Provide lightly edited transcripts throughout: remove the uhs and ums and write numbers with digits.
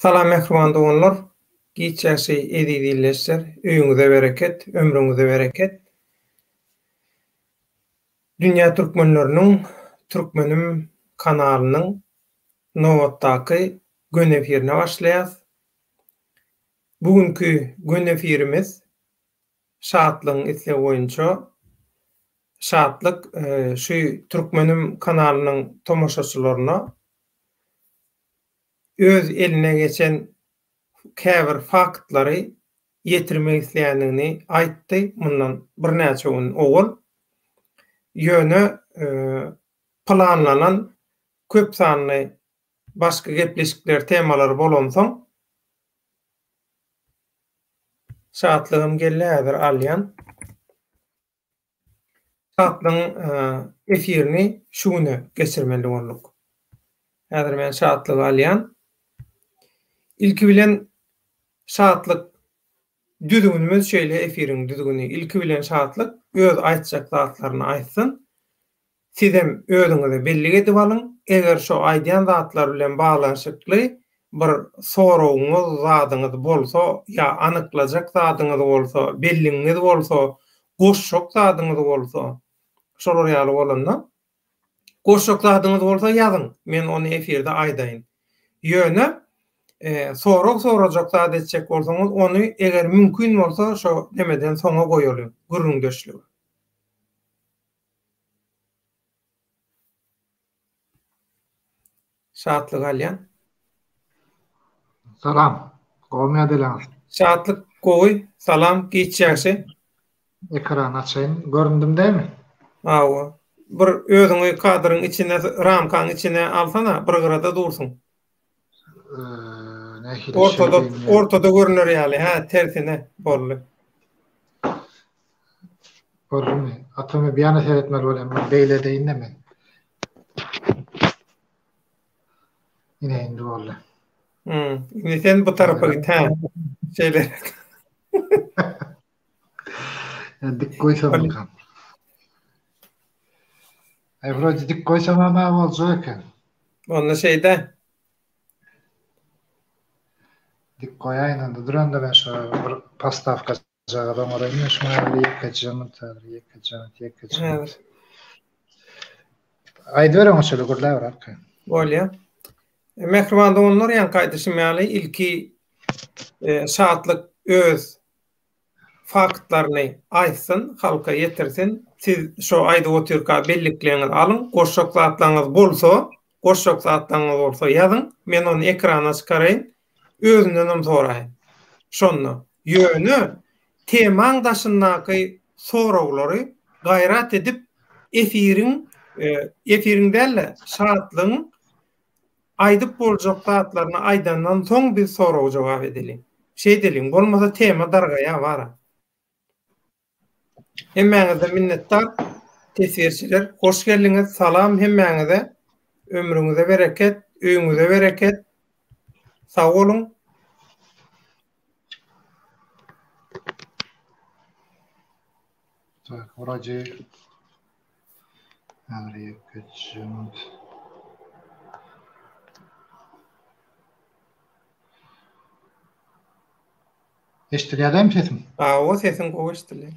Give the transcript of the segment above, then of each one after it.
Salam mähriban doganlar, giç ýagşy eziz ildeşler, öýüňize bereket, ömrüňize bereket. Dünýä türkmenleriniň Türkmenim kanalynyň nobatdaky göni efirine başlaýas. Bu günki göni efirimiz Şatlygyň islegi boýunça Şatlyk şu Türkmenim kanalynyň tomaşaçylaryna öz eline geçen käbir faktlary ýetirmek isleýändigini aýtdy mundan birnäçe gün owal. Ýöne planlanan köp sanly başga gepleşikler temalary bolansoň Şatlygym geldi häzir alýan. Şatlygyň efirini şu güne geçirmeli bolduk. Häzir men Şatlygy alýan. Ilki bilen Şatlyk düzgünimiz şeýle efiriň düzgüni. Ilki bilen Şatlyk öz aýtjak zatlaryny aýtsyn. Sizem özüňize bellik edip alyň, eger şo aýdýan zatlar bilen baglanyşykly bir soragyňyz zadyňyz bolsa ýa anyklajak zadyňyz bolsa, belligiňiz bolsa, goşjak zadyňyz bolsa, şolar ýaly bolanda, goşjak zadyňyz bolsa ýazyň, men ony efirde aýdaýyn. Ýöne sorag sorajak zat etjek bolsaňyz, ony eger mümkin bolsa şo nemeden soňa goýalyň, gürrüňdeşligi. Şatlyk alýan. Salam. Gowmy ýagdaýlaryňyz? Şatlyk gowy. Salam, giç ýagşy. Ekrany açaýyn. Göründim dämi? Hawa. Bir özüňi kadryň içine, ramkaň içine alsana, bir gyrada dursuň. Nähili Ortada, ortada görüner ýaly, hä, tersine boldy. Boldumy? Atamy bir ýana seretmeli bolýan, men beýle edeýin-de men. Ine indi boldy. Hmm, indi sen bu tarapa git, hä. Şeýle. Dik goýsam bakalım. Ay wrode dik goýsam hem boljak eken. Onda şeýde. Dik goýaýyn onda duranda men şu bir postawka jagaz oňaraýyn şuňa bir ýekeje minut häzir ýekeje minut ýekeje minut. Aýdyber oňa şöyle gürläber arkaýyn. Bolýa. Mähriban doganlar ýaňky aýdyşym ýaly ilki e, Şatlyk öz faktlaryny aýtsyn, halka ýetirsin. Siz şo aýdyp otyrka bellikleňizi alyň, goşjak zatlaryňyz bolsa, goşjak zatlaryňyz bolsa ýazyň, men ony ekrana çykaraýyn, özündenem soraýyn. Şonda. Ýöne temaň daşyndaky soraglary gaýrat edip efiriň, efiriň däl-de, Şatlygyň Aýdyp boljak zatlaryny aýdandan soň biz sorag-jogap edeliň. Şeýdeliň, bolmasa tema dargaýar bara. Hemmäňizden minnetdar teswirçiler. Hoş geldiňiz. Salam hemmäňize. Ömrüňize bereket, öýüňize bereket. Sag boluň. Tak, wrodzie Häzir ýekeje minut. Eşidilýär dämi sesim? Hawa, sesiň gowy eşidilýär.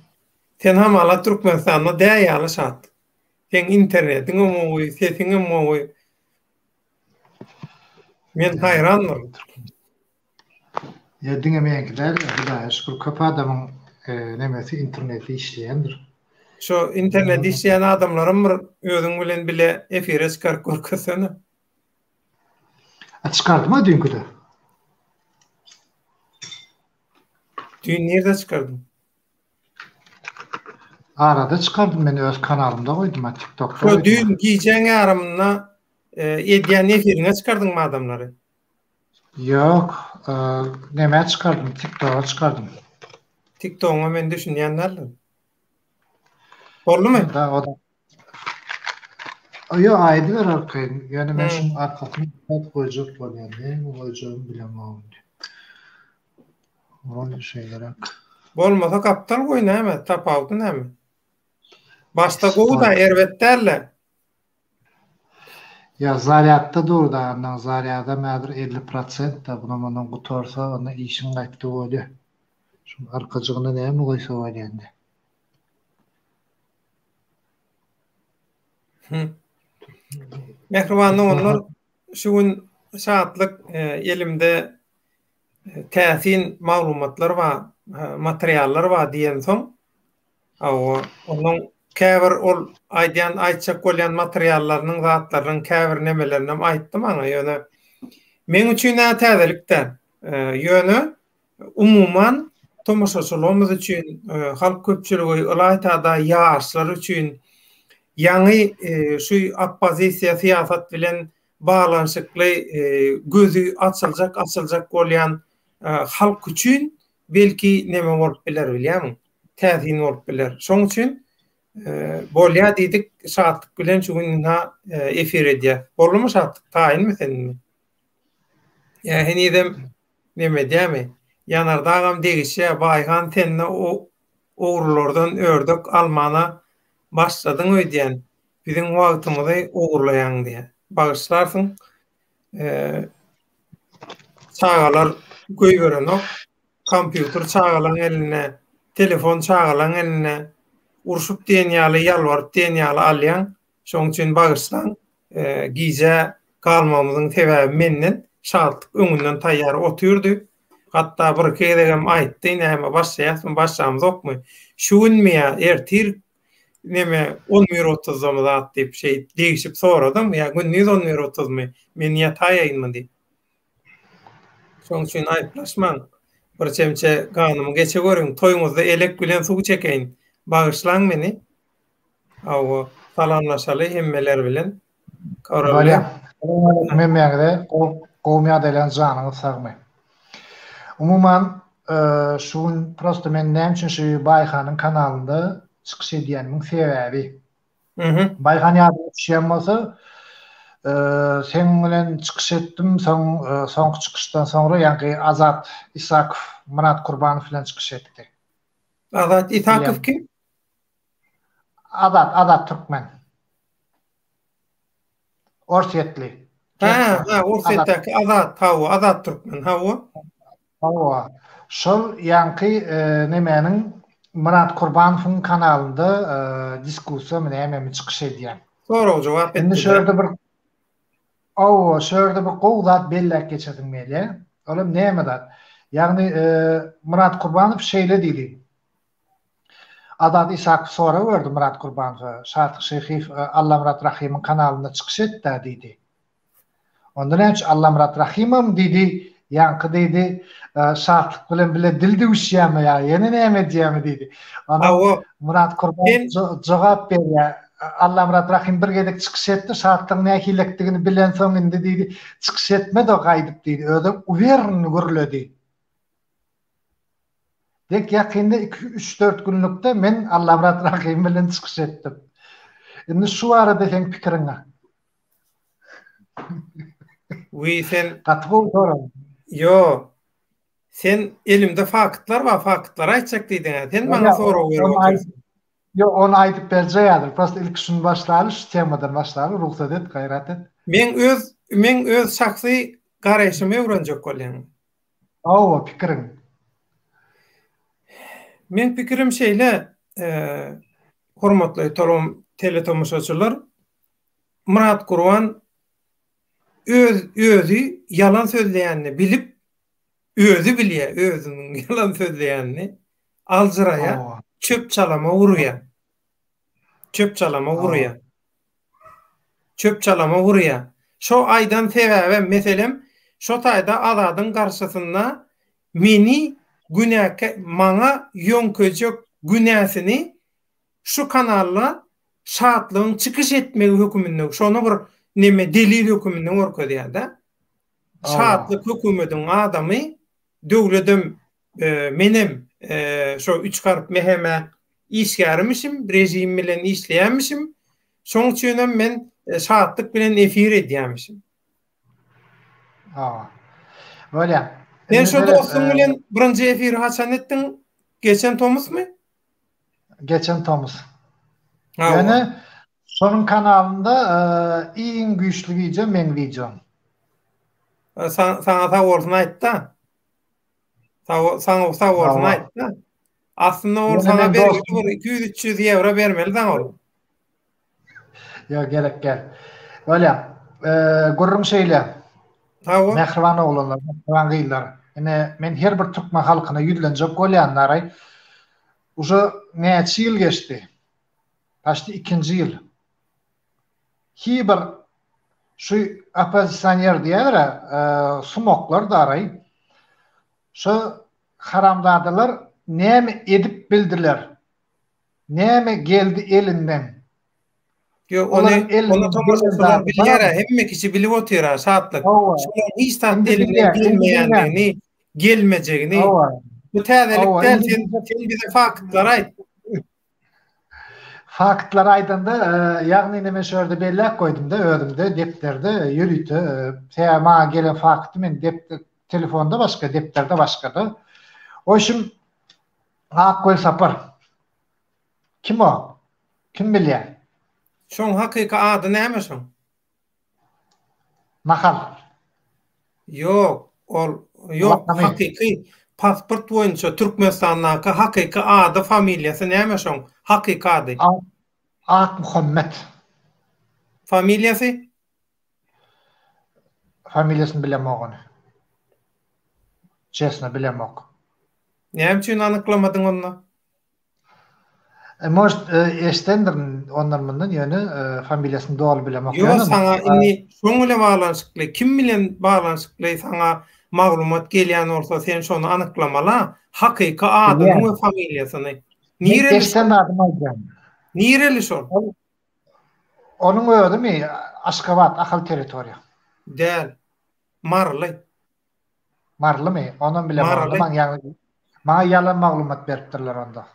Sen hamala Türkmenistanda dä ýaly şat. Seň internetiňem gowy, sesiňem gowy. Men haýran boldum. Ýa diňe meňki däl, Hudaýa şükür köp adamyň nemesi interneti işleýändir. Şo interneti işleýän adamlaram bir özüň bilen bile efire çykaryp görkezsene. A çykardym-a düýnküde. Düýn nirde çykardyň? Arada çykardym men öz kanalymda goýdum-a TikTokda goýdum. Şo düýn gijäň ýarymynda edýän efiriňe çykardyňmy adamlary? Ýok, nämä çykardym, TikToga çykardym. TikTogyňa men düşünýän däldim. Boldumy? Da, o da. Ýok, aýdyber arkaýyn. Ýöne men şuň arkasyny nädip goýjak bolýan. Näme goýjagymy bilemok indi. Wrote şeýleräk. Bolmasa gapdal goý näme, tapawudy näme? Başda gowy-da, erbet däl-de. Ýa zarýadda dur da annaň zarýadam häzir 50 prosent da bunam ondan gutarsa onda işiň gaýtdy bolýa. Şuň arkajygyna näme goýsa bolýa indi. Mähriban doganlar, şu gün şatlyk elimde täsin maglumatlar bar, materiallar bar diýensoň, Hawa, onuň käbir ol aýdýan, aýtjak bolýan materiallarynyň, zatlarynyň käbir nemelerinem aýtdy maňa, ýöne meň üçin-ä täzelik däl. Ýöne umuman tomaşaçylygymyz üçin, halk köpçüligi, ylaýta-da ýaşlar üçin ýaňy şu oppozisiýa syýasat bilen baglanyşykly gözi açyljak, açyljak bolýan halk üçin belki neme bolup biler bilýärmiň? Täsin bolup biler. Şoň üçin bolýa diýdik, Şatlyk bilen şu gün ynha efir edýäs. Boldumy Şatlyk, taýynmy sen indi? Ýa henizem neme edýämi? Ýanardagam degişýä, Baýhan sende ogrulardan ördek almana başladyň öýdýän, biziň wagtymyzy ogurlaýaň diýýä. Bagyşlarsyň. Çagalar goýberenok. Kompýuter çagalaň elinde, telefon çagalaň elinde. Urşup diýen ýaly, ýalbaryp diýen ýaly alýaň. Şoň üçin bagyşlaň. Gijä galmagymyzyň sebäbi menden. Şatlyk öňünden taýýar otyrdy. Hatda birki gezegem aýtdy, näme başlaýasmy, başlamzokmy? Şu günmi ýa ertir neme on bir otuzdamy zat diýip şeýdip degişip soradym, ýa gündiz on bir otuzmy, men ýataýaýynmy diýip. Şoň üçin aýyplaşmaň. Bir çemçe ganymy geçe görüň, toýuňyzda elek bilen suw çekeýin. Bagyşlaň meni. Hawa, salamlaşaly hemmeler bilen. Bolýa. Salam hemmäňize. Gowumy ýagdaýlaryňyz janyňyz sagmy. Umuman şu gün prosta men näme üçin şu Baýhanyň kanalynda çykyş edýänimiň sebäbi. Baýhan ýadyňa düşýän bolsa seň bilen çykyş etdim soň soňky çykyşdan soňra ýaňky Azat Isakow Myrat Kurbanow bilen çykyş etdi. Azat Isakow kim? Azat Azat Türkmen. Orsýetli. Hä, hä, Orsýetdäki Azat, hawa, Azat Türkmen, hawa. Hawa. Şol ýaňky nemäniň Myrat Kurbanowyň kanalynda diskussiýamy nämemi çykyş edýän. Sorag-jogap etdiler. Indi şu ýerde bir Hawa, şu ýerde bir gowy zat belläp geçesim gelýär. Olam näme zat? Ýagny Myrat Kurbanow şeýle diýdi. Azat Isakow sorag berdi Myrat Kurbanowa, Şatlyk Şyhyýew Allamyrat Rahymyň kanalynda çykyş etdä diýdi. Onda näme üçin Allamyrat Rahymam diýdi, ýaňky diýdi, Şatlyk bilen bile dil düwüşýärmi ýa ýene näme edýärmi diýdi. Onda Myrat Kurbanow jogap berýär, Allamyrat Rahym bir gezek çykyş etdi, Şatlygyň nähilekdigini bilensoň indi diýdi, çykyş etmedi o gaýdyp diýdi, özem uwerny gürledi. Dek ýakynda iki, üç-dört günlükde men Allamyrat Rahym bilen çykyş etdim. Indi şu barada seň pikiriň? Wiý sen Gaty gowy sorag. Ýo. Sen elimde faktlar bar, faktlary aýtjak diýdiň-ä. Sen maňa sorag berip otyrsyň. Ýok, ony aýdyp berjek häzir. Prosta ilki şuny başlaly, şu temadan başlaly, rugsat et, gaýrat et. Meň öz meň öz şahsy garaýşymy öwrenjek bolýaň. Hawa, pikiriň. Meň pikirim şeýle, hormatly teletomaşaçylar, Myrat Gurban öz özi ýalan sözleýänini bilip, özi bilýär özüniň ýalan sözleýänini, aljyraýar, çöp-çalama urýar. Çöp-çalama urýar. Çöp-çalama urýar. Şo aýdan sebäbem, meselem, şo taýda Azadyň garşysynda meni günäkä maňa ýöňkejek günäsini şu kanalda Şatlygyň çykyş etmegi höküminde şony bir neme delil höküminde görkezýär-de. Şatlyk hökümediň adamy döwledem menem şo üç harp mhm işgärimişim, režim bilen işleýänmişim. Şoň üçinem men Şatlyk bilen efir edýämişim. Hawa. Bolýa. Sen şo dostuň bilen birinji efiri haçan etdiň? Geçen tomusmy? Geçen tomus. Ýöne. Şonuň kanalynda iň güýçli wideo meň wideom. Saňa sag bolsun aýtda. Saňa sag bolsun aýtda. Aslynda ol saňa bergili bir 200-300 ýewro bermeli saňa ol. Ýok, gerek däl. Bolýa. Gürrüň şeýle. Hawa. Mähriban oglanlar, mähriban gyzlar. Ine, men her bir türkmen halkyna ýüzlenjek bolýan naraý. Uje näçe ýyl geçdi? Paçti ikinji ýyl. Hi bir şu oppozisioner diýýärler-ä, sumaklar daraý. Şu haramzadalar näme edip bildiler? Näme geldi elinden? Ýok, ony ony tomaşaçylar bilýär-ä, hemme kişi bilip otyr-a, Şatlyk. Şolaryň hiç zat elinden gelmeýändigini, gelmejegini. Bu täzelik däl, sen sen bize faktlary aýt. Faktlary aýdanda, ýagny ine men şu ýerde belläp goýdum-da özümde depderde ýörite, sebäbi maňa gelen fakty men depder telefonda başga, depderde başga-da. Oşum Ak Welsapar. Kim o? Kim bilýär? Şoň hakyky ady näme şoň? Nahal. Ýok, ol ýok, hakyky pasport boýunça Türkmenistandaky hakyky ady, familiýasy näme şoň? Hakyky ady. Akmuhammet. Familiýasy? Familiýasyny bilemok ony. Çesno bilemok. Näme üçin anyklamadyň onda? E, может, e, eşdendirin ondan mundan ýöne e, familiýasyny doly bilemok. Ýok, saňa indi şoň bilen baglanyşykly, kim bilen baglanyşykly saňa maglumat gelýän bolsa, sen şony anyklamala, hakyky adyny we familiýasyny. Nireli? Eşden adyny aýdýan. Nireli şol? Onuň özümi Aşgabat, Ahal territoriýa. Däl. Maryly. Marylymy? Onam bilemok. Maryly. Maňa ýaňy maňa ýalan maglumat beripdirler onda.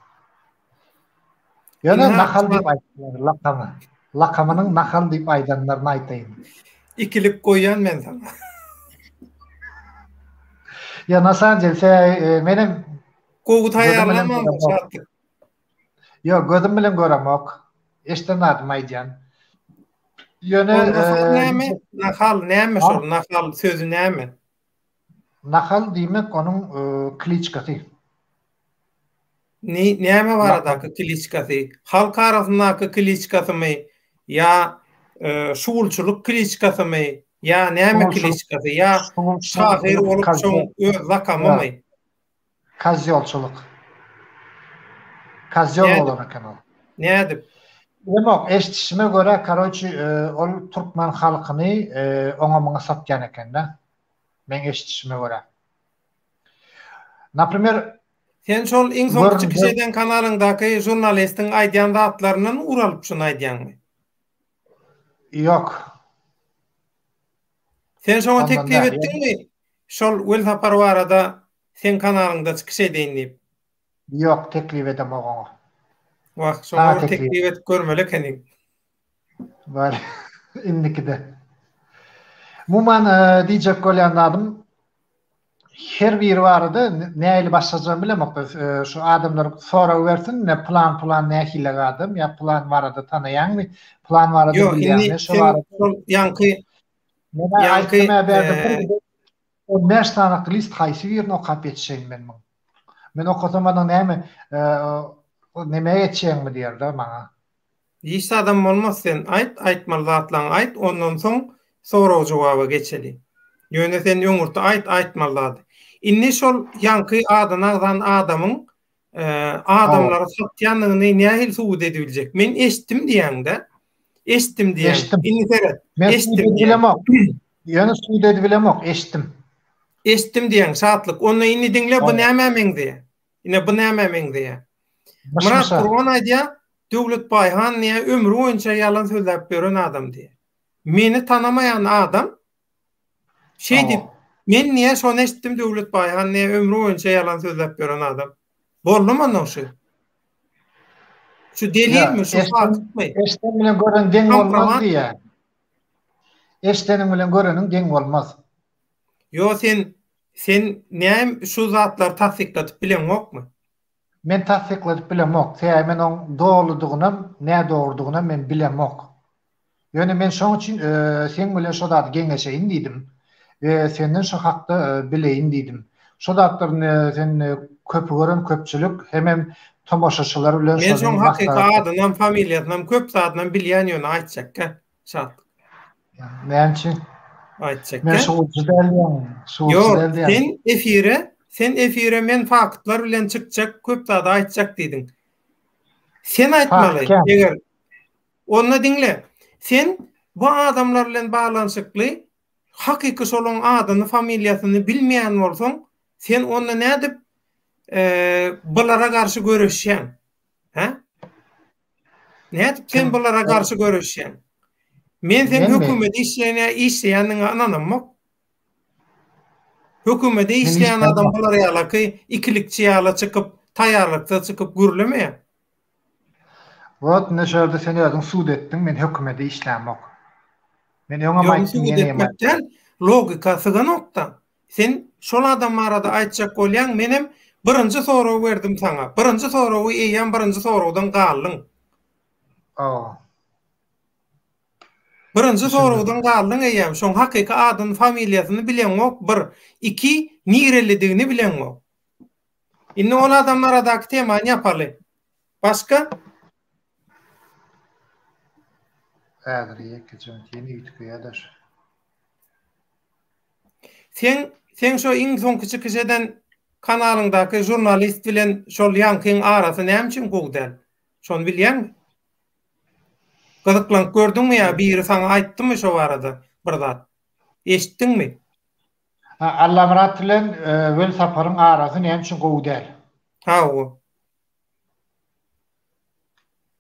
Ýöne Ynha, Nahal diýip aýtdylar, lakamy. Lakamynyň Nahal diýip aýdanlaryny aýtaýyn. Ikilik goýýan men saňa. Ýa na samom dele, sebäbi menem Gowy gözüm bilen taýýarlanmansyň göremok. Şatlyk. Ýok, gözüm bilen göremok. Eşden zadymy aýdýan. Ýöne Ol nahal näme? Nahal näme şol? Nahal sözi näme? Nahal diýmek onuň kliçkasy. Ni näme baradaky kliçkasy? Halk arasyndaky kliçkasymy ýa şugulçylyk kliçkasymy ýa näme kliçkasy ýa şahyr bolup şoň öz lakamymy? Kozýolçylyk. Kozýol bolan eken ol. Nädip? Bilemok, eşidişime görä, karoçi, ol türkmen halkyny oňa-muňa satýan eken-de. Meň eşidişime görä. Naprimer, Sen şol iň soňky çykyş eden kanalyňdaky žurnalistiň aýdýan zatlaryndan ugur alyp şuny aýdýaňmy? Ýok. Sen şoňa teklip etdiňmi? Şol Welsapar barada seň kanalyňda çykyş edeýin diýip. Ýok, teklip edemok oňa. Wah, şoňa bir teklip edip görmeli ekeniň. Bar, indikide. Umuman, diýjek bolýan zadym, her biri barada nähili başlajagymy bilemok. Şu adamlar sorag bersin, ine pylan pylan nähili adam ýa pylan barada tanaýaňmy, pylan barada bilýäňmi, şo barada. Şol ýaňky ýaňky 15 sany list haýsy birini okap ýetişeýin men muň. Men okasam onuň näme neme ýetişeňmi diýer-de maňa. Hiç zadam bolmaz sen aýt aýtmaly zatlaňy aýt ondan soň sorag jogaba geçeli. Ýöne sen öňürti aýt aýtmaly zady. Indi şol ýaňky adyny agzan adamyň adamlary satýandygyny nähili subut edibiljek? Men eşitdim diýäňdä. Eşitdim diýäň. Indi seret. Men subut edip bilemok. Ýöne subut edip bilemok, eşitdim. Eşitdim diýäň, Şatlyk. Onda indi diňle bu nämä meňzeýär? Ine bu nämä meňzeýär? Myrat Gurban aýdýar, Döwlet Baýhan diýýär, ömri boýunça ýalan sözläp ýören adam diýýär. Meni tanamaýan adam şeý diýip, men diýýär, şony eşitdim Döwlet Baýhan diýýär, ömri boýunça ýalan sözläp ýören adam. Boldumy onda şu? Şu delilmi, şu faktmy? Eşden bilen gören deň bolmaz diýýär. Eşdeniň bilen göreniň deň bolmaz. Ýo sen sen näme şu zatlary tassykladyp bileňokmy? Men tassykladyp bilemok. Sebäbi men oň doludygynam, nädogrudygynam men bilemok. Ýöne men şoň üçin seň bilen şo zady geňeşeýin diýdim we senden şo hakda bileýin diýdim. Şo zatlar sen köpi gören köpçülik hemem tomaşaçylar bilen Men şoň hakyky adynam, familiýasynam, köp zadynam bilýän ýöne aýtjakka. Şatlyk. Näme üçin? Aýtjakka. Men şuwulçy däl diýýäň. Şuwulçy däl diýýäň. Sen efire, sen efire men faktlar bilen çykjak, köp zady aýtjak diýdiň. Sen aýtmaly. Eger Onda diňle, sen bu adamlar bilen baglanyşykly hakyky şolaň adyny, familiýasyny bilmeýän bolsaň, sen onda nädip bulara garşy göreşýäň? Hä? Nädip sen bulara garşy göreşýäň? Men seň hökümede işleýän işleýändigiňe ynanamok. Hökümede işleýän adam bular ýalaky ikilikçi ýaly çykyp, taýýarlyksyz çykyp gürlemeýär. Wot indi şu ýerde sen özüň sud etdiň men hökümede işlämok. Men öňem aýtdym ýene hem aýtdym. Logika syganokda. Sen şol adam barada aýtjak bolýaň menem birinji soragy berdim saňa. Birinji soragy eýýäm birinji soragdan galdyň. Hawa. Birinji soragdan galdyň eýýäm şoň hakyky adyny familiýasyny bileňok bir. Iki nirelidigini bileňok. Indi ol adam baradaky temany ýapaly. Başga? Häzir ýekeje minut ýene üýtgeýär-de şu. Seň seň şo iň soňky çykyş eden kanalyňdaky žurnalist bilen şol ýaňkyň arasy näme üçin gowy däl? Şony bilýäňmi? Gyzyklanyp gördüňmi ýa biri saňa aýtdymy şo barada bir zat? Eşitdiňmi? Ha, Allamyrat bilen Welsaparyň arasy näme üçin gowy däl? Hawa.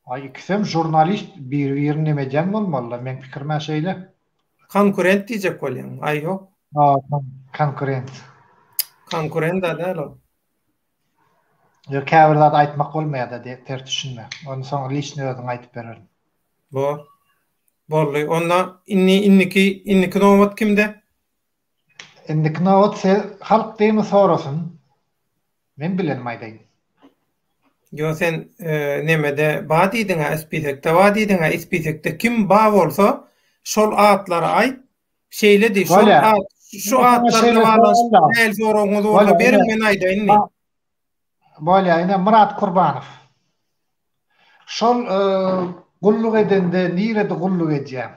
Aý ikisem žurnalist biri-birini neme edýän bolmalylar, meň pikirim-ä şeýle. Konkurent diýjek bolýaň. Aý ýok. Ha, konkurent. Konkurent-ä däl ol. Ýok, käbir zat aýtmak bolmaýar-da, ters düşünme. Ony soň liçny özüň aýdyp bererin. Bor. Boldy. Onda indi indiki indiki nobat kimde? Indiki nobat se halk demi sorasyn. Men bilenim aýdaýyn. Ýo sen nemede ba diýdiňä spisekde ba diýdiňä spisekde kim ba bolsa şol atlary aýt şeýle diý şol at şu atlar bilen baglanyşykly nähili soragyňyz bolsa beriň men aýdaýyn diý. Bolýa ine Myrat Kurbanow. Şol gulluk edende nirede gulluk edýä?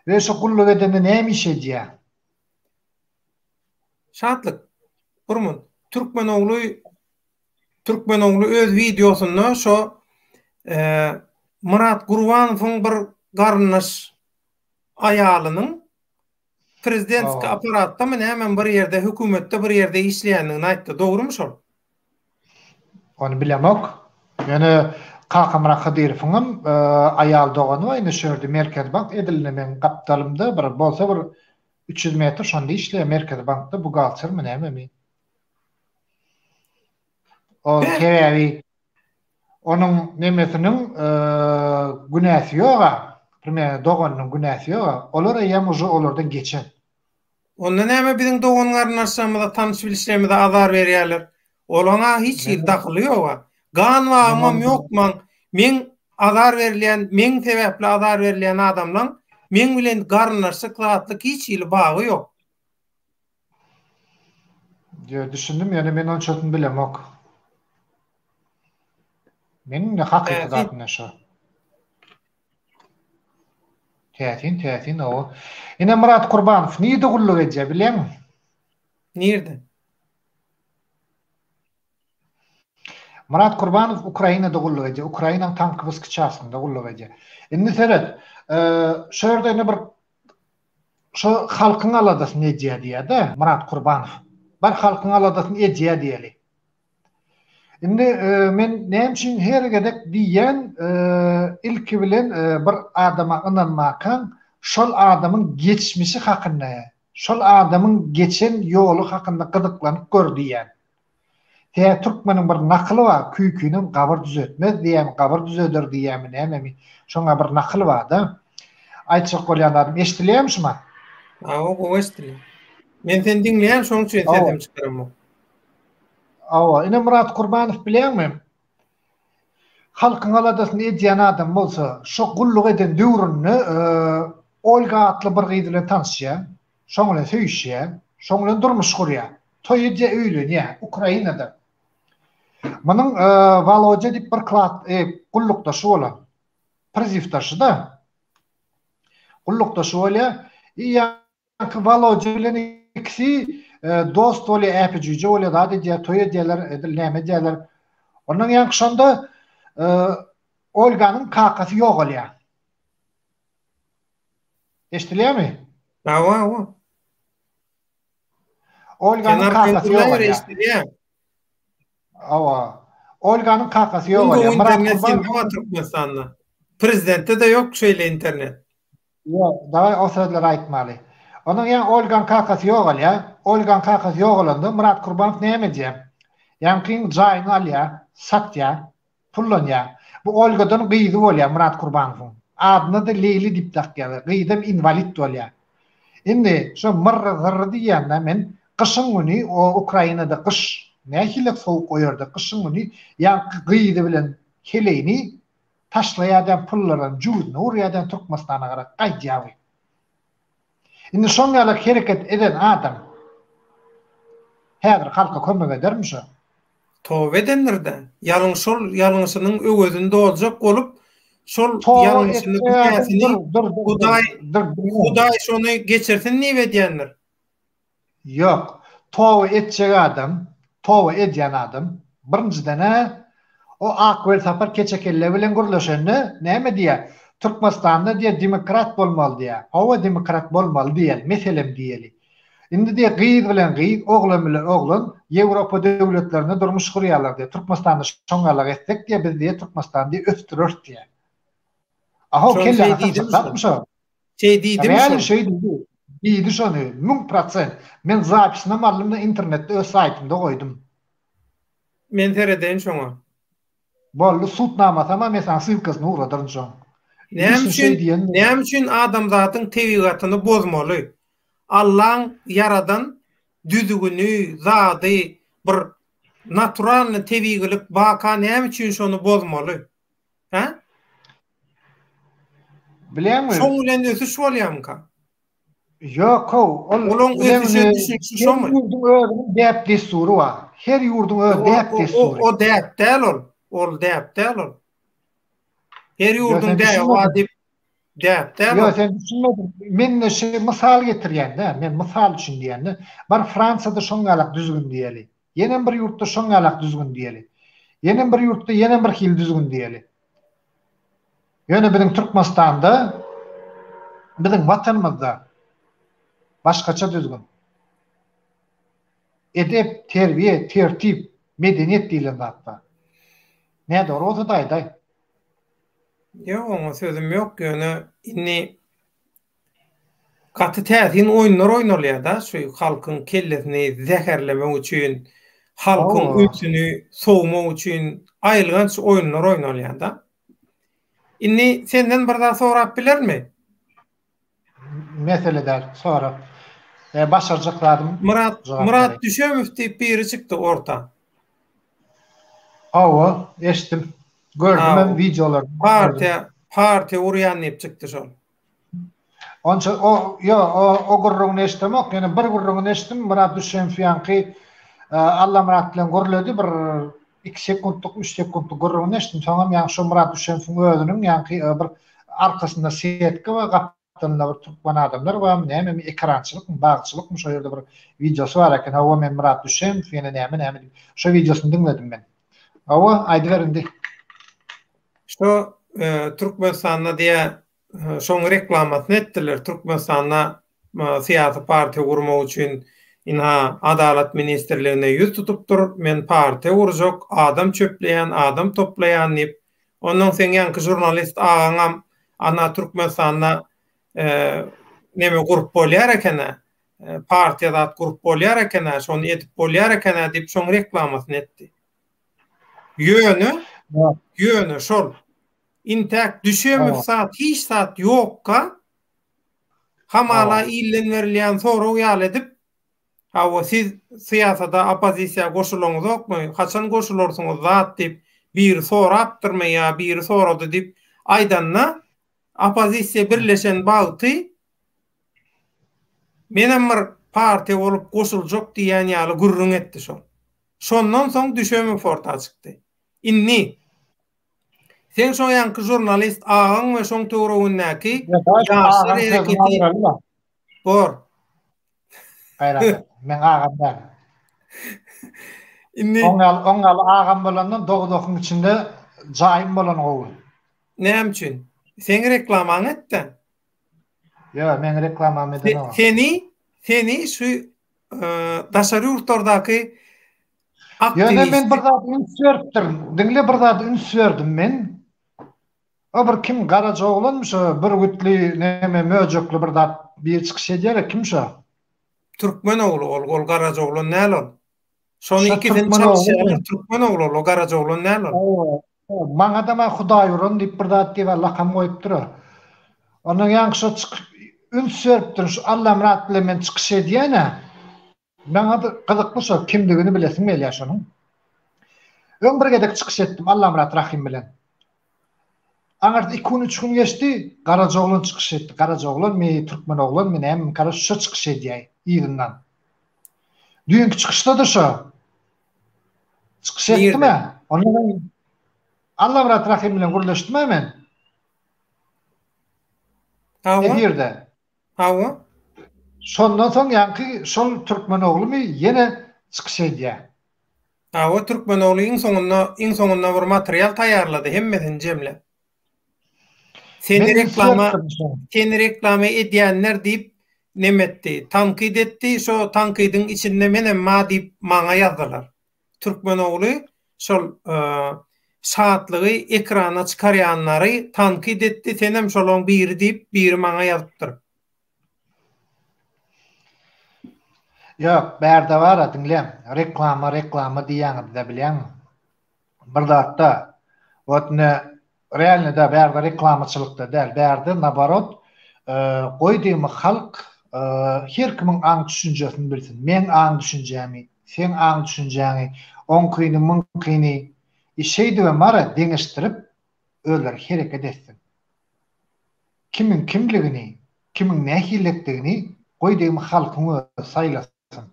We şo gulluk edende näme iş edýä? Şatlyk, bir mun. Türkmenogly Türkmenogly öz wideosynda şo Myrat Gurbanowyň bir garyndaş aýalynyň prezidentski apparatdamy nämemi bir ýerde hökümetde bir ýerde işleýändigini aýtdy. Dogrumy şol? Ony bilemok. Ýöne Kakamyrat Hydyrowyňam aýal dogany bar indi şu ýerde Merkezi bank edil indi meň gapdalymda bir bolsa bir 300 metr şonda işleýär Merkezi bankda buhgaltermi nämemi. Ol sebäbi onuň nemesiniň günäsi ýog-a, primýerno doganynyň günäsi ýog-a. Olar eýýäm uje olardan geçen. Onda näme biziň dogan-garyndaşlarymyza, tanyş-bilişlerimize azar berýärler? Olaň-a hiç hili dahyly ýog-a. Gan bagymam ýok maň. Meň azar berilýän, meň sebäpli azar berilýän adamlaň meň bilen garyndaşlyk zatlyk hiç hili bagy ýok. Ýo, düşündim, ýöne men onçasyny bilemok. Men indi hakyky zat ine şo. Täsin, täsin o. Ine Myrat Kurbanow nirde gulluk edýär bilýäňmi? Nirde? Myrat Kurbanow Ukrainada gulluk edýär. Ukrainanyň tankowyski çastynda gulluk edýär. Indi seret, şo ýerde ine bir şo halkyň aladasyny edýär diýýär-de Myrat Kurbanow. Bar halkyň aladasyny edýär diýeli. Indi men näme üçin her gezek diýýän ilki bilen bir adama ynanmakaň şol adamyň geçmişi hakynda şol adamyň geçen ýoly hakynda gyzyklanyp gör diýýän. Tä türkmeniň bir nakyly bar küýkinem gabyr düzetmez diýýämi gabyr düzeder diýýämi nämemi şoňa bir nakyl barda. Aýtjak bolýan zadym eşdilýärmi şuma? Hawa gowy eşdilýär. Men seni diňleýän şoň üçin sesim çykaramok. Hawa, ine Myrat Kurbanow bilýäňmi? Halkyň aladasyny edýän adam bolsa, şo gulluk eden döwründe Olga atly bir gyz bilen tanyşýar, şoň bilen söýüşýär, şoň bilen durmuş gurýar. Toý edýär, öýlenýär Ukrainada. Munuň Wolodýa diýip bir klas gullukdaşy bolan. Prizywdaşy-da. Gullukdaşy bolýar. I Ýaňky Wolodýa bilen ikisi dost bolýar, äpi-jüýje bolýar, zat edýär, toý edýärler, edil näme edýärler. Ondan ýaňky şonda Olganyň kakasy ýogalýar. Eşidilýärmi? Hawa, hawa. Olganyň kakasy ýogalýar. Hawa. Olganyň kakasy ýogalýar. Murat Kurban Türkmenistanda. Prezidentde-de ýok şeýle internet. Ýok, dawaý o sözleri aýtmaly. Onuň ýa Olgaň kakasy ýogalýar. Olgaň kakasy ýogalanda Myrat Kurbanow näme edýär? Ýaňkyň jaýyny alýar, satýar, pullanýar. Bu Olgadan gyzy bolýar Myrat Kurbanowyň. Adyna-da Leýli diýip dakýarlar. Gyzam inwalid bolýar. Indi şo myrry-zyrry diýýän-dä men, gyşyň güni o Ukrainada gyş nähili sowuk o ýerde gyşyň güni ýaňky gyzy bilen heleýini Taşlaýadam pullaram jübüsine urýadam Türkmenistana garap gaýdýar bu. Indi şoň ýaly hereket eden adam häzir halka kömek edermi şo? Toba edendir-dä. Ýalňyş şol ýalňyşynyň öwezini doljak bolup şol ýalňyşyny günäsini Hudaý Hudaý şony geçirsin diýip edýändir. Ýok. Toba etjek adam, toba edýän adam, birinjiden-ä, o Ak Welsapar keçekelle bilen gürleşende näme diýýär? Türkmenistanda diýýär, demokrat bolmaly diýýär. Hawa, demokrat bolmaly diýeli, meselem diýeli. Indi diýýär, gyz bilen gyz, oglan bilen oglan Ýewropa döwletlerinde durmuş gurýarlar diýýär. Türkmenistanda şoň ýalak etsek diýýär, biz diýýär, Türkmenistany diýýär, ösdüreris diýýär. Ahow, kelläňe sygjak zatmy şo? Şeý diýdimi şol? Realno şeý diýdi. Diýdi şony, 1000%. Men zapisinem aldym-da internetde öz saýtymda goýdum. Men seredeýin şoňa. Boldy, sud namasam men saňa ssylkasyny ugradyryn şoň. Näme üçin, näme üçin adamzadyň tebigatyny bozmaly? Allaň ýaradan düzgüni, zady, bir naturalny tebigylyk baka näme üçin şony bozmaly? Hä? Bilýäňmi? Şoň bilen ösüş bolýamyka? Ýok-ow, ol Olaň ösüşe düşünişi şomy? Her ýurduň özüniň däp-dessury bar. Her ýurduň öz däp-dessury. O däp däl ol. Ol däp däl ol. Her ýurduň däbi bar diýip däp däl ol. Ýok, sen düşünmediň. Men şu mysal getirýän-dä, men mysal üçin diýýän-de. Bar Fransiýada şoň ýalak düzgün diýeli. Ýenem bir ýurtda şoň ýalak düzgün diýeli. Ýenem bir ýurtda ýenem bir hili düzgün diýeli. Ýöne biziň Türkmenistanda, biziň Watanymyzda başgaça düzgün. Edep, terbiýe, tertip, medeniýet diýlen zat bar. Nädogry bolsa-da aýdaý. Ýok, oňa sözüm ýok, ýöne indi Gaty täsin oýunlar oýnalýar-da, şu halkyň kellesini zäherlemek üçin, halkyň ünsüni sowmak üçin aýylganç oýunlar oýnalýar-da. Indi senden bir zat sorap bilermi? Mesele däl, sora. Başarjak zadym Myrat, Myrat Düşemow diýip biri çykdy orta. Hawa, eşitdim. Gördüm hem wideolaryny. Partiýa, partiýa urýan diýip çykdy şol. Onça o ýo o o gürrüňini eşdemok, ýöne bir gürrüňini eşitdim, Myrat Düşemow ýaňky Allamyrat bilen gürledi, bir iki sekuntlyk, üç sekuntlyk gürrüňini eşitdim, soňam ýaňky şo Myrat Düşemowyň özüniň ýaňky bir arkasynda setka we gapdalynda bir türkmen adamlar barmy, nämemi, ekerançylykmy, bagçylykmy şo ýerde bir wideosy bar eken, hawa men Myrat Düşemow ýene näme näme diýip, şo wideosyny diňledim men. Hawa, aýdyber indi. Şo Türkmenistanda diýä şoň reklamasyny etdiler. Türkmenistanda syýasy partiýa gurmak üçin ynha Adalat ministrligine ýüz tutupdyr. Men partiýa gurjak, adam çöpleýän, adam toplaýan diýip. Onnoň seň ýaňky žurnalist agaňam ana Türkmenistanda neme gurup bolýar eken-ä, partiýa zat gurup bolýar eken-ä, şony edip bolýar eken-ä diýip şoň reklamasyny etdi. Ýöne, ýöne şol intäk düşemow zat hiç zat ýokka hamala ilden berilýän sorag ýaly edip. Hawa, siz syýasata, oppozisiýa goşulaňyzokmy, haçan goşularsyňyz zat diýip, biri sorapdyrmy ýa biri sorady diýip aýdanda, oppozisiýa birleşen bagty menem bir partiýa bolup goşuljak diýýän ýaly gürrüň etdi şol. Şondan soň Düşemow orta çykdy. Indi seň şo ýaňky žurnalist agaň we şoň töweregindäki ýaşlar hereketi bor. Gaýrat et. Meň agam däl. Indi Oň ýaly, oň ýaly agam bolandan dowzahyň içinde jaýym bolany gowy. Näme üçin? Seň reklamaňy et-de. Ýok, meň reklamamy edenok. Seni, seni şu daşary ýurtlardaky Ýöne men bir zat üns beripdirin. Diňle bir zat üns berdim men. O bir kim garaja oglanmy şo bürgütli neme möjekli bir zat biri çykyş edýär kim şo? Türkmen ogly ol ol garaja oglan däl ol. Şony ikisini çalyşýarlar türkmen ogly ol o garaja oglan däl ol. Maňada ma hudaý uran diýip bir zat diýip lakam goýupdyr o. Ondan ýaňky şo çykyp üns beripdirin şu Allamyrat bilen men çykyş edýän-ä. Maňa-da gyzykly şo kimdigini bilesim gelýär şonuň. Öň bir gezek çykyş etdim Allamyrat Rahym bilen. Aňyrsy iki gün üç gün geçdi, Garajaoglan çykyş etdi. Garajaoglanmy, Türkmenoglanmy nämemi karoç şo çykyş edýär yzyndan. Düýnki çykyşda-da şo. Çykyş etdim-ä. Ondan soň Allamyrat Rahym bilen gürleşdim-ä men. Efirde. Hawa. Şondan soň ýaňky şol Türkmenoglumy ýene çykyş edýär. Hawa Türkmenogly iň soňunda iň soňunda bir material taýýarlady hemmesini jemläp. Seni reklama seni reklama edýänler diýip neme etdi tankyt etdi şo tankydyň içinde menem ma diýip maňa ýazdylar. Türkmenogly şol Şatlygy ekrana çykarýanlary tankyt etdi senem şolaň biri diýip biri maňa ýazypdyr. Ýok bärde bara diňle reklama reklama diýýäňizde bilýäňmi bir zatda wot ine Realnyda bärde reklamaçylykda däl bärde naborot goý diýme halk her kimiň aň düşünjesini bilsin meň aň düşünjämi seň aň düşünjäňi oňkyny muňkyny i şeýdibem bara deňeşdirip özleri hereket etsin kimiň kimligini kimiň nähilekdigini goý diýme halkyň özi saýlasyn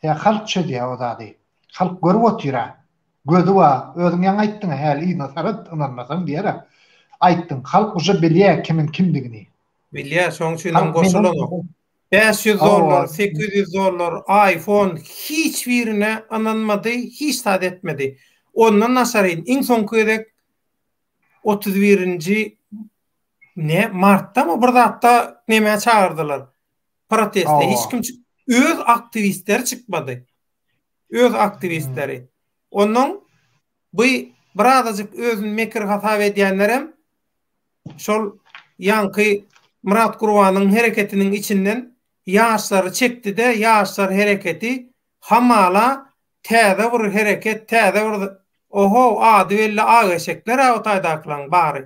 Hä halk çözýä o zady. Halk görüp otyra. Gözi bar. Özüň ýaňy aýtdyňa häli yzyna seret ynanmasaň diýer-ä. Aýtdyň. Halk uje bilýä kimiň kimdigini. Bilýä şoň üçinem goşulanok. 500 dollar, 800 dollar, iPhone hiç birine ynanmady, hiç zat etmedi. Ondan daşaryn iň soňky gezek 31-nji ne martdamy bir zatda nämä çagyrdylar. Proteste hiç kim çyk öz aktiwistleri çykmady. Öz aktiwistleri. Ondan bu birazajyk özüni mekir hasap edýänlerem şol ýaňky Myrat Gurbanyň hereketiniň içinden ýaşlary çekdi-de, ýaşlar hereketi hamala täze bir hereket, täze bir oho ady belli ak eşekler-ä o taýdakylaryň bary.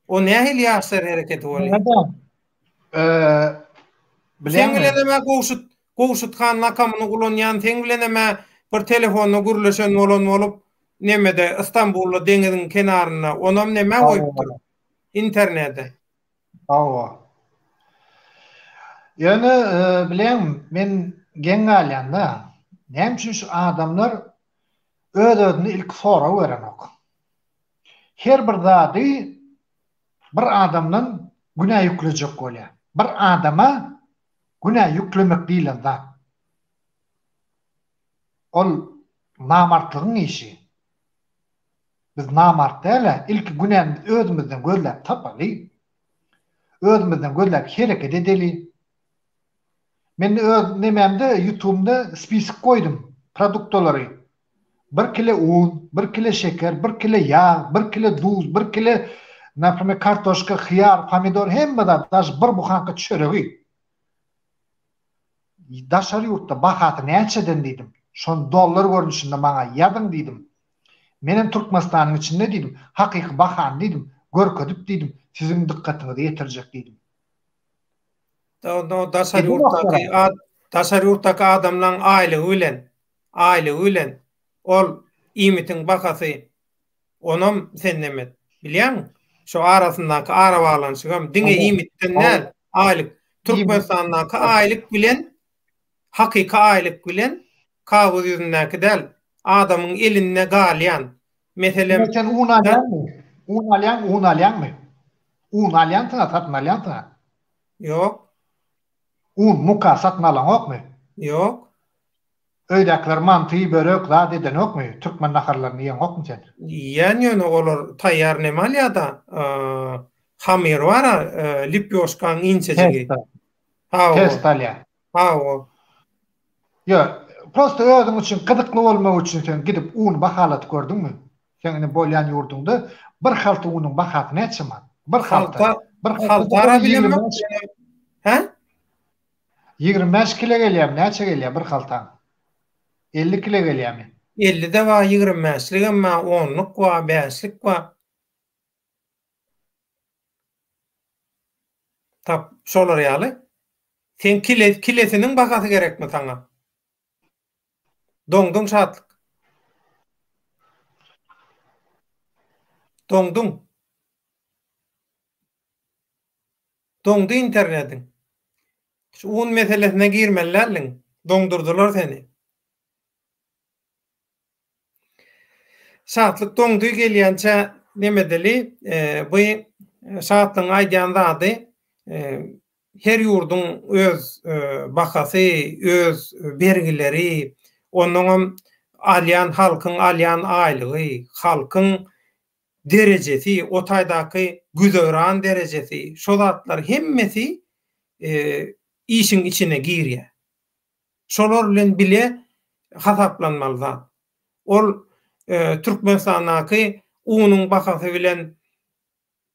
O nähili ýaşlar hereketi bolýar? Seň bilenem-ä Gowşut, Gowşut han lakamyny ulanýan, seň bilenem-ä bir telefonda gürleşen bolan bolup, nemede, Istanbulda deňiziň kenarynda, onam nemä goýupdyr? Internete. Hawa. Ýöne, bileňmi, men geň galýan-da, näme üçin şu adamlar öz-özüne ilki sorag berenok? Her bir zady bir adamdan günä ýüklejek bolýar. Bir adama günä ýüklemek diýlen zat. Ol namartlygyň işi. Biz namart däl-ä, ilki günäni biz özümizden gözläp tapaly. Özümizden gözläp hereket edeli. Men öz nemämde ýutubymda spisik goýdum produktalary. Bir kile un, bir kile şeker, bir kile ýag, bir kile duz, bir kile naprimer kartoşka, hyýar, pomidor hemme zat daž bir buhanka çöregi. Daşary ýurtda bahasy näçeden diýdim. Şony dollar görnüşinde maňa ýazyň diýdim. Menem Türkmenistanyň içinde diýdim, hakyky bahany diýdim, görkezip diýdim, siziň dykgatyňyza ýetirjek diýdim. Daşary ýurtdaky ad. Daşary ýurtdaky adamlaň aýlygy bilen, aýlygy bilen ol iýmitiň bahasy onam sen neme et. Bilýäňmi? Şo arasyndaky arabaglanyşygam diňe iýmitden däl, aýlyk. Türkmenistandaky aýlyk bilen hakyky aýlyk bilen kagyz ýüzündäki däl, adamyň elinde galýan. Meselem, Sen un alýaňmy? Un alýaň, un alýaňmy? Un alýansyň-a, satyn alýansyň-a? Ýok. Un, muka satyn alaňokmy? Ýok. Öýdäkiler manty, börek, zat edenokmy? Türkmen naharlaryny iýeňokmy sen? Iýýän ýöne olar taýýar neme alýada, hamyr bar-a, lipýoşkaň inçejigi. Testa. Test alýar. Hawa. Ýok, prosta özüň üçin gyzykly bolmak üçin sen gidip un bahalatyp gördüňmi? Seň indi bolýan ýurduňda bir halta unuň bahasy näçe manat? Bir halta. Bir halta bilemok. Hä? 25 kile gelýärmi? Näçe gelýär bir haltaň? 50 kile gelýärmi? 50 de bar, 25-ligem bar, onluk bar, bäşlik bar. Tap şolar ýaly. Seň kile kilesiniň bahasy gerekmi saňa? Doňduň Şatlyk. Doňduň. Doňdy internetiň. Şu un meselesine girmeli däldiň. Doňdurdylar seni. Şatlyk doňdy gelýänçä nemedeli bu Şatlygyň aýdýan zady her ýurduň öz bahasy, öz bergileri, onnoňam alýan halkyň alýan aýlygy, halkyň derejesi, o taýdaky güzeran derejesi, şo zatlar hemmesi işiň içine girýär. Şolar bilen bile hasaplanmaly zat. Ol Türkmenistandaky unuň bahasy bilen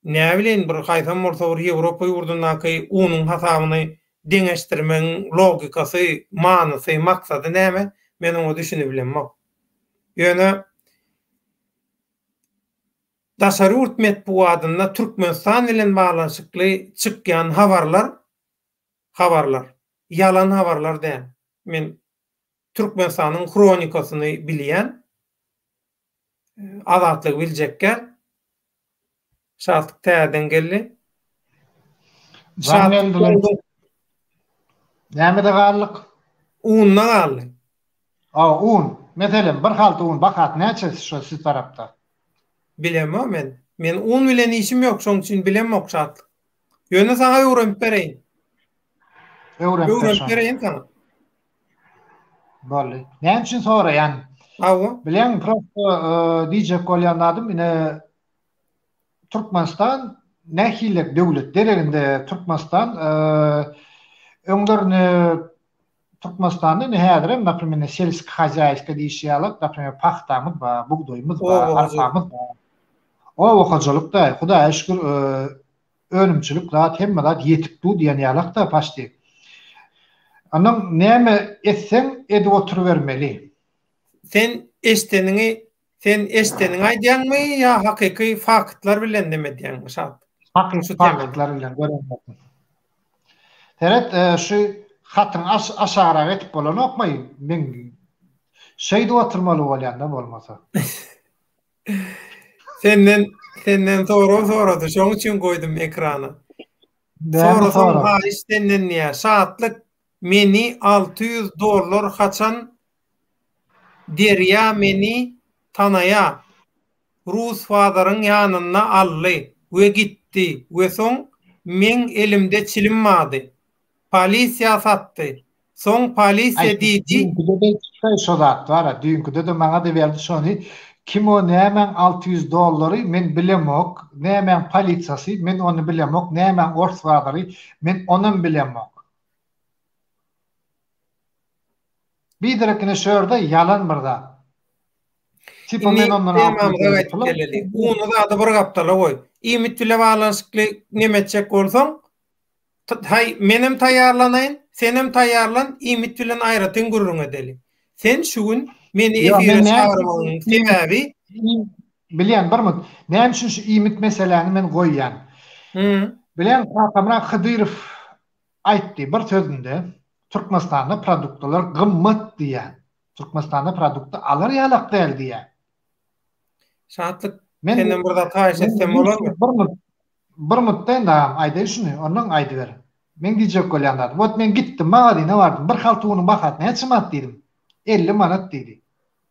näbileýin bir haýsam bolsa bir Ýewropa ýurdundaky unuň hasabyny deňeşdirmegiň logikasy, manysy, maksady näme, men oňa düşünibilemok. Ýöne daşary ýurt metbugatynda Türkmenistan bilen baglanyşykly çykýan habarlar habarlar. Ýalan habarlar däl. Men Türkmenistanyň hronikasyny bilýän. Azatlygy biljekkä. Şatlyk täzeden geldi. Şatlyk boldy. Nämede galdyk? Unda galdy. A, un. Meselem, bir halta un bahasy näçe şo siz tarapda? Bilemok men. Men un bilen işim ýok, şoň üçin bilemok Şatlyk. Ýöne saňa öwrenip bereýin. Öwrenip ber Öwrenip bereýin saňa. Boldy. Näme üçin soraýan? Hawa. Bileň, prosto diýjek bolýan zadym ine Türkmenistan nähili döwlet dereginde Türkmenistan öňler ine Türkmenistanda ine häzirem naprimer ine selski hozýaýstwo diýişi ýaly naprimer pagtamyz bar, bugdaýymyz bar, arpamyz bar. Oba hojalyk-da Hudaýa şükür önümçilik zat hemme zat ýetip dur diýen ýalak-da paçti. Ondan näme etseň edip oturybermeli. Sen eşdeniňi sen eşdeniňi aýdýaňmy ýa hakyky faktlar bilen neme edýäňmi Şat? Hakyky faktlar bilen görenlerden. Seret şu hatyň aşagrak etip bolanokmy men şeýdip oturmaly bolýanda bolmasa. Senden senden sorag sorady şoň üçin goýdum ekrana. Sorasam haýyş senden diýýär. Şatlyk meni 600 dollar haçan Derýa meni tanaýa. Rus fazaryň ýanynda aldy we gitdi we soň meň elimde çilim bardy. Polisiýa satdy. Soň polisiýa diýdi. Düýnküde-de çykdy şo zat bar-a, düýnküde-de maňa-da berdi şony. Kim o nämäň 600 dollary men bilemok, nämäň polisiýasy men ony bilemok, nämäň ors bazary men onam bilemok. Biderek ine şu ýerde ýalan bir zat. Tipa men ondan Temamyza gaýdyp geleli. Uny zady bir gapdala goý. Iýmit bile baglanyşykly neme etjek bolsaň, haý menem taýýarlanaýyn, senem taýýarlan, iýmit bilen aýratyn gürrüň edeli. Sen şu gün meni efire çagyrmagyň sebäbi Bilýän bir minut. Näme üçin şu iýmit meseläni men goýýan? Bilýän Kakamyrat Hydyrow aýtdy bir sözünde. Türkmenistanda produktalar gymmat diýýär. Türkmenistanda produkta alar ýalak däl diýýär. Şatlyk, men senden bir zat haýyş etsem bolarmy? Bir minut, bir minutda indi agam aýdaýyn şuny, ondan aýdyber. Meň diýjek bolýan zadym, wot men gitdim magazyna bardym, bir halta unuň bahasy näçe manat diýdim. 50 manat diýdi.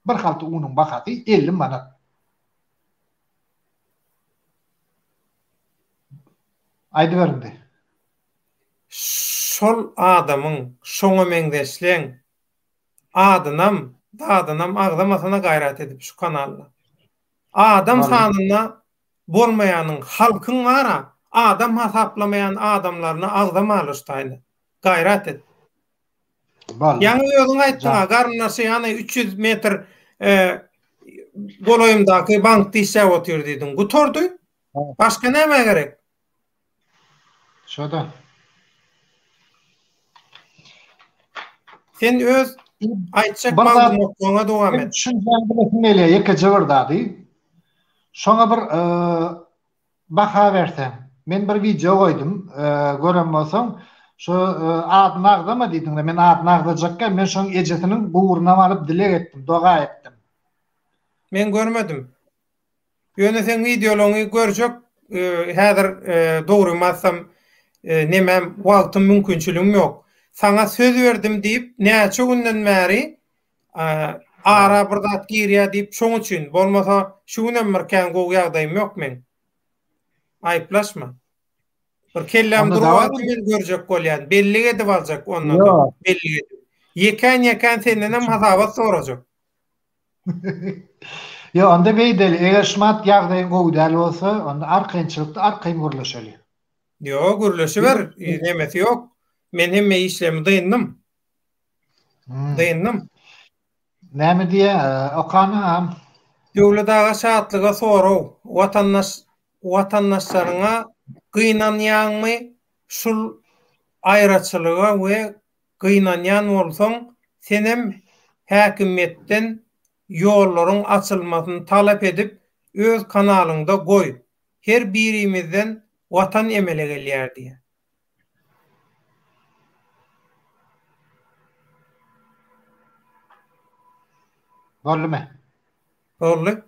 Bir halta unuň bahasy 50 manat. Aýdyber indi. Şol adamyň, şoňa meňzeşleň adynam, zadynam agzamasana gaýrat edip şu kanalda. Adam sanynda bolmaýanyň halkyň bara adam hasaplamaýan adamlaryny agzamaly şu taýda. Gaýrat et. Ýaňy özüň aýtdyň-a, garyndaşy ýany 300 metr golaýymdaky bankda işläp otyr diýdiň. Gutardy. Başga näme gerek? Şoda. Sen öz aýtjak maglumatlaryňa dowam et. Düşünjäni bilesim gelýär, ýekeje bir zady. Şoňa bir baha berseň. Men bir wideo goýdum, gören bolsaň, şu adyny agzama diýdiňle, men adyny agzajakka, men şoň ejesiniň guburyna baryp dileg etdim, doga etdim. Men görmedim. Ýöne seň wideolaryňy görjek häzir dogrymy aýtsam nemem wagtym mümkinçiligim ýok. Saňa söz berdim diýip näçe günden bäri ara bir zat girýär diýip şoň üçin bolmasa şu günem bir kän gowy ýagdaýym ýok meň. Aýyplaşma. Bir kelläm dur wagty men görjek bolýan. Bellik edip aljak ondan. Bellik edip. Ýekän ýekän sendenem hasabat sorajak. Ýok, onda beýdeli, eger şumat ýagdaýyň gowy däl bolsa, onda arkaýynçylykda arkaýyn gürleşeli. Ýok, gürleşiber, nemesi ýok. Men hemme işlerimi dyndym. Dyndym. Näme diýýä, okany agam? Döwlet aga Şatlyga sorag, watandaş watandaşlaryňa gynanýaňmy şul aýraçylyga we Gynanýan bolsaň, senem häkimiýetden ýollaryň açylmasyny talap edip öz kanalyňda goý. Her birimizden watan emele gelýär diýýär. Boldumy? Boldy.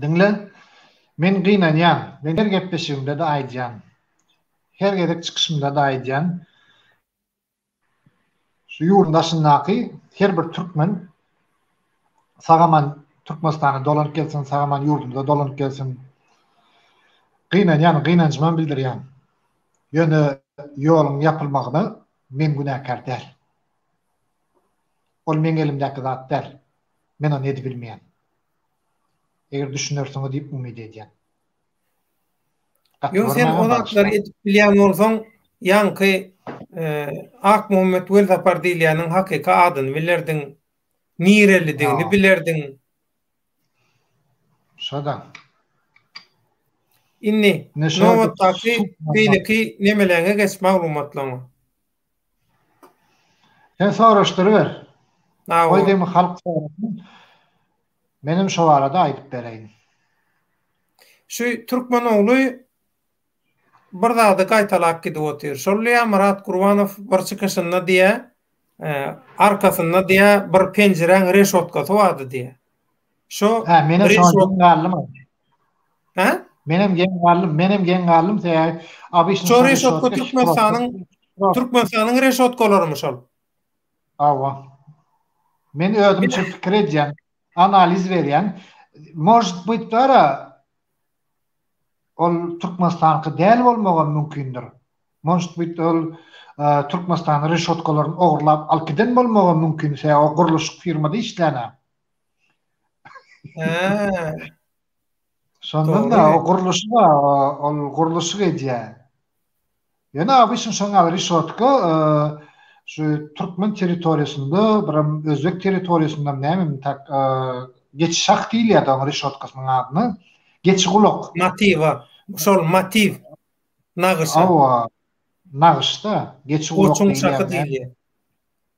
Diňle, men gynanýan, men her gepleşigimde-de aýdýan, her gezek çykyşymda-da aýdýan, şu ýurduň daşyndaky her bir türkmen sag-aman Türkmenistana dolanyp gelsin, sag-aman ýurdumyza dolanyp gelsin. Gynanýan, gynanjymam bildirýän. Ýöne ýoluň ýapylmagyna men günäkär däl. Ol meň elimdäki zat däl. Men ony edibilmeýän. Eger düşünersiňiz diýip umyt edýän. Gaty Ýok, sen o zatlary edip bilýän bolsaň, ýaňky Akmuhammet Welsapar diýilýäniň hakyky adyny bilerdiň, nirelidigini bilerdiň. Şo-da. Indi nobatdaky beýleki nemeleňe geç maglumatlaryňa. Sen soraşdyryber. Goý demi halk sorasyn. Menem şo barada aýdyp bereýin. Şu türkmen ogly bir zady gaýtalap gidip otyr. Şol diýýär Myrat Gurbanow bir çykyşynda diýýär, arkasynda diýýär bir penjiräň reşotkasy bardy diýýär. Şo Hä, menem şoňa geň galdym. Hä? Menem geň galdym, menem geň galdym, sebäbi obyçny şo reşotka Türkmenistanyň Türkmenistanyň reşotkalarymy şol? Hawa. Men özümçe pikir edýän, analiz berýän. Может быть bara ol Türkmenistanky däl bolmagam mümkindir. Может быть ol Türkmenistanyň reşotkalaryny ogurlap alyp giden bolmagam mümkin, sebäbi o gurluşyk firmada işlän-ä. Hä. Şondan da o gurluşyk ol gurluşyk edýär. Ýöne obyçny şoň ýaly reşotka şu türkmen territoriýasynda biram özbek territoriýasynda näme tak geçi şah diýilýär oň reşotkasynyň adyna. Geçi gulak. Motiwa. Şol motiw nagyşa. Hawa. Nagyşda geçi gulak diýilýär. Goçuň şahy diýilýär.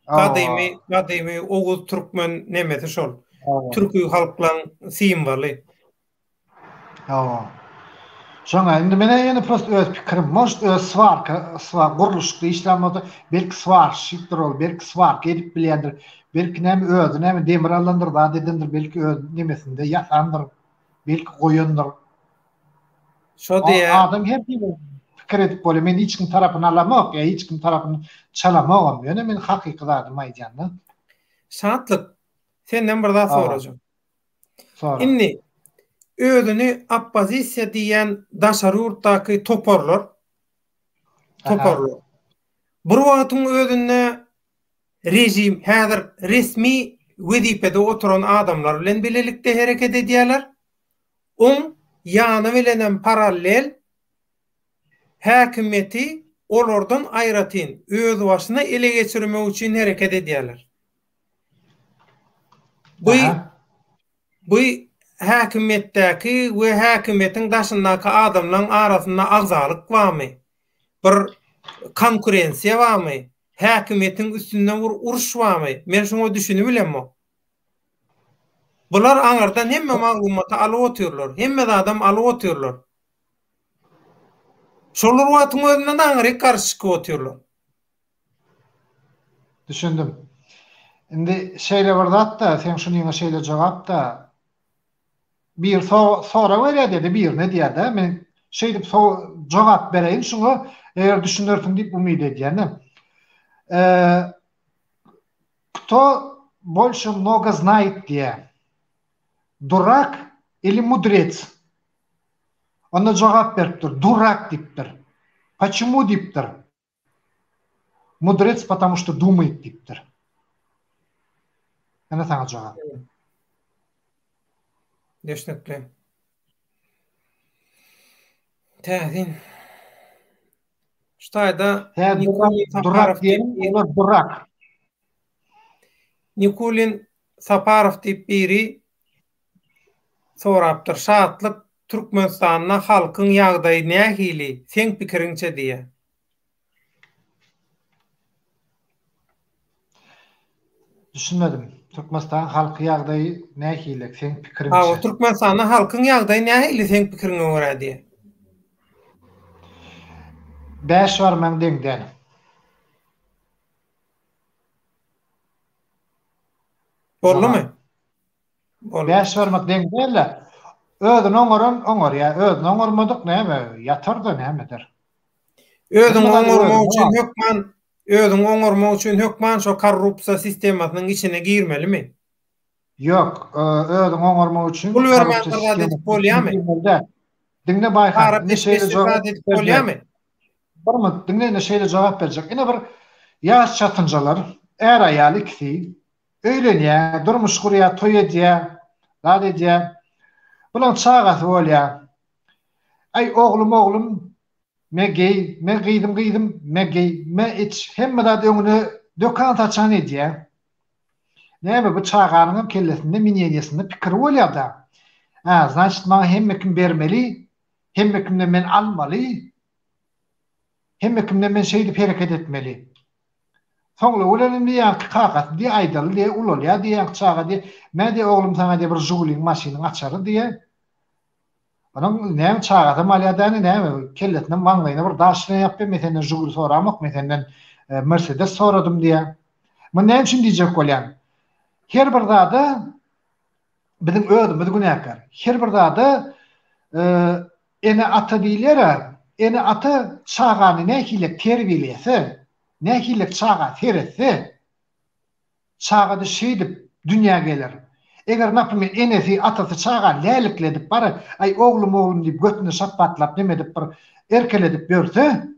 Gadymy, gadymy oguz türkmen nemesi şol. Türki halklaň simwoly. Hawa. Şoňa indi menä ýene prosta öz pikirim, может öz swarka, swa gurluşykda işlän bolsa, belki swarşikdir ol, belki swarka edip bilýändir, belki näme özi näme demir alandyr, zat edendir, belki öz nemesinde ýasandyr, belki goýandyr. Şo diýä. Adam her hili pikir edip bolýar. Men hiç kim tarapyny alamok, ýa hiç kim tarapyny çalamogam. Ýöne men hakyky zadymy aýdýan-da. Şatlyk, senden bir zat sorajak. Sora. Indi özüni oppozisiýa diýýän daşary ýurtdaky toparlar toparlar bir wagtyň özünde režim häzir resmi wezipede oturan adamlar bilen bilelikde hereket edýärler. Oň ýany bilenem parallel häkimiýeti olardan aýratyn özbaşyna ele geçirmek üçin hereket edýärler. Bu bu häkimiýetdäki we häkimiýetiň daşyndaky adamlaryň arasynda agzalyk barmy? Bir konkurensiýa barmy? Häkimiýetiň üstünde bir uruş barmy? Men şuňa düşünibilemok. Bular aňyrdan hemme maglumaty alyp otyrlar. Hemme zadam alyp otyrlar. Şol bir wagtyň özünde-de aňryk garşy çykyp otyrlar. Düşündim. Indi şeýle bir zat-da, seň şunyňa şeýle jogap-da. Bir sorag berýär diýdi, birine diýýär-de. Men şeýdip jogap bereýin şuňa, eger düşünersiň diýip umyt edýän-de. Kto bolşe mnogo znaýet diýýär. Durak ili mudrec? Onda jogap beripdir, durak diýipdir. Počemu diýipdir. Mudrec потому что думает diýipdir. Ine saňa jogap. Düşnükli. Täsin. Şu taýda Durak diýen olar durak. Nikulin Saparow diýip biri sorapdyr. Şatlyk Türkmenistanda halkyň ýagdaýy nähili seň pikiriňçe diýýär. Düşünmedim. Türkmenistan halky ýagdaýy nähili seň pikiriňçe? Hawa, Türkmenistanda halkyň ýagdaýy nähili seň pikiriňe görä diýýär. Bäş barmaň deň däl. Boldumy? Boldy. Bäş barmak deň däl-de. Özüni oňaran oňarýar, özüni oňarmadyk näme, ýatar-da näme eder. Özüňi oňarmak üçin hökman, özüňi oňarmak üçin hökman şo korrupsiýa sistemasynyň içine girmelimi? Ýok, özüňi oňarmak üçin Pul bermän bir zat edip bolýarmy? Diňle Baýhan, indi şeýle jogap edip bolýarmy? Bir minut, diňle indi şeýle jogap berjek. Ine bir ýaş çatynjalar, är-aýal ikisi öýlenýär, durmuş gurýar, toý edýär, zat edýär. Bulaň çagasy bolýar. Aý, oglum, oglum, me geý, me gyzym, gyzym, me geý, me iç, hemme zat öňüne dökan-saçan edýär. Näme, bu çaganyňam kellesinde, mineniýesinde pikiri bolýar-da. Hä, znaçit, maňa hemme kim bermeli, hemme kimden men almaly, hemme kimden men şeýdip hereket etmeli. Soňlugy bilen indi ýaňky kakasy diýe aýdaly diýe ulalýar diýe ýaňky çaga diýe mä diýe oglum saňa diýe bir žiguliň maşynyň açary diýe. Onuň näme çagasam alýar däni näme kellesine maňlaýyna bir daş bilen ýapýar men senden žiguli soramok men senden mersedes soradym diýe. Muny näme üçin diýjek bolýan? Her bir zada biziň özümiz günäkär. Her bir zada ene-ata diýilýär-ä, ene-ata çagany nähili terbiýelese, nähili çaga seretse, çaga-da şeýdip dünýä geler. Eger, naprimýer, enesi, atasy çagany lälikledip bara, aý, oglum, oglum diýip götüne şapbatlap neme edip bir erkeledip ýörse,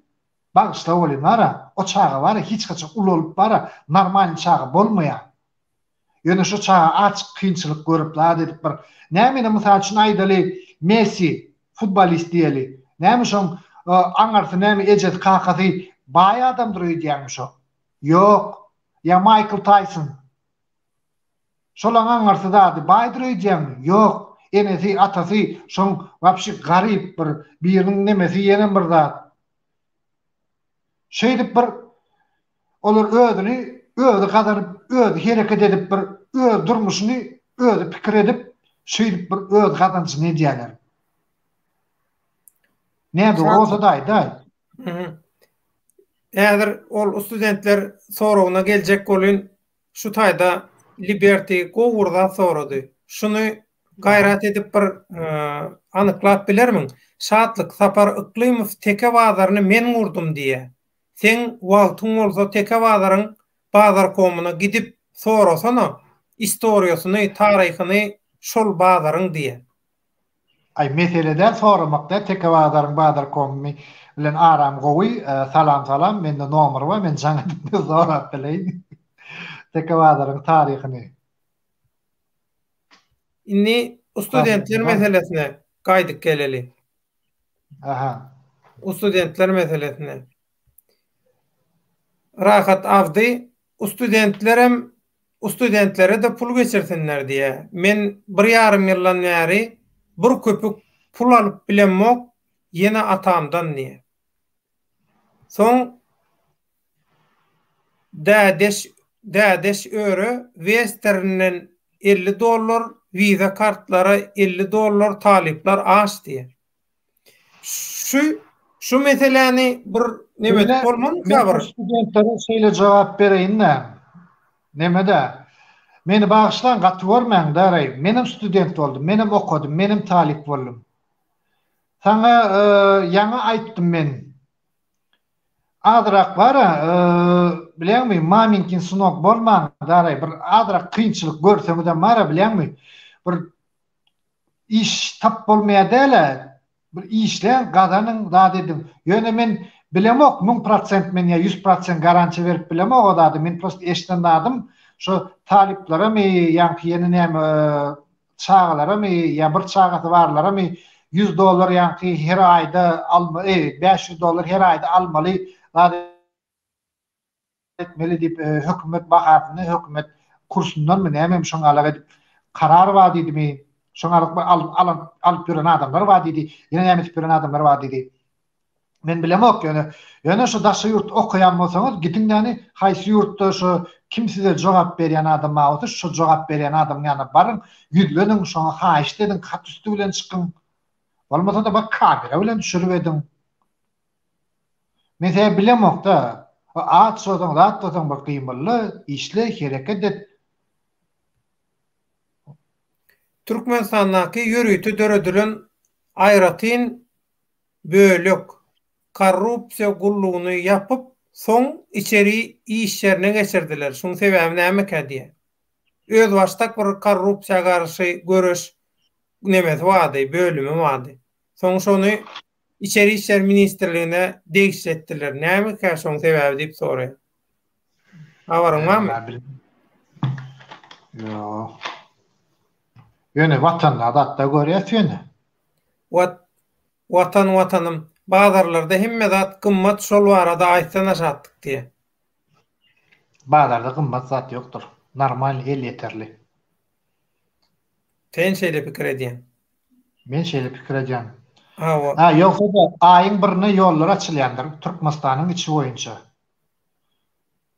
bagyşla welin bara, o çaga bara hiç haçan ulalyp bara normalnyý çaga bolmaýar. Ýöne şu çaga açyk kynçylyk görüp zat edip bir näme ine mysal üçin aýdaly Messi futbolist diýeli näme şoň aňarsy näme ejesi kakasy baý adamdyr öýdýäňmi şo ýok ýa Maýkl Taýson şolaň aňarsy zady baýdyr öýdýäňmi ýok enesi atasy şoň wapşi garyp bir biriniň nemesi ýenem bir zat Şeýdip bir olar özüni özi gazanyp, özi hereket edip bir öz durmuşyny özi pikir edip, şeýdip bir öz gazanjyny edýärler. Nädogry bolsa-da aýdaý. Häzir ol studentler soragyna geljek bolyn, şu taýda Liberty gowy bir zat sorady. Şuny gaýrat edip bir anyklap bilermiň? Şatlyk Sapar Yklymow Teke bazaryny men gurdum diýýä. Seň wagtyň bolsa Teke bazaryň bazarkomyna gidip sorasana istoriýasyny, taryhyny şol bazaryň diýýä. Aý mesele däl soramak däl Teke bazaryň bazarkomy bilen aram gowy salam salam mende nomer bar men jaň edip sorap bileýin Teke bazaryň taryhyny. Indi studentler meselesine gaýdyp geleli. Aha. Studentler meselesine. Rahat Abdy studentlerem studentlere-de pul geçirsinler diýýär. Men bir ýarym ýyldan bäri bir köpük pul alyp bilemok ýene atamdan diýýär. Soň Dädeş Dädeş öre Westernden 50 dollar, Visa kartlara 50 dollar talyplar aç diýýär. Şu şu meseläni bir neme edip bolmamyka bir? Studentlere şeýle jogap bereýin-de. Neme-de. Meni bagyşlaň, gaty görmäň, daraý. Menem student boldum, menem okadym, menem talyp boldum. Saňa ýaňy aýtdym men. Azrak bar-a, bilýäňmi, maminkin synok bolmaň, daraý, bir azrak kynçylyk görseňizem bar-a, bilýäňmi, bir Iş tap bolmaýa dälä bir işläň gazanyň zat ediň ýöne men bilemok 1000% men ýa 100% garantiýa berip bilemok o zady men prosta eşden zadym şo talyplaramy ýaňky ýene näme çagalaramy ýa bir çagasy barlaramy 100 dollar ýaňky her aýda alma 500 dollar her aýda almaly zat etmeli diýip hökümet bahasyny hökümet kursundanmy nämemi şoň alak edip karar bar diýdimi şoň alyp alyp alyp ýören adamlar bar diýdi ýene näme edip ýören adamlar bar diýdi men bilemok ýöne ýöne şu daşary ýurt okaýan bolsaňyz gidiň ýani haýsy ýurtda şu kim size jogap berýän adam bar bolsa şo jogap berýän adamyň ýanyna baryň ýüzleniň şoňa haýyşt ediň hat üsti bilen çykyň bolmasa-da bir kamera bilen düşürip ediň Men seni bilemokda. Aç bolsaň, zat bolsaň bir gymylda, işle, hereket et. Türkmenistandaky ýörite döredilen aýratyn bölek korrupsiýa gullugyny ýapyp, soň içeri işlerine geçirdiler. Şuň sebäbi nämekä diýýän. Özbaşdak bir korrupsiýa garşy göreş nemesi bardy, bölümi bardy. Soň şony Içeri işler ministrligine degişli etdiler. Nämekä şoň sebäbi diýip soraýar. Habaryň barmy? Ýok. Ýöne watanda zatda görýäs ýöne. Wat Watan watanym. Bazarlarda hemme zat gymmat şol barada aýtsana Şatlyk diýe. Bazarda gymmat zat ýokdur. Normalny elýeterli. Sen şeýle pikir edýäň. Men şeýle pikir edýän. Hawa. Ha, ýogsa-da aýyň birine ýollar açylýandyr Türkmenistanyň içi boýunça.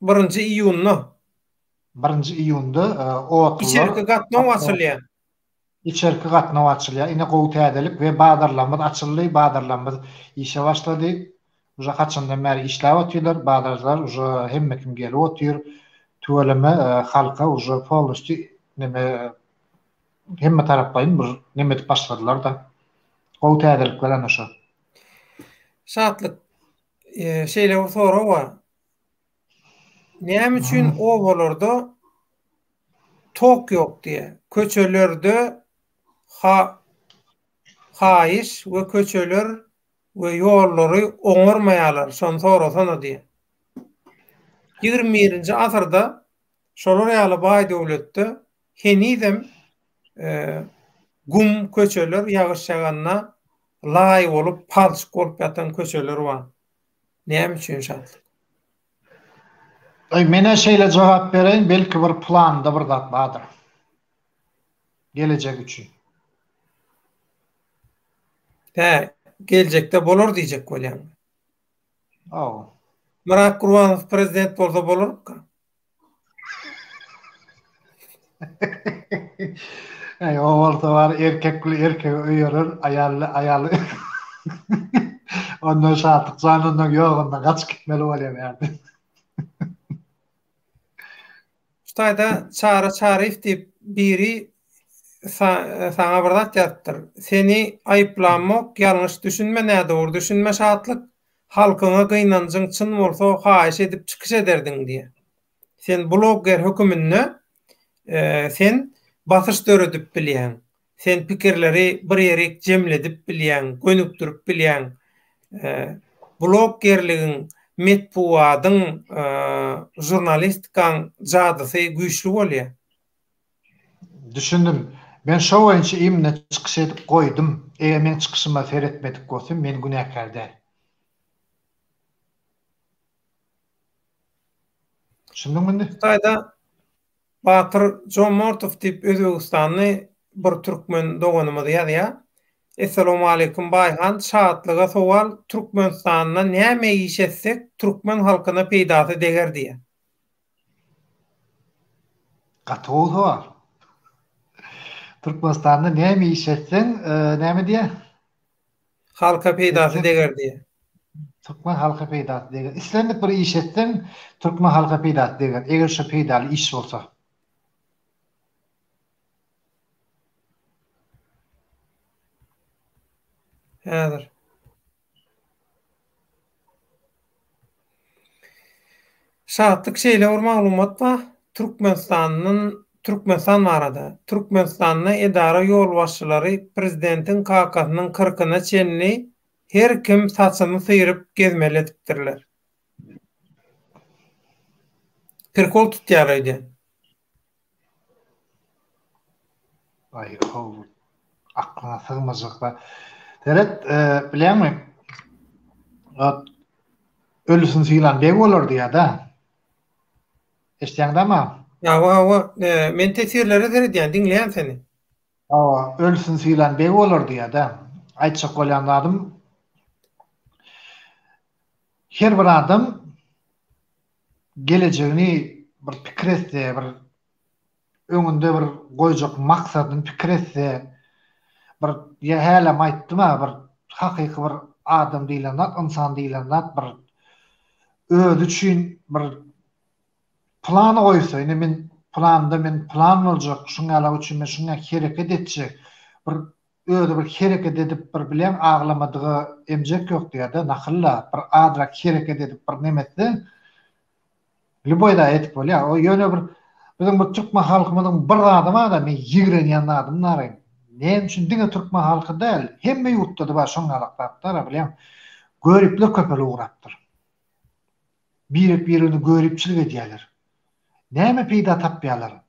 Birinji iýunda. Birinji iýunda otlular. Içerki gatnaw açylýar. Içerki gatnaw açylýar. Ine gowy täzelik we bazarlarymyz açyldy, bazarlarymyz işe başlady. Uje haçandan bäri işläp otyrlar, bazarlar uje hemme kim gelip otyr. Tüweleme halka uje polnostýu neme hemme taraplaýyn bir neme edip başladylar-da. Gowy täzelikler ana şo. Şatlyk, şeýle bir sorag bar. Näme üçin obalarda tok ýok diýýär. Köçelerde ha haýyş we köçeler we ýollary oňarmaýarlar, şony sorasana diýýär. 21-nji asyrda şolar ýaly baý döwletde henizem gum köçeler ýagyş ýaganda laý bolup, palçyk bolup ýatan köçeler bar. Näme üçin Şatlyk? Aý menä şeýle jogap bereýin, belki bir planda bir zat bardyr. Gelejek üçin. Hä, geljekde bolar diýjek bolýaňmy? Hawa. Myrat Gurbanow prezident bolsa bolarmyka? Äý, o bolsa bar, erkek bile erkegi öýerer, aýal bile aýaly. Ondan Şatlyk jan ondan ýok ondan gaçyp gitmeli bolýar bärden. Şu taýda Çary Çaryýew diýip biri saňa bir zat ýazypdyr. Seni aýyplamok, ýalňyş düşünme, nädogry düşünme Şatlyk. Halkyňa gynanjyň çyn bolsa haýyş edip çykyş ederdiň diýýär. Sen blogger höküminde sen basyş döredip bilýäň. Sen pikirleri bir ýerik jemledip bilýäň, gönükdirip bilýäň. Bloggerligiň, metbugadyň, žurnalistikaň jadysy güýçli bolýar. Düşündim. Men şo boýunça imine çykyş edip goýdum. Eger meň çykyşyma seretmedik bolsa, men günäkär däl. Düşündiňmi indi? Hytaýda Batyr Jomortow diýip Özbegistanly bir türkmen doganymyz ýazýar. Essalawmaleýkum Baýhan, Şatlyga sowal, Türkmenistanda näme iş etsek türkmen halkyna peýdasy deger diýýär. Gaty gowy sowal. Türkmenistanda näme iş etseň, näme diýýär? Halka peýdasy deger diýýär. Türkmen halka peýdasy deger. Islendik bir iş etseň, türkmen halka peýdasy deger. Eger şo peýdaly iş bolsa. Häzir. Şatlyk şeýle bir maglumat bar, Türkmenistandan Türkmenistan barada, Türkmenistanda edara ýolbaşçylary prezidentiň kakasynyň kyrkyna çenli her kim saçyny syryp gezmeli edipdirler. Prikol tutýar öýdýän. Aý, how, aklyňa sygmajak zat. Seret, bilýäňmi? Ölüsini sylan beg bolar diýýär-dä. Eşidýäňdämi? Hawa, hawa. Men teswirlere seredýän, diňleýän seni. Hawa, ölüsini sylan beg bolar diýýär-dä. Aýtjak bolýan zadym, her bir adam gelejegini bir pikir etse, bir öňünde bir goýjak maksadyny pikir etse, bir ýa hälem aýtdym-a, bir hakyky bir adam diýlen zat, ynsan diýlen zat bir özi üçin bir plan goýsa, ine men planda men plan boljak, şuň ýalak üçin men şuň ýaly hereket etjek, bir özi bir hereket edip bir bileň aglamadyga emjek ýok diýýärde nakylla bir azrak hereket edip bir neme etse lýuboý zat edip bolýar o ýöne bir biziň bir türkmen halkymyzyň bir zady barda men ýigrenýän zadym nary näme üçin diňe türkmen halky däl hemme ýurtda-da bar şoň ýalak zatlar bilýäň göripler köpelip ugrapdyr birek biregine göripçilik edýärler näme peýda tapýarlar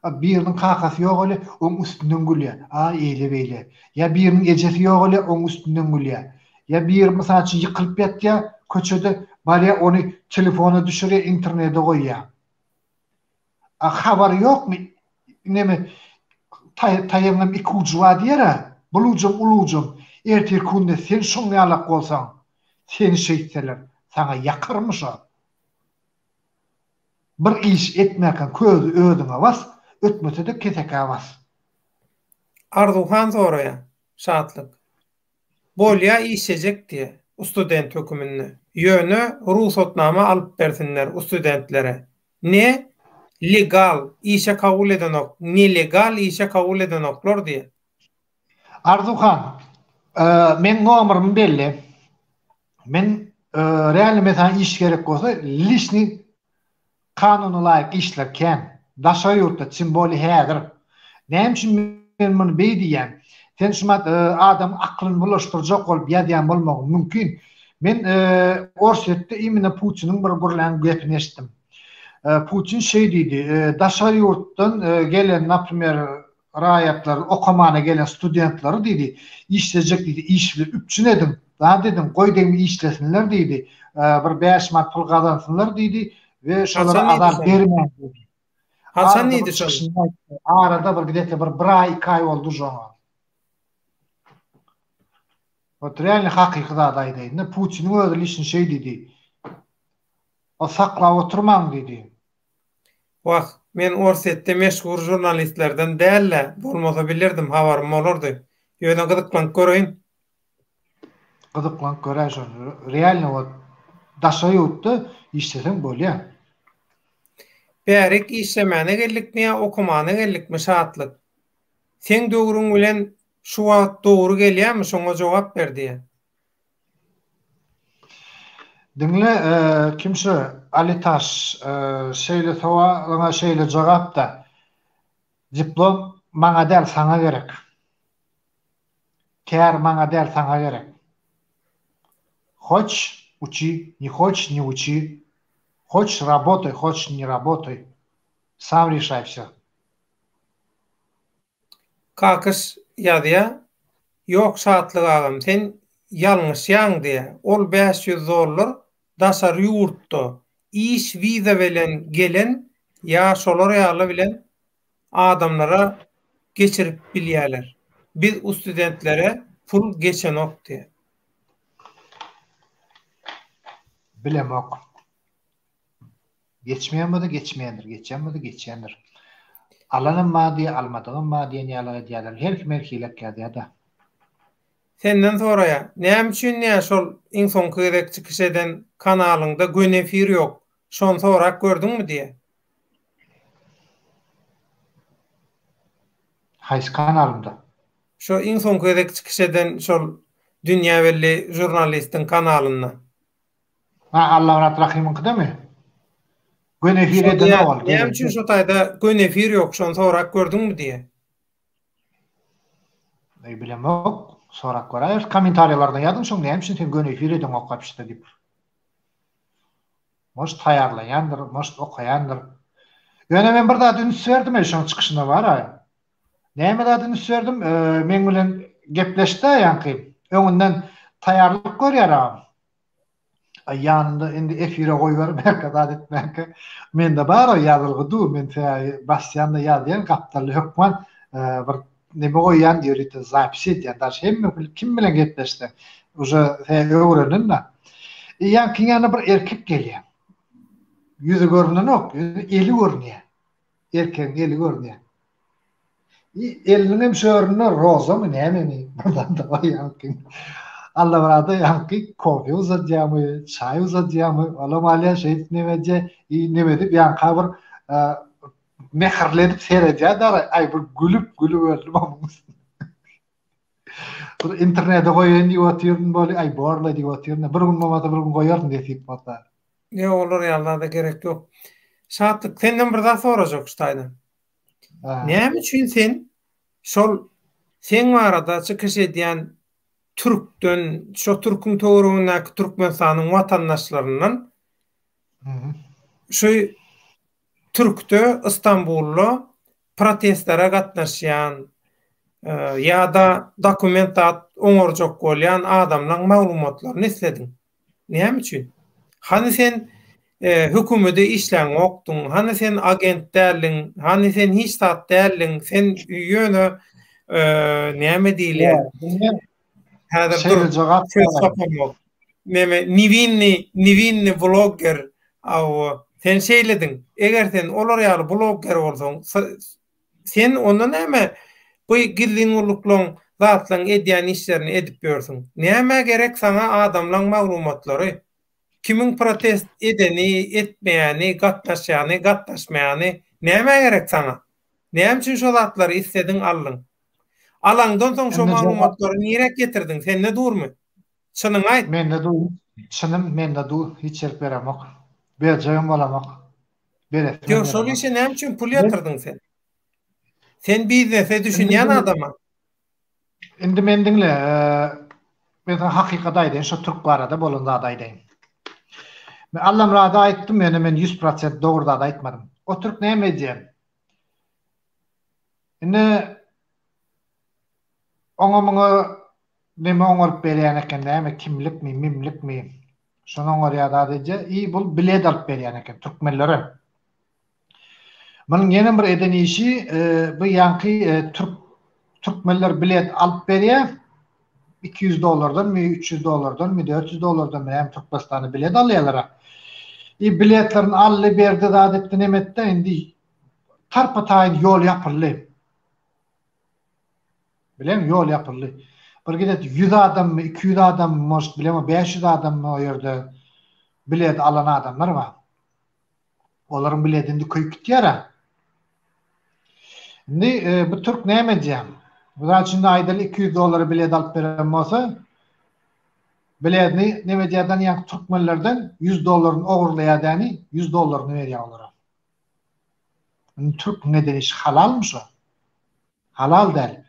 A biriniň kakasy ýogalýa, oň üstünden gülýä. A eýle-beýle. Ýa biriniň ejesi ýogalýa, oň üstünden gülýä. Ýa biri mysal üçin ýykylyp ýatýa köçede, barýa ony telefona düşürýä, internede goýýa. A habary ýokmy, neme, taýagyňam iki ujy bar diýer-ä, bul ujam, ul ujam. Ertirki günde sen şoň ýalak bolsaň, seni şeýtseler, saňa ýakarmy şo? Bir iş etmäkäň közi özüňe bas, ötmese-de kesekä bas. Arzuwhan soraýar, Şatlyk. Bolýa işlejek diýä, ustudent höküminde. Ýöne rugsatnama alyp bersinler ustudentlere. Ne legal işe kabul edenok, nelegal işe kabul edenoklar diýä. Arzuwhan, meň nomerymy belle. Men realny men saňa iş gerek bolsa liçni kanuna laýyk işler kän. Daşary ýurtda tim boli häzir. Näme üçin men muny beý diýýän. Sen şumat adamyň aklyny bulaşdyrjak bolup ýazýan bolmagyň mümkin. Men Orsýetde imенно Putiniň bir gürlän gepini eşitdim. Putin şeý diýdi, daşary ýurtdan gelen naprimer raýatlary, okamana gelen studentleri diýdi, işlejek diýdi, iş bilen üpjün ediň, zat ediň, goý degmi işlesinler diýdi, bir bäş manat pul gazansynlar diýdi we şolara azar bermäň diýdi. Haçan diýdi şony? Arada bir gidete bir bir aý, iki aý boldy şoňa. Wot realny hakyky zady aýdaýyn-da, Putiniň özi lişni şeý diýdi. O saklap oturmaň diýdi. Wah, men Orsýetde meşhur žurnalistlerden däl-ä, bolmasa bilerdim, habarym bolardy. Ýöne gyzyklanyp göreýin. Gyzyklanyp göräý şony. Realno wot daşary ýurtda işleseň bolýa. Bärik işlemäne geldikmi ýa okamana geldikmi Şatlyk? Seň döwrüň bilen şu wagt dogry gelýämi şoňa jogap ber diýýä. Diňle kim şu Alitaş şeýle sowalyňa şeýle jogapda. Diplom maňa däl saňa gerek. Kär maňa däl saňa gerek. Hoç uçi ne hoç ne uçi hoç rabotaý hoç ne rabotaý sam rişaý wsё. Kakyş ýazýa, Ýok Şatlyk agam sen ýalňyşýaň diýä, ol 500 dollar daşary ýurtda iş wiza bilen gelen ýa şolar ýaly bilen adamlara geçirip bilýäler. Biz ustudentlere pul geçenok diýä. Bilemok. Geçmeýän bolsa geçmeýändir, geçýän bolsa geçýändir. Alanam bar diýýär, almadygam bar diýen ýaly edýärler. Her kim her hili edýär-de. Senden soraýar, näme üçin diýýär şol iň soňky gezek çykyş eden kanalyňda göni efir ýok, şony sorap gördüňmi diýýär. Haýsy kanalymda? Şo iň soňky gezek çykyş eden şol dünýä belli žurnalistiň kanalynda. Ha Allamyrat Rahymyňkydamy? Göni efir edenok ol. Näme üçin şo taýda göni efir ýok şony sorap gördüňmi diýýä. Eý bilemok. Sorap göräýeris. Kommentariýalarda ýazyň şoň näme üçin sen göni efir edeňok wapşda diýip. Может taýýarlaýandyr, может okaýandyr. Ýöne men bir zat üns berdim eý şoň çykyşyna bar-a. Näme zat üns berdim? Meň bilen gepleşdi-ä ýaňky. Öňünden taýýarlyk görýär agam. Aý ýanynda indi efire goýbermänkä zat etmänkä mende bar o ýazylgy dur men sebäbi basýan-da ýazýan gapdalda hökman bir neme goýýan ýörite zapis edýän daş hemme kim bilen gepleşseň uje sen öwrendin-dä. Ýaňkyň ýanyna bir erkek gelýär. Ýüzi görünenok, ýöne eli görünýär. Erkegiň eli görünýär. I eliniňem şöründe rozamy nämemi bir zat bar ýaňky. Allamyrada ýaňky kofe uzadýarmy, çaý uzadýarmy, olam alýar şeýdip neme edýär, i neme edip ýaňka bir mähirli edip seredýär dara, aý bir gülüp gülüp öldüm onuň üstüne. Bir internete goýaýyn diýip otyryn boli, aý borla diýip otyryn. Bir gün bolmasa bir gün goýaryn nesip bolsa. Ýok olar ýaly zada gerek ýok. Şatlyk senden bir zat sorajak şu taýdan. Näme üçin sen şol seň barada çykyş edýän türkden, şo türküň töweregindäki Türkmenistanyň watandaşlaryndan şu türkde Istanbulda protestlere gatnaşýan ýa-da dokument zat oňarjak bolýan adamlaň maglumatlaryny islediň? Näme üçin? Hany sen hökümede işläňokdyň, hany sen agent däldiň, hany sen hiç zat däldiň, sen ýöne näme diýilýär? Häzir dur, söz tapamok. Neme, niwinni, niwinni blogger, aw, sen şeýlediň. Eger sen olar ýaly blogger bolsaň, Sen onda näme bu gizlin gulluklaň zatlaň edýän işlerini edip ýörsüň? Nämä gerek saňa adamlaň maglumatlary? Kimiň protest edeni, etmeýäni, gatnaşýany, gatnaşmaýany nämä gerek saňa? Näme üçin şo zatlary islediň aldyň? Alaňdan soň şo maglumatlary niräk getirdiň? Sende durmy? Çynyňy aýt. Mende dur. Çynym mende dur. Hiç ýerik beremok. Berjegem bolamok. Beresim Ýok, şol işe näme üçin pul ýatyrdyň sen? Sen biznese düşünýän adama. Indi men diňle, men sana hakykat aýdaýyn, şo türk barada bolan zady aýdaýyn. Men Allamyrada aýtdym, ýöne men 100% dogry zat aýtmadym. O türk näme edýär? Indi oňa muňa neme oňaryp berýän eken, näme kimlikmi, mimlikmi, şony oňarýar zat edýär. I bul bilet alyp berýän eken türkmenlere. Munuň ýene bir eden işi bu ýaňky türk türkmenler bilet alyp berýär. 200 dollardanmy, 300 dollardanmy, 400 dollardanmy näme Türkmenistana bilet alýarlar. I biletlerini aldy, berdi, zat etdi, neme etdi, indi tarpa-taýyn ýol ýapyldy. Bileň ýol ýapyldy. Bir gezek 100 adammy, 200 adammy, может, bilemok, 500 adammy o ýerde bilet alan adamlar bar. Olaryň bileti indi köýüp gitýär-ä. Indi e, bu türk näme edýär? Mysal üçin aýdaly 200 dollara bilet alyp beren bolsa, biletini näme edýärden ýa türkmenlerden 100 dollaryny ogurlaýar däni, 100 dollaryny berýär olara. Indi türküň eden işi halalmy şo? Halal däl.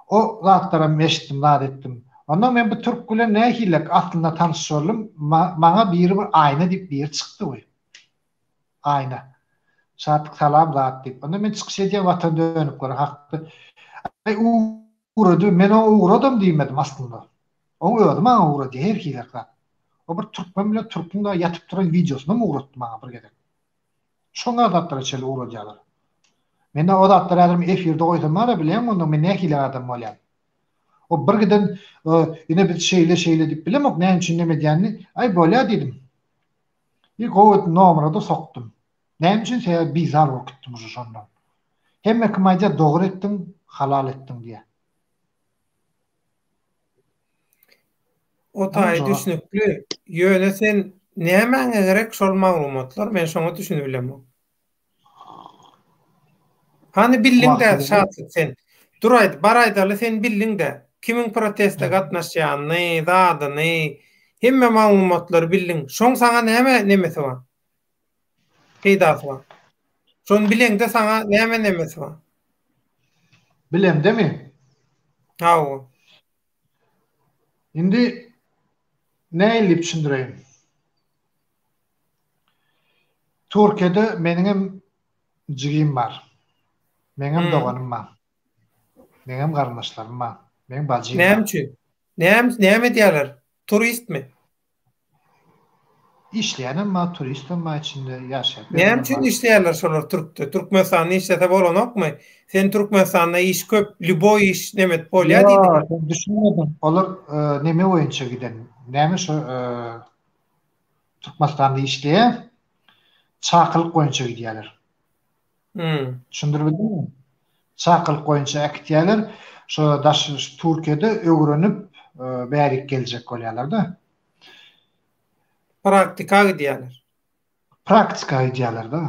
O zatlaram eşitdim, zat etdim. Ondan men bu türk bilen nähilek aslynda tanyş boldum. Maňa biri bir Aýna diýip biri çykdy we. Aýna. Şatlyk salam zat diýip. Onda men çykyş edýän watan dönükleri hakda. Aý ugrady, men oňa ugradam diýmedim aslynda. Oň özi maňa ugradýar her hilek zat. O bir türkmen bilen türküň da ýatyp duran wideosynam ugratdy maňa bir gezek. Şoňa zatlara çenli ugradýarlar. Mende o zatlary häzir men efirde goýsam bara bilýäňmi onda men nähili adam bolýan. O bir giden ine biz şeýle şeýle diýip bilemok näme üçin neme edýänini. Aý bolýa diýdim. Bir gowy etdim nomera-da sokdum. Näme üçin sebäbi bizar bolup gitdim uje şondan. Hemme kim aýdýar dogry etdiň halal etdiň diýýär. O taýy düşnükli. Ýöne sen nämäňe gerek şol maglumatlar? Men şoňa düşünibilemok. Hany bildiň-dä Şatlyk sen. Dur aýt, bar aýdaly sen bildiň-dä. Kimiň proteste gatnaşýanyny, zadyny, hemme maglumatlary bildiň. Şoň saňa näme nemesi bar? Peýdasy bar. Şony bileňde saňa näme nemesi bar? Bilemdemi? Hawa. Indi nähili diýip düşündireýin? Türkiýede meniňem jigim bar. Meňem doganym bar. Meňem garyndaşlarym bar. Meň bajym bar. Näme üçin? Näme näme edýärler? Turistmi? Işleýänem bar, turistem bar içinde, ýaşaýyp Näme ýörenem üçin bar. işleýärler şolar türkde? Türkmenistanda işlese bolanokmy? Sen Türkmenistanda iş köp, lýuboý iş nemet bolýar diýdiň. Ýok, sen düşünmediň. Olar neme boýunça giden? Näme şo Türkmenistanda işleýär, çakylyk boýunça gidýärler. Hmm. Düşündirip bildimmi? Çakylyk boýunça äkitýärler. Şo daş Türkiýede öwrenip, bärik geljek bolýarlar-da. Praktika gidýärler. Praktika gidýärler-de.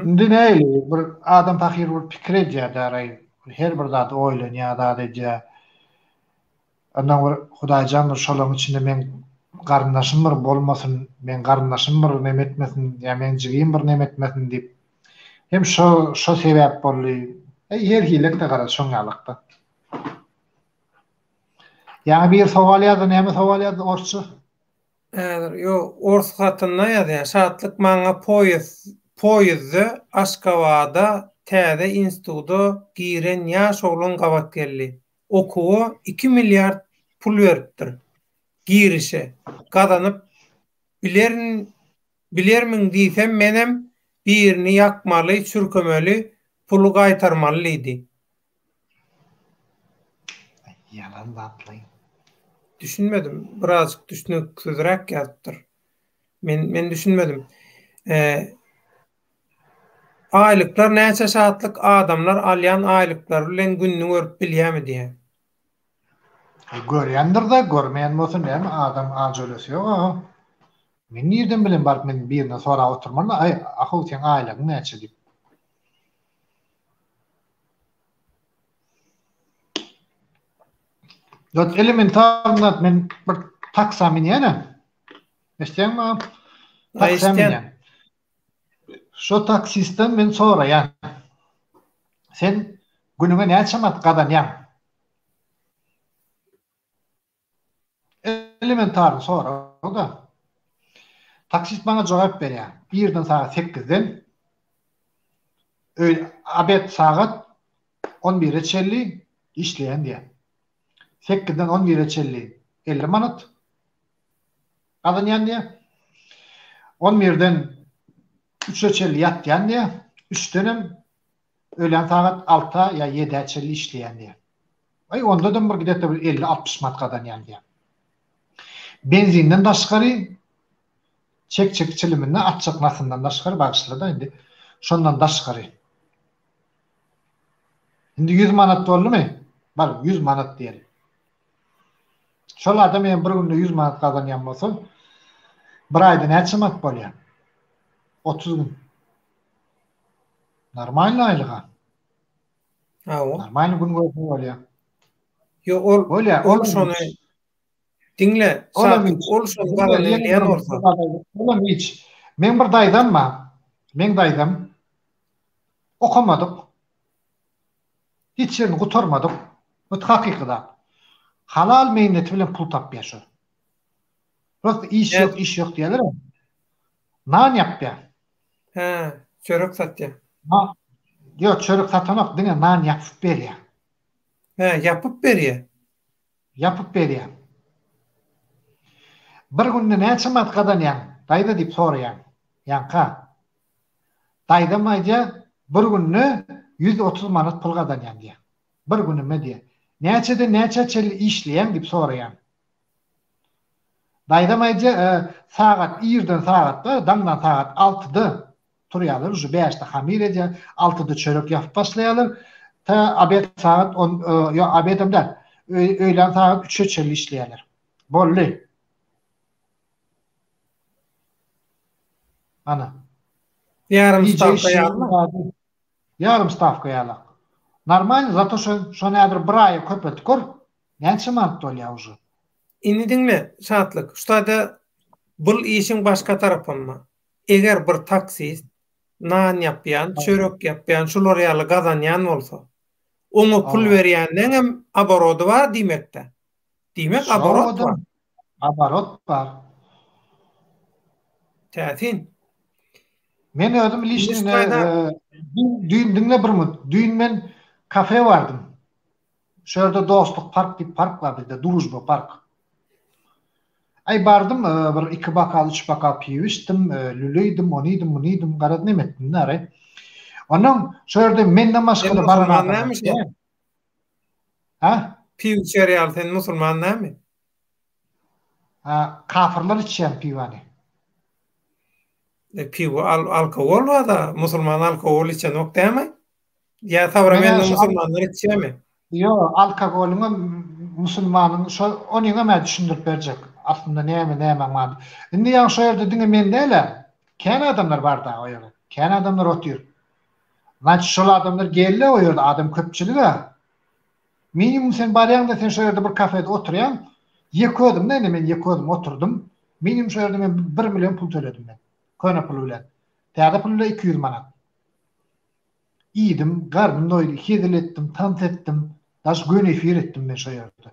Indi nähili bir adam pahyr bir pikir edýär däraý, her bir zady oýlanýar, zat edýär. Ondan bir Hudaýjan bir şolaryň içinde meň garyndaşym bir bolmasyn, meň garyndaşym bir neme etmesin ýa meň jigim bir neme etmesin diýip. Hem şo şo sebäp boldy. Eý her hilek-de garaz şoň ýalakda. Ýaňy biri sowal ýazdy, näme sowal ýazdy orsça? Häzir ýok, ors hatynda ýazýar. Şatlyk maňa poýez poýezde Aşgabada täze instituda giren ýaş oglan gabat geldi. Okuwa iki milliard pul beripdir. Girişe. Gazanyp bilerin bilermiň diýsem menem birini ýakmaly, çürkemeli, puly gaýtarmaly diýdi. Ýalan zatlaý. Düşünmedim. Birazjyk düşnüksizräk ýazypdyr. Men men düşünmedim. Aýlyklar näçe şatlyk adamlar alýan aýlyklary bilen gününi görüp bilýämi diýýär. Görýändir-de, görmeýän bolsa näme adam aç ölesi ýok aga. Men nirden bilen baryp men birinden sorap oturmaryn aý ahow seň aýlygyň näçe diýip. Zat elementarny zat men bir taksa münýän-ä. Eşitýäňmi agam? Taksa münýän. Şo taksistden men soraýan. Sen günüňe näçe manat gazanýaň? Elementarny sorag-da. Taksist maňa jogap berýär. Irden sagat sekizden öý obed sagat on bire çenli işleýän diýýär. Sekizden on bire çenli 50 manat gazanýan diýýär. On birden üçe çenli ýatýan diýýär. Üçdenem Öýlän sagat alta ýa ýedä çenli işleýän diýýär. Aý, ondadam bir gidete bir elli-altmyş manat gazanýan diýýär. Benzinden daşgary, çekjek çiliminden, atjak nasyndan daşgary, bagyşla-da indi, şondan daşgary. Indi ýüz manat boldumy? Bar, ýüz manat diýeli. Şol adam hem bir günde 100 manat gazanýan bolsa, bir aýda näçe manat bolýar? 30 gün. Normalny aýlyga. Hawa. Normalny gün görse bolýar. Ýok, ol bolýar. Ol şony diňle, Şatlyk, ol şony gazanýan bolsa. Olam hiç. Meň bir daýzam bar. Meň daýzam okamadyk. Hiç ýerini gutarmadyk. Bu hakyky zat. Halal meýneti bilen pul tapýar şo. Prosta iş ýok, iş ýok diýýärler. Nan ýapýar. Hä, çörek satýar. Ýok, çörek satanok, diňe nan ýapyp berýär. Hä, ýapyp berýär. Ýapyp berýär. Bir günde näçe manat gazanýaň, daýza diýip soraýan. Ýaňka. Daýzam aýdýar, bir günde 130 manat pul gazanýan diýýär. Bir günüme diýýär. Näçeden näçä çenli işleýäň diýip soraýan. Daýzam aýdýar, sagat irden sagatda, daňdan sagat altyda turýarlar, uje bäşde hamyr edýär, altyda çörek ýapyp başlaýarlar, tä obed sagat on, ýok obedem däl, öýlän sagat üçe çenli işleýärler. Boldy. Ana. Ýarym stawka ýalymy? Ýarym stawka ýalak. Normalny, zato şo şony häzir bir aýa köpeltip gör, näçe manat bolýar uje. Indi diňle, Şatlyk, şu taýda bul işiň başga tarapam bar. Eger bir taksist nan ýapýan, çörek ýapýan, şular ýaly gazanýan bolsa, oňa pul berýänleňem oborody bar diýmekdä. Diýmek oborot bar. Oborot bar. Täsin. Men özüm lişnine düýn diňle bir minut. Düýn men kafe bardym. Şu ýerde Dostluk park diýip park bar bizde, Družba park. Aý bardym, bir iki bokal, üç bokal piwo içdim, lüle iýdim, ony iýdim, muny iýdim, garaz neme etdim dary. Ondan şu ýerde menden başga-da baran adam. Ha? Piwo içer ýaly sen musulman näme? Ha, kafirler içýän piwany. E, piwo al alkogol bar-da, musulman alkogol içenok dämi? Ýa sowremennyý musulmanlar içýärmi? Ýok, alkogolyňam musulmanyň şo onyňam hä düşündirip berjek. Aslynda näme nämäň bar. Indi ýaňy şo ýerde diňe men däl-ä. Kän adamlar bar-da o ýerde. Kän adamlar otyr. Znaçit şol adamlar geldi o ýerde adam köpçülig-ä. Minimum sen barýaňda sen şo ýerde bir kafede oturýaň. Ýeke özüm-de indi men ýeke özüm oturdym. Minimum şo ýerde men bir million pul töledim men. Köne pul bilen. Täze pul bilen 200 manat. Iýdim, garnym doýdy, hezil etdim, tans etdim, daş göni efir etdim men şo ýerde.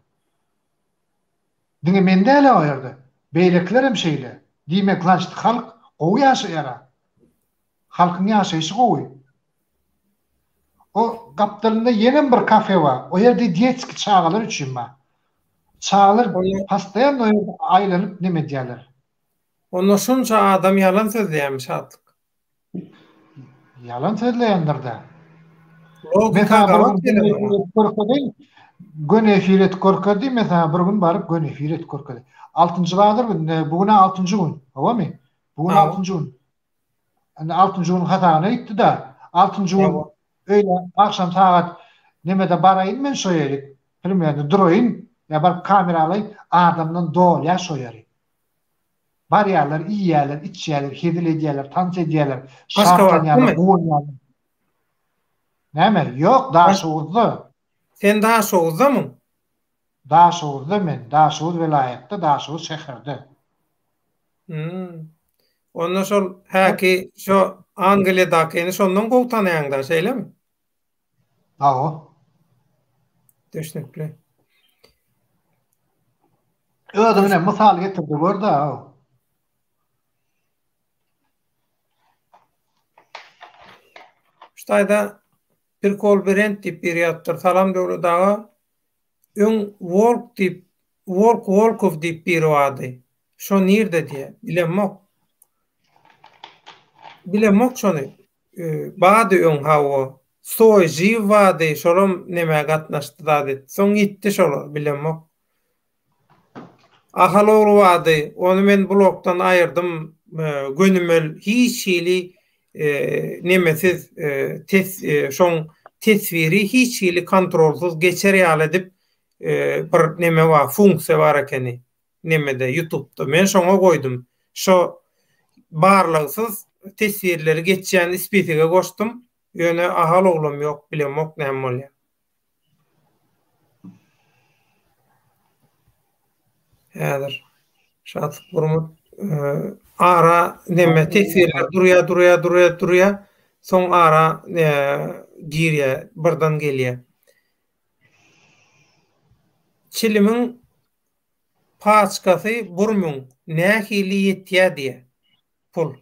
Diňe men däl-ä o ýerde, beýlekilerem şeýle. Diýmek znaçt halk gowy ýaşaýar-a. Halkyň ýaşaýşy gowy. O gapdalynda ýenem bir kafe bar. O ýerde detski çagalar üçin bar. Çagalar postoýanno o ýerde aýlanyp neme edýärler. Onda şunça adam ýalan sözleýärmi Şatlyk? Ýalan sözleýändir-dä. Logika gabat gelenok. Göni efir edip görkezdi, men saňa bir gün baryp göni efir edip görkezdi. Altynjy bazar gün, bu gün altynjy gün, howamy? Bu gün altynjy gün. Indi altynjy gün hasabyna gitdi-de. Altynjy gün öýle agşam sagat nemede baraýyn men şo ýerik, primerno duraýyn, ýa baryp kamera alaýyn, adamdan dolýar şo ýeri. Barýarlar, iýýärler, içýärler, hezil edýärler, tans edýärler, şatlanýarlar, guwanýarlar. Näme? Ýok, Daşoguzda. Sen Daşoguzdamyň? Daşoguzda men, Daşoguz welaýatda, Daşoguz şäherde. Hmm. Onda şol häki şo Angliýadakyny şondan gowy tanaýaňda, şeýlemi? Hawa. Düşnükli. Özüňe mysal getirdi gör-de. Şu taýda Pirkol Berent diýip biri ýazypdyr. Salam Döwlet aga. Öň Wolk diýip, Wolk Wolkow diýip biri bardy. Şo nirde diýýär. Bilemok. Bilemok şony. Bardy öň hawa. Soý žiw bardy, şolam nemä gatnaşdy zat etdi. Soň ýitdi şolar, bilemok. Ahal ogly bardy, ony men blokdan aýyrdym, gönümel hiç hili nemesiz tes şoň teswiri hiç hili kontrolsyz geçer ýaly edip. bir neme bar, funksiýa bar ekeni nemede ýutubda. Men şoňa goýdum. Şo barlagsyz teswirleri geçýän spisige goşdum. Ýöne Ahal oglam ýok, bilemok näme bolýar. Häzir Şatlyk Burmut ara neme teswirler durýar, durýar, durýar, durýar. Soň ara girýär, birden gelýär. Çilimiň paçkasy bur müň, nähili ýetýär diýýär pul.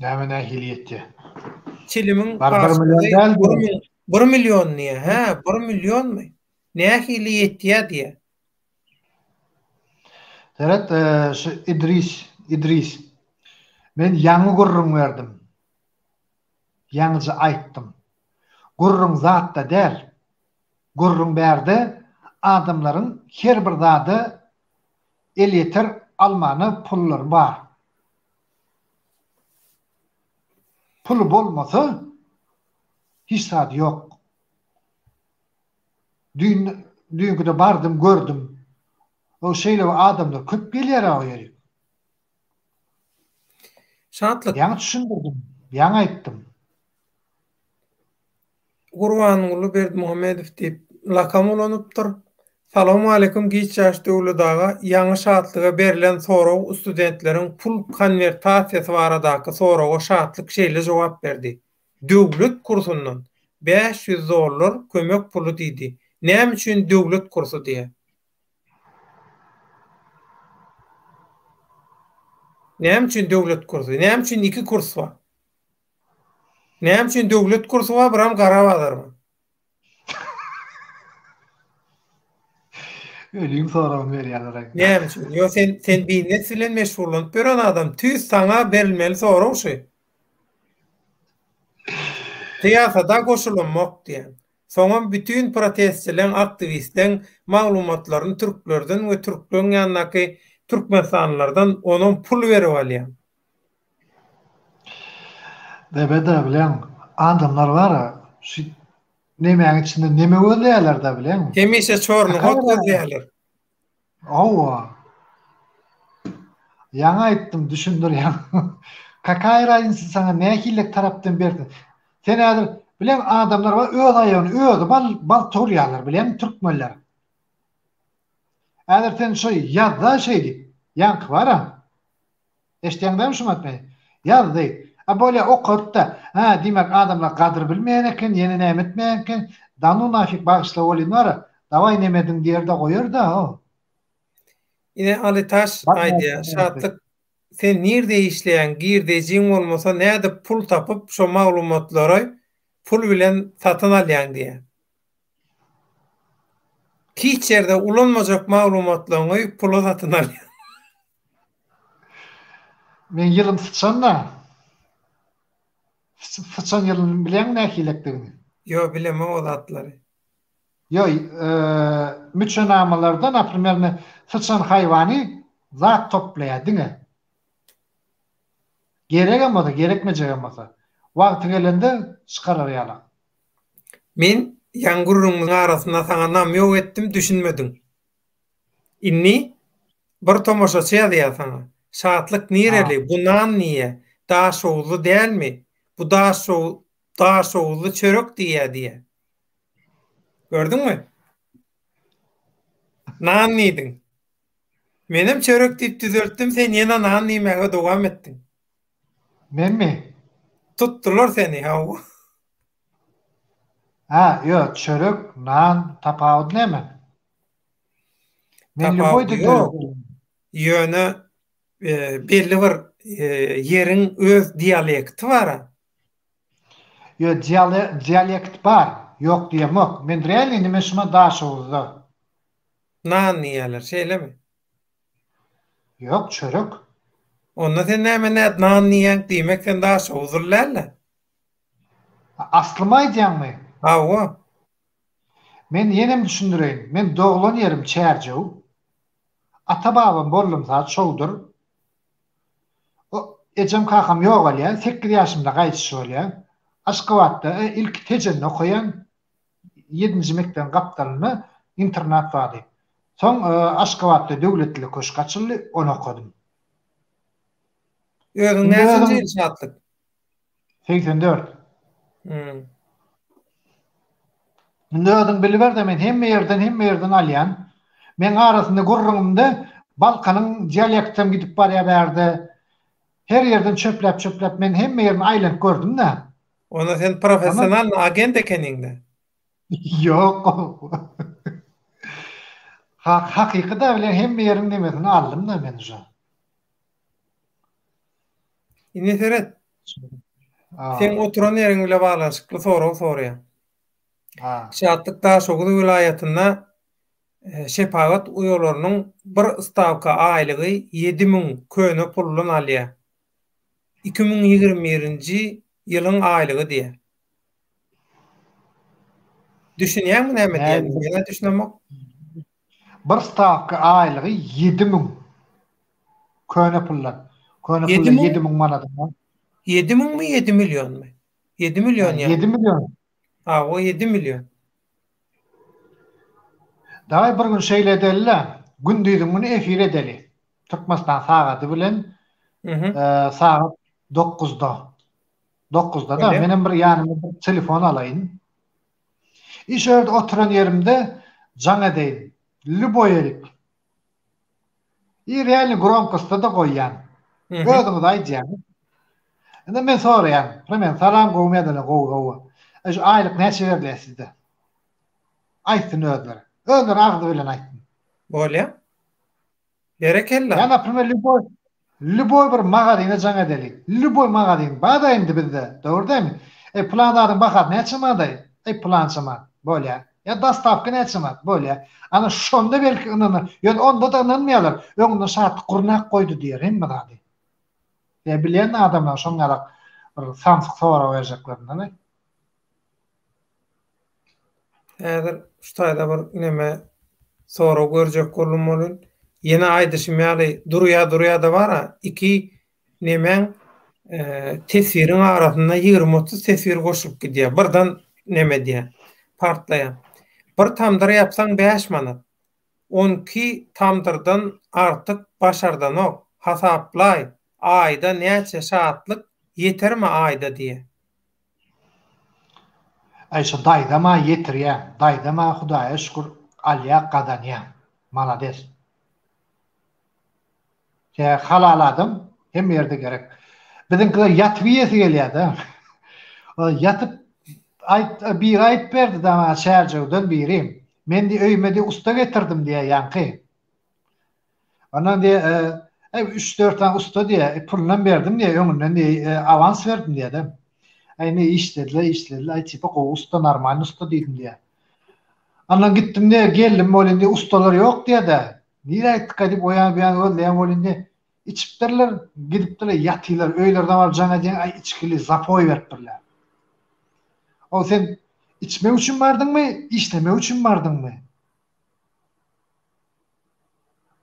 Näme nähili ýetýär? Çilimiň paçkasy bir müň, bir million diýýär. Hä, bir millionmy? Nähili ýetýär diýýär. Seret, şu Idris, Idris. Men ýaňy gürrüň berdim. Ýaňyja aýtdym. Gürrüň zatda däl. Gürrüň bärde adamlaryň her bir zada elýeter almana pullary bar. Puly bolmasa hiç zady ýok. Düýn düýnküde bardym gördüm. O şeýle bir adamlar köp gelýär-ä o ýerik. Şatlyk. Ýaňy düşündirdim, ýaňy aýtdym. Gurbanguly Berdimuhamedow diýip lakam ulanypdyr. Salowmaleýkim giç ýaş Döwlet aga, ýaňy Şatlyga berlen sorag studentleriň pul konwertasiýasy baradaky soraga Şatlyk şeýle jogap berdi. Döwlet kursundan 500 dollar kömek puly diýdi. Näme üçin döwlet kursy diýä? Näme üçin döwlet kursy? Näme üçin iki kurs bar? Näme üçin döwlet kursy bar, biram gara bazar bar? Ölüm soragyny berýärler. Näme üçin? Ýo sen sen biznes bilen meşgullanyp ýören adam. Tüýs saňa berilmeli sorag şu. Syýasata goşulamok diýen. Soňam bütin protestçileň, aktiwistleň maglumatlaryny türklerden we türkleň ýanyndaky türkmenistanlylardan onam pul berip alýan. Bebe-de bileň, adamlar bar-a, şu nemäň içinde neme gözleýärler-dä bileň? Hemişe çorny hot gözleýärler. Hawa. Ýaňy aýtdym, düşündirýän. Kakaý razniца saňa nähilek tarapdan bersin. Sen häzir bileň adamlar bar öz aýagyny özi bal balta urýarlar bileňmi türkmenler. Häzir sen şo ýazda şeý diýip, ýaňky bar-a. Eşidýäň dämi şumat meni? Ýazdy. A bolýa okatda. Hä, diýmek adamlar gadyr bilmeýän eken, ýene näme etmeýän eken. Da nu nafig bagyşla welin bar-a, dawaý nemediň diýer-de goýar-da o. Ine Alytaş aýdýar, Şatlyk sen nirde işleýäň, girdejiň bolmasa nädip pul tapyp şo maglumatlary pul bilen satyn alýaň diýýär. Hiç ýerde ulanmajak maglumatlaryňy pula satyn alýaň. Meň ýylym syçan-da. Syçan ýylyny bilýäňmi nähilekdigini? Ýo, bilemok o zatlary. Ýo, müçenamalarda, naprimer, ine, syçan haýwany zat toplaýar diňe. Geregem bolsa, gerekmejegem bolsa. Wagty gelende çykarar ýalak. Men ýaňy gürrüňiň arasynda saňa namýok etdim, düşünmediň. Indi bir tomaşaçy ýazýar saňa. Şatlyk nireli, bu nan diýýä, daşoguzly dälmi? Bu daşoguzly çörek diýýä diýýä. Gördüňmi? Nan diýdiň. Menem çörek diýip düzeltdim, sen ýene nan diýmäge dowam etdiň. Menmi? Tutdular seni, hawa. Hä, ýok, çörek, nan, tapawudy näme? Men lýuboý ýok. Ýöne belli bir ýeriň öz dialekti bar-a. Ýok, dialekt bar, ýok diýemok. Men realno indi men şuma Daşoguzda. Nan diýýärler, şeýlemi? Ýok, çörek. Onda sen näme nädip nan diýýäň, diýmek sen Daşoguzly däl-de. Aslymy aýdýaňmy? Hawa. Men ýenem düşündireýin. Men doglan ýerim Çärjew. Ata-babam bollumsa şowdur. O ejem kakam ýogalýar, sekiz ýaşymda gaýdyş bolýar. Aşgabatda ilki Tejende okaýan. Ýedinji mekdebiň gapdalynda internat bardy. Soň Aşgabatda Döwletli köşk açyldy, ony okadym. Özüň näçenji ýyl Şatlyk? 84. Hmm. Indi özüň biliberde men hemme ýerden hemme ýerden alýan. Meň arasynda gürrüňimde Balkanyň dialektem gidip barýar bärde. Her ýerden çöpläp çöpläp men hemme ýerini aýlanyp gördüm-de. Onda sen professionalny agent ekeniňdä. Ýok. Hak hakyky da bilen hemme ýeriň nemesini aldym-da men uje. Indi seret. Seň oturan ýeriň bile baglanyşykly sorag soraýan. Şatlyk Daşoguz welaýatynda şepagat uýalarynyň bir stawka aýlygy 7000 köne puldan alýar. 2021-nji ýylyň aýlygy diýýär. Düşünýäňmi näme diýýänimi? Men-ä düşünemok. Bir stawka aýlygy 7000 Köne puldan. Köne puldan 7000 manat. 7000 mi 7 millionmy? 7 million ýa. 7 million. Ha, o 7 million. Dawaý bir gün şeýle edeli-le, gündiziň güni efir edeli. Türkmenistan sagady bilen sagat dokuzda. Dokuzda-da menem bir ýanyma bir telefon alaýyn. I şo ýerde oturan ýerimde jaň edeýin. Lýuboý ýerik. I realny gromkostda-da goýýan. Özüňiz aýdýaňyz. Indi men soraýan. Primer, salam gowumy ýa-da gowy gowy. E şu aýlyk näçe berilýär sizde? Aýtsyn özleri. Özleri agzy bilen aýtsyn. Bolýa. Berekella. Ýa naprimer lýuboý lýuboý bir magazyna jaň edeli. Lýuboý magazyn bar-da indi bizde. Dogry dälmi? E pylan zadyň bahasy näçe manadaý? E pylança manat. Bolýa. Ýa dostawka näçe manat? Bolýa. Ana şonda belki ynanar. Ýöne onda-da ynanmaýarlar. Öňünden Şatlyk gurnak goýdy diýer hemme zady. Ýa bilýän adamlar şoň ýalak bir samsyk sorag berjeklerinden. Häzir şu taýda bir neme sorag görjek boldum welin, ýene aýdyşym ýaly durýa durýa-da bar-a, iki nemäň teswiriň arasynda 20-30 teswir goşulyp gidýär. Birden neme edýär, partlaýar. Bir tamdyr ýapsaň 5 manat. 12 tamdyrdan artyk başardanok. Hasaplaý, aýda näçe şatlyk ýetermi aýda diýýär. Aý şu daýzama ýetirýä daýzama hudaýa şükür alýa gazanýa malades Tä halal adam hemme ýerde gerek biziňkiler ýatyp iýesi gelýädä ýatyp aýt biri aýyp berdi da maňa çärjewden biri men diý öýüme diý usta getirdim diýä ýaňky Ondan diýe, Eý, üç-dört sany usta diýe, pulunam berdim diýe, öňünden diýe, awans berdim diýe-de. Aý, indi işlediler, işlediler, aý, tipa gowy usta, normalny usta diýdim diýe. Ondan gitdim diýe, geldim welin diýe, ustalar ýok diýe-de. Nirä gitdika diýip, o ýan bu ýan gözleýän welin diýe, içipdirler, gidipdirler, ýatylar, öýlerine baryp jaň edýän, aý, içgili, zapoý beripdirler. O sen içmek üçin bardyňmy, işlemek üçin bardyňmy?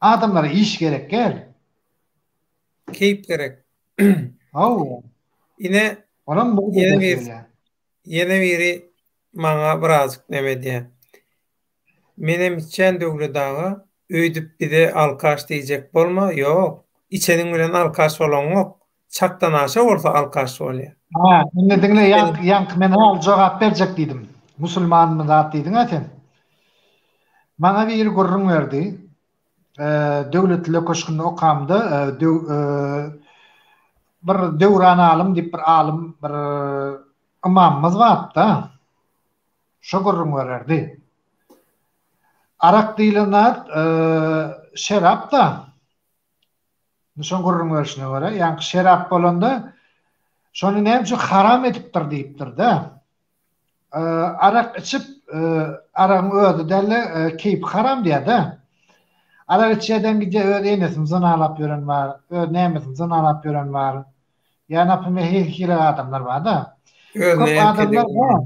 Adamlara iş gerek däl. Keýp gerek. Hawa. Ine, Olam bu ýene bir ýene biri maňa birazjyk neme edýär. Menem içýän Döwlet aga, öýdüp bize alkaş diýjek bolma, ýok. Içeniň bilen alkaş bolaňok. Çakdan aşa bolsa alkaş bolýar. Ha, indi diňle ýaňky ýaňky men hal jogap berjek diýdim. Musulmanmy zat diýdiň-ä sen. Maňa biri gürrüň berdi. Döwletliler köşgünde okamda bir Döwran alym diýip bir alym bir ymamymyz bardy-da. Şo gürrüň bererdi. Arak diýlen zat şerap-da. Şoň gürrüň berşine görä, ýaňky şerap bolanda şony näme üçin haram edipdir diýipdir-de. Arak içip, aragyň özi däl-de, keýpi haram diýýär-de. Arak içýärden gidýär, öz enesini zynalap ýören bar, öz nämesini zynalap ýören bar. Ýa naprimýer her hili adamlar bar-da. Özüne Köp adamlar bar.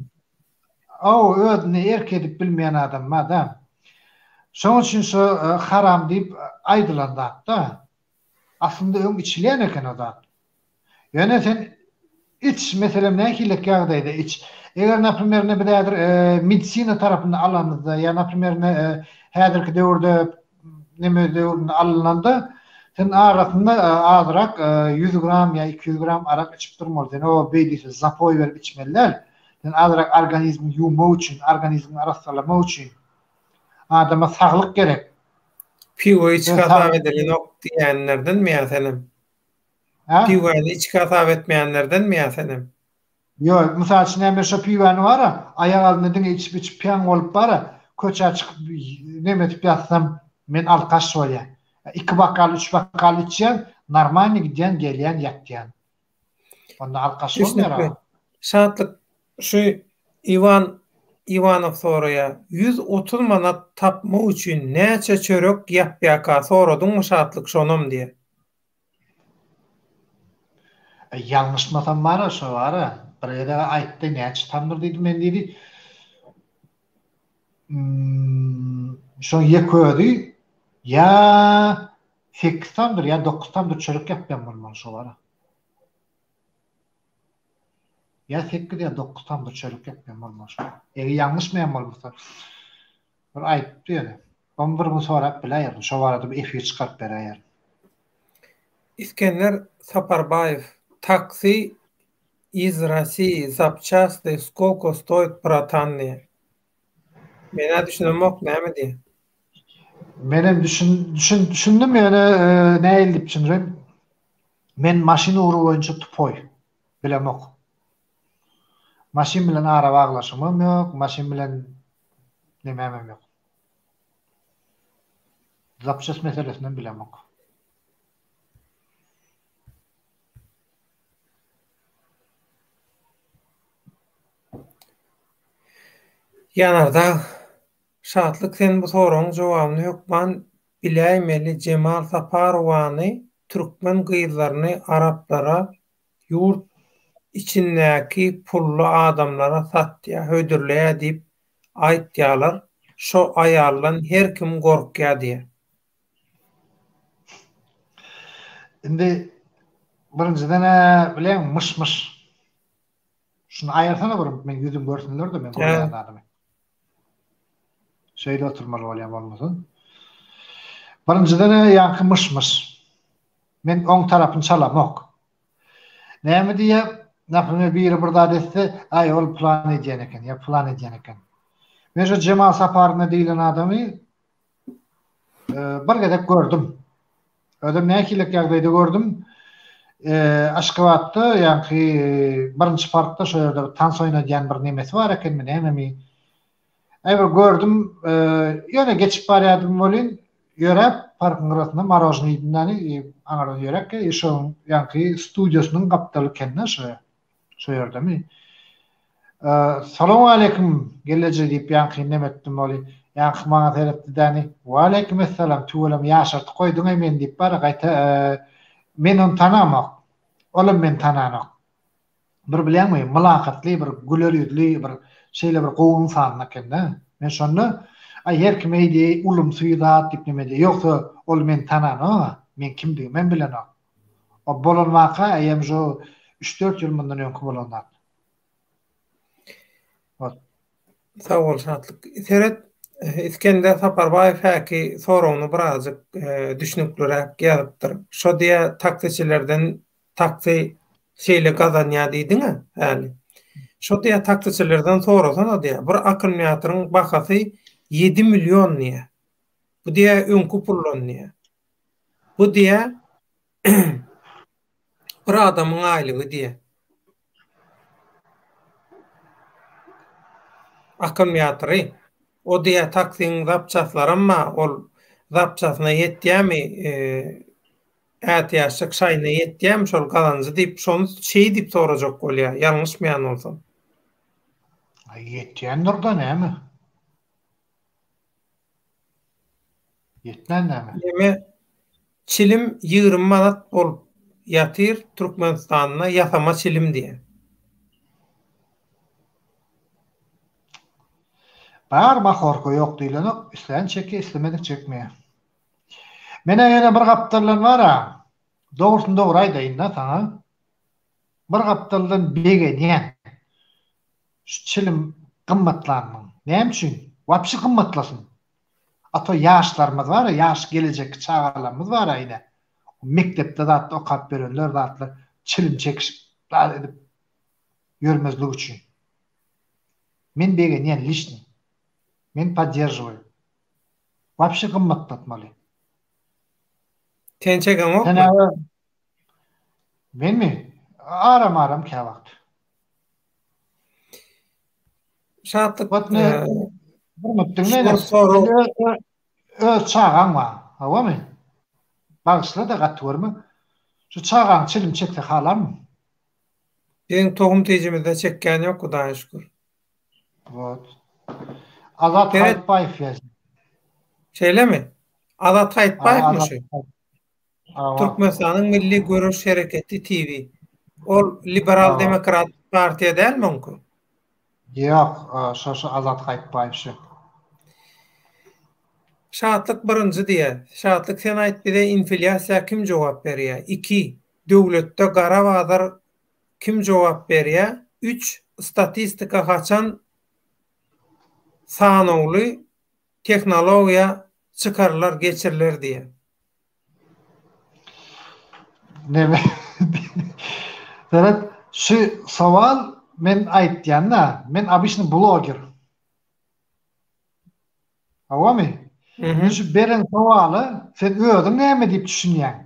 Hawa, özüne erk edip bilmeýän adam bar-da. Şonuň üçin şo haram diýip aýdylan zat-da. Aslynda öň içilýän eken o zat. Ýöne sen. Iç, meselem nähilek ýagdaýda iç. Eger naprimer ine biz häzir medisina tarapynda alamyzda ýa naprimer ine häzirki döwürde neme döwründe alynanda sen arasynda azrak 100 gram ýa 200 gram arak içip durmaly. Sen o beý diýse zapoý berip içmeli däl. Sen azrak organizmiňi ýuwmak üçin, organizmiňi arassalamak üçin. Adama saglyk gerek. Piwo içki hasap edilenok diýýänlerdenmi ýa senem? Hä? Piwany içki hasap etmeýänlerdenmi ýa senem? Ýok, mysal üçin näme şo piwany bara, aýak alynda diňe içip içip pýan bolup bara, köçä çykyp neme edip ýatsam, men alkaş bolýan. Iki bokal, üç bokal içýän, normalny gidýän, gelýän, ýatýan. Onda alkaş bolmaýar Düşnükli. Şatlyk, şu Iwan Iwanow soraýar, 130 manat tapmak üçin näçe çörek ýapýaka soradyňmy Şatlyk şonam diýýär. Ýalňyşmasam bara şo bara bir gezek aýtdy näçe tamdyr diýdi men diýdi. Şoň ýek özi ýa 8 tamdyr ýa 9 tamdyr çörek ýapýan bolmaly şo bara. Ýa 8 ýa 9 tamdyr çörek ýapýan bolmaly şo. Eger ýalňyşmaýan bolmasa. Bir aýdypdy ýöne. Ony bir gün sorap biläýerin. Şo barada bir efir çykaryp beräýerin. Isgender Saparbaýew, Taksi iz Rossii zapçasty skolko stoýit bratan diýýär. Menä düşünemok näme diýýär. Menem düşün düşün düşündim ýöne nähili diýip düşündireýin. Men maşyn ugry boýunça tupoý. Bilemok. Maşyn bilen ara baglaşygymam ýok, maşyn bilen nemämem ýok. Zapças meselesinem bilemok. Ýanardag, Şatlyk sen bu soragyň jogabyny hökman biläýmeli Jemal Saparowany türkmen gyzlaryny araplara ýurt içindäki pully adamlara satýa hödürleýä diýip aýtýalar şo aýaldan her kim gorkýa diýä. Indi birinjiden-ä bileň myş-myş. Şuny aýyrsana bir meň ýüzüm görsünler-de men görýän zadymy. Şeýle oturmaly bolýar bolmasa. Birinjiden-ä ýaňky myş-myş. Men oň tarapyny çalamok. Näme diýýär? Naprimer biri bir zat etse, aý ol plan edýän eken ýa plan edýän eken. Men şu Jemal Saparyna diýlen adamy bir gezek gördüm. Özem nähililik ýagdaýda gördüm. Aşgabatda ýaňky birinji parkda şo ýerde bir tans oýnadýan bir nemesi bar ekenmi, nämemi. Aý bir gördüm, ýöne geçip barýardym welin, ýöräp parkyň gyrasynda marožnyý iýdim däni, aňyrdan ýöräp gel, şoň ýaňky studiýasynyň gapdaly ekende şo şo ýerdemi. Salowmaleýkim gelneje diýip ýaňky neme etdim welin, ýaňky maňa seretdi däni, Waleýkim essalam, tüweleme ýaşartyp goýduň-aý meni diýip bara gaýta men ony tanamok, olam meni tananok. Bir bilýäňmi, mylakatly bir güler ýüzli bir şeýle bir gowy ynsan eken-dä. Men şonda aý her kim eýdi ulumsy zat diýip neme edýär. Ýogsa ol meni tananok-a, meň kimdigimem bilenok. O bolan waka eýýäm şu üç-dört ýyl mundan öňki bolan zat. Ot. Sag bol Şatlyk. Seret Isgender Saparbaýew häki soragyny birazjyk düşnükliräk ýazypdyr. Şo diýä taksiçilerden taksi şeýle gazanýa diýdiňä häli. Şo diýä taksiçilerden sorasana diýä bir akkumulýatoryň bahasy ýedi million diýä. Bu diýä öňki puldan diýä. Bu diýä bir adamyň aýlygy diýä. Akkumulýatory. O diýä taksiň zapçaslaram bar, ol zapçasyna ýetýämi, ätiýaçlyk şaýyna ýetýämi şol gazanjy diýip, şony şeý diýip sorajak bolýar, ýalňyşmaýan bolsam. Aý ýetýändir-de näme? Ýetmän näme? Neme çilim 20 manat bolup ýatyr Türkmenistanda ýasama çilim diýen. Bar mahorka ýok diýlenok, islän çekýär, islemedik çekmeýär. Menä ýöne bir gapdaldan bar-a, dogrusyny dogry aýdaýyn-da saňa. Bir gapdaldan begenýän. Şu çilim gymmatlanynyň. Näme üçin? Wapşi gymmatlasyn. A to ýaşlarymyz bar-a, ýaş gelejekki çagalarymyz bar-a ine. Mekdepde zatda okap ýörenler zatlar çilim çekişip zat edip ýörmezlik üçin. Men begenýän lişni. Men podderžiwaýu. Wapşe gymmatlatmaly. Sen çekeňokmy? Sen Menmi? Aram aram käwagt. Şatlyk. Wot ne? Diňle. Öz çagaň bar. Hawamy? Bagyşla-da gaty görme. Şu çagaň çilim çekse halarmyň? Biziň tohum tijimizde çekýän ýok Hudaýa şükür. Wot. Azat Haýytbaýew ýazýar. Şeýlemi? Azat Haýytbaýewmi şu? Türkmenistanyň Milli Göreş Hereketi TV. Ol Liberal Demokrat partiýa dälmi oňky? Ýok, şo şo Azat Haýytbaýew şu. Şatlyk birinji diýýär. Şatlyk sen aýt bize infilýasiýa kim jogap berýär? Iki, döwletde gara bazar kim jogap berýär? Üç, statistika haçan sanawly tehnologiýa çykarylar geçiriler diýýär. Neme? Seret, şu sowal men aýtýan-da, men obyçny bloger. Hawamy? Indi şu beren sowala sen özüň näme diýip düşünýäň?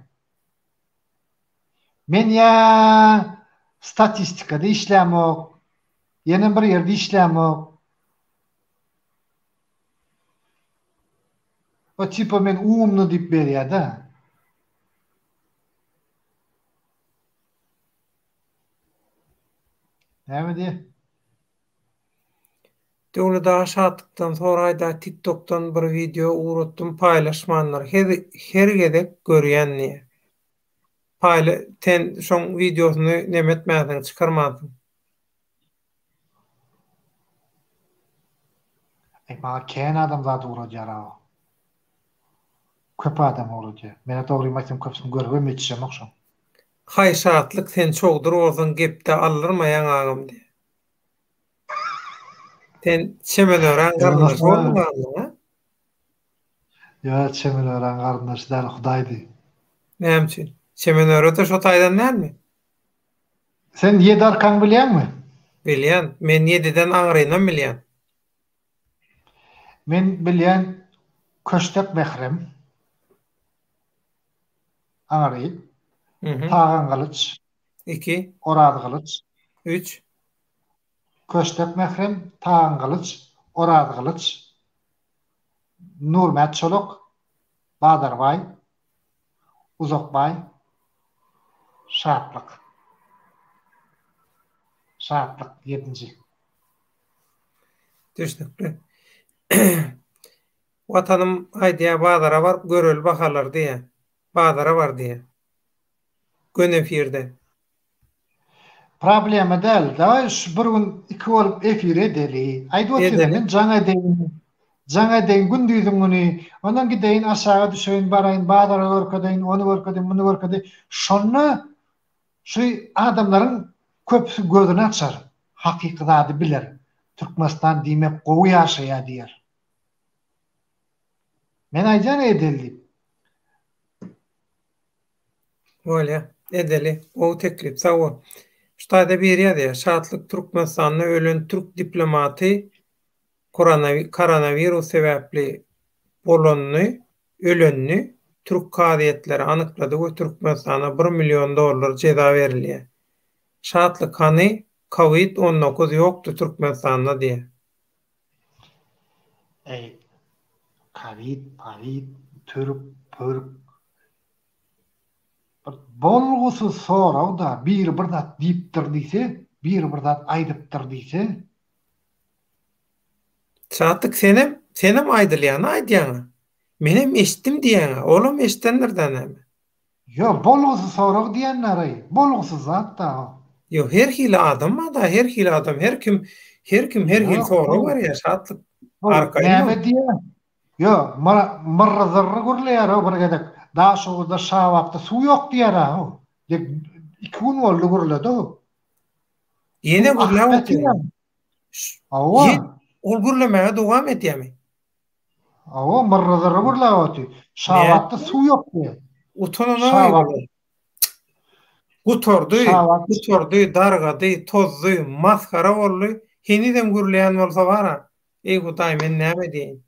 Men ýa statistikada işlämok, ýene bir ýerde işlämok. O tipa men umny diýip berýär-de. Näme diýýär? Döwlet aga Şatlykdan soraýda tiktokdan bir wideo ugratdym paýlaşmandyr her her gezek görýän diýýä. Paýla sen şoň wideosyny neme etmänsiň çykarmansyň. Eý maňa kän adam zat ugradýar aw. Köp adam ugradýar. Menä dogrymy aýtsam köpüsini görübem ýetişemok şoň. Haý Şatlyk sen çowdur bolsaň gepde aldyrmaýaň agam diýýä. Sen Çemenöräň garyndaşy bolduň agam a? Ýa Çemenöräň garyndaşy däl Hudaýdy. Näme üçin? Çemenöre-de şo taýdan dälmi? Sen ýedi arkaňy bilýäňmi? Bilýän. Men ýediden aňrynam bilýän. Men bilýän Köştek Mährem. Aňry. Tagan Gylyç. Iki. Oraz Gylyç. Üç. Köştek Mährem, Tagan Gylyç, Oraz Gylyç, Nurmät Çolak, Bazarbaý, Uzakbaý, Şatlyk. Şatlyk ýedinji. Düşnükli. Watanym aýdýar bazara baryp göreli bahalary diýýär. Bazara bar diýýär. Göni efirde. Problema däl. Daway şu bir gün iki bolup efir edeli. Aýdyp otyryn men jaň edeýin. Jaň edeýin gündiziň güni. Ondan gideýin aşaga düşeýin baraýyn bazara görkezeýin ony görkezeýin muny görkezeýin. Şonda şu adamlaryň köpüsi gözüni açar. Hakyky zady biler. Türkmenistan diýmek gowy ýaşaýa diýer. Men aýdýan edeli diýip. Bolýa, edeli. Gowy teklip, sag bol. Şu taýda biri ýazýar, Şatlyk Türkmenistanda ölen türk diplomaty koronawirus sebäpli bolanyny, ölenini türk kazyýetleri anyklady we Türkmenistana bir million dollar jeza berilýär. Şatlyk hany kowid 19 ýokdy Türkmenistanda diýýär. Eý, kowid, pawid, türk, pürk, Bir bolgusyz sorag-da, biri bir zat diýipdir diýse, biri bir zat aýdypdyr diýse. Şatlyk senem, senem aýdylýany aýdýaňa. Menem eşitdim diýýäňä, olam eşidendir-dä näme. Ýok, bolgusyz sorag diýenler-eý, bolgusyz zat-da o. Ýok, her hili adam bar-da, her hili adam, her kim, her kim her hili sorag berýär, Şatlyk. Arkaýyn bol. Näme diýýä? Ýok, myrry-zyrry gürleýär-ow bir gezek. Daşoguzda Şabatda suw ýok diýýär-ä-ow. Dek iki gün boldy gürledi-ow. Ýene gürläp otyr. Hawa. Ol gürlemäge dowam edýärmi? Hawa, myrry-zyrry gürläp otyr. Şabatda suw ýok diýýär. Utanana Gutardy, gutardy, dargady, tozdy, masgara boldy. Henizem gürleýän bolsa bar-a. Eý Hudaý, men näme diýeýin?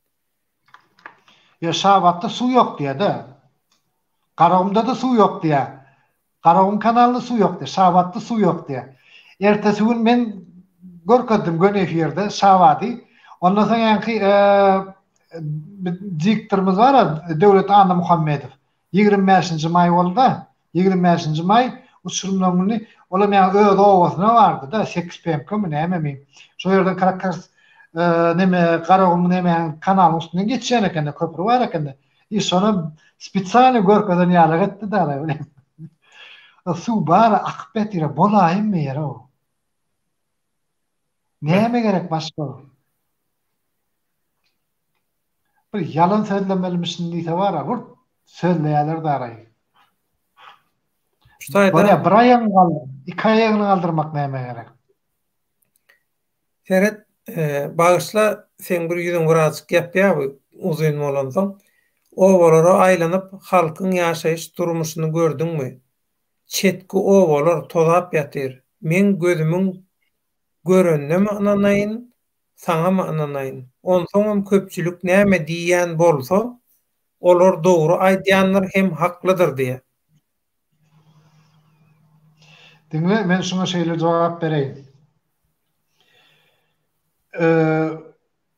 Ýa Şabatda suw ýok diýýär-de. Garagumda-da suw ýok diýýär. Garagum kanalynda suw ýok diýýär. Şabatda suw ýok diýýär. Ertesi gün men görkezdim göni efirde Şabady. Ondan soň ýaňky diktorymyz bar-a Döwlet Annamuhammedow. 25-nji maý boldy-da. 25-nji maý uçurymlaryň güni olam ýaňy öz obasyna bardy-da, Sekiz-Pemkemi nämemi. Şo ýerden krakas neme Garagum nemäň kanalyň üstünden geçýän eken-de, köpri bar eken-de. I şonam spesialnyý görkezen ýalyk etdi-de ala bilen. Suw bar-a akyp ýatyr-a, bolaýynmy ýer-ow. Näme gerek başga? Bir ýalan sözlemelimişin diýse bar-a, bir sözleýärler daraý. Şu taýda Bolýa, bir aýagyňy galdyr, iki aýagyňy galdyrmak nämä gerek? Seret, bagyşla, seň bir ýüzüň birazjyk ýapýar bu uzyn bolansoň. Obalara aýlanyp, halkyň ýaşaýyş durmuşyny gördüňmi? Çetki obalar tozap ýatyr. Meň gözümiň görenine-mi ynanaýyn, saňamy ynanaýyn? Onsoňam köpçülik näme diýýän bolsa, olar dogry aýdýandyr hem haklydyr diýýär. Diňle, men şuňa şeýle jogap bereýin.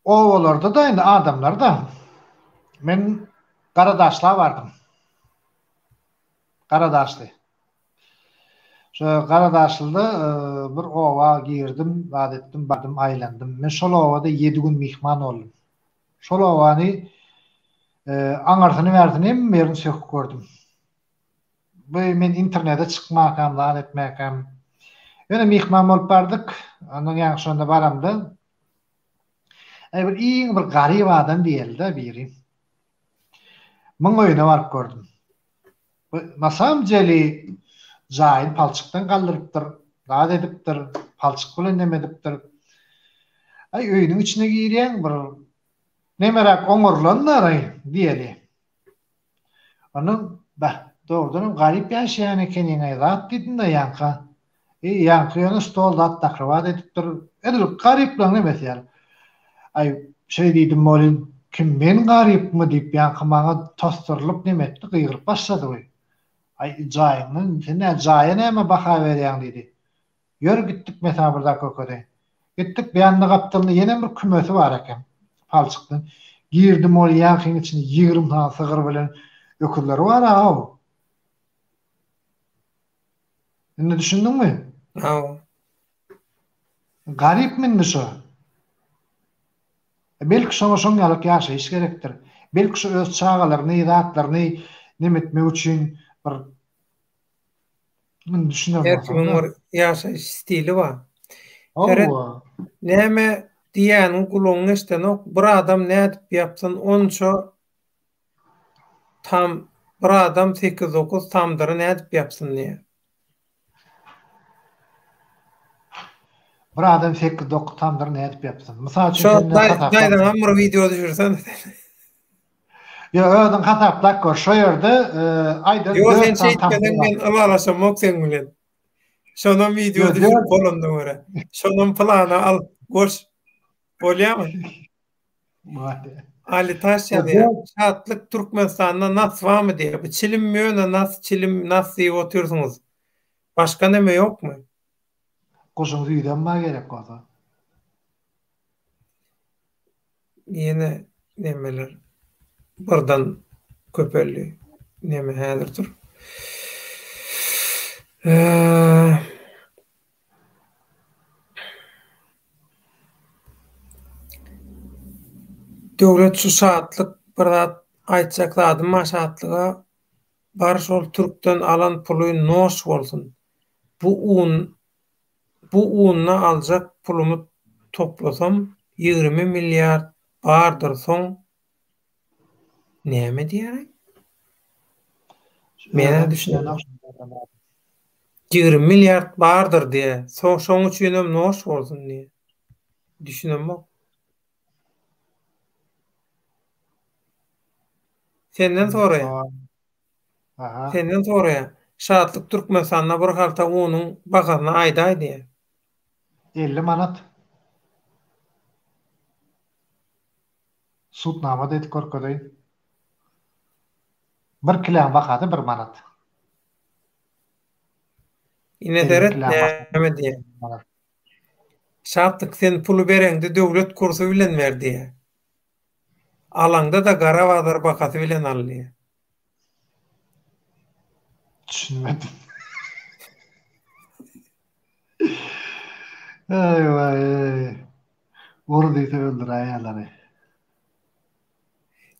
Obalarda-da indi adamlar-da. Men Garadaşla bardym. Garadaşly. Şo Garadaşlyda bir oba girdim, zat etdim, bardym, aýlandym. Men şol obada ýedi gün myhman boldum. Şol obany aňyrsyny bärsini hemme ýerini söküp gördüm. Bu men internete çykmakam, zat etmäkäm. Ýöne myhman bolup bardyk. Ondan ýaňky şonda baramda Aý bir iň bir garyp adam diýeli-de biri. Muň öýüne baryp gördüm. Bu na samom deli jaýyny palçykdan galdyrypdyr, zat edipdir, palçyk bilen neme edipdir. Aý öýüniň içine girýäň bir nemeräk oňarylandyr-aý diýeli. Ondan, Beh, dogrudanam garyp ýaşaýan ekeniň-aý zat diýdim-de ýaňka. E, ýaňky ýöne stol zat nakrybat edipdir. Edil garyplaryň nemesi ýaly. Aý, şeý diýdim welin, kim men garypmy diýip ýaňky maňa tosdurylyp neme etdi, gygyryp başlady we. Aý, jaýyňdan, sen nä jaýa näme baha berýäň diýdi. Ýör gitdik mesä bir zat görkezeýin. Gitdik, bu ýanda gapdalynda ýenem bir kümesi bar eken. Palçykdan. Girdim ol ýaňkyň içinde 20 sany sygyr bilen öküzleri bar-a-ow. Indi düşündiňmi? Hawa. Garypmy indi şo? E, belki şoňa şoň ýalyk ýaşaýyş gerekdir. Belki şu öz çagalaryny, zatlaryny neme etmek üçin bir Muny düşünen Her kimiň bir ýaşaýyş stili bar. Seret, näme diýýäniňi gulagyň eşdenok, bir adam nädip ýapsyn onça tam, bir adam sekiz-dokuz tamdyry nädip ýapsyn diýýär. Bir adam sekiz-dokuz tamdyry nädip ýapsyn? Mysal üçin Şo daýzaňam bir wideo düşürsene sen. Ýok, özüň hasaplap gör. Şo ýerde aýdan Ýok, sen şeýtmeseň men ylalaşamok seň bilen. Şonam wideo düşürip bolanyna görä. Şonam plana al, goş. Bolýamy? Bolýar. Ali Taş ýazýar. Şatlyk Türkmenistanda nas barmy diýýär. Bu çilim ýöne nas, çilim, nas diýip otyrsyňyz. Başga neme ýokmy? Guşuň süýdem bar gerek bolsa. Ýene nemeler birden köpeldi. Neme häzir dur. Döwlet şu şatlyk bir zat aýtjak zadym bar şatlyga bar şol türkden alan puly noş bolsun. Bu un Bu unda aljak pulumy toplasam 20 milliard bardyr soň näme diýäraý? Menä düşünemok. 20 milliard bardyr diýýä. Soň şoň üçinem noş bolsun diýýä. Düşünemok. Senden soraýan. Aha. Senden soraýan. Şatlyk Türkmenistanda bir halta unuň bahasyny aýdaý diýýä. 50 manat. Sudnama-da edip görkezeýin. Bir kiläň bahasy bir manat. Ine seret näme diýýär. Şatlyk sen puly bereňde döwlet kursy bilen ber diýýär. Alaňda-da gara bazar bahasy bilen al diýýär. Düşünmedim. Eý waý eý. Ur diýse öldüräýýärler.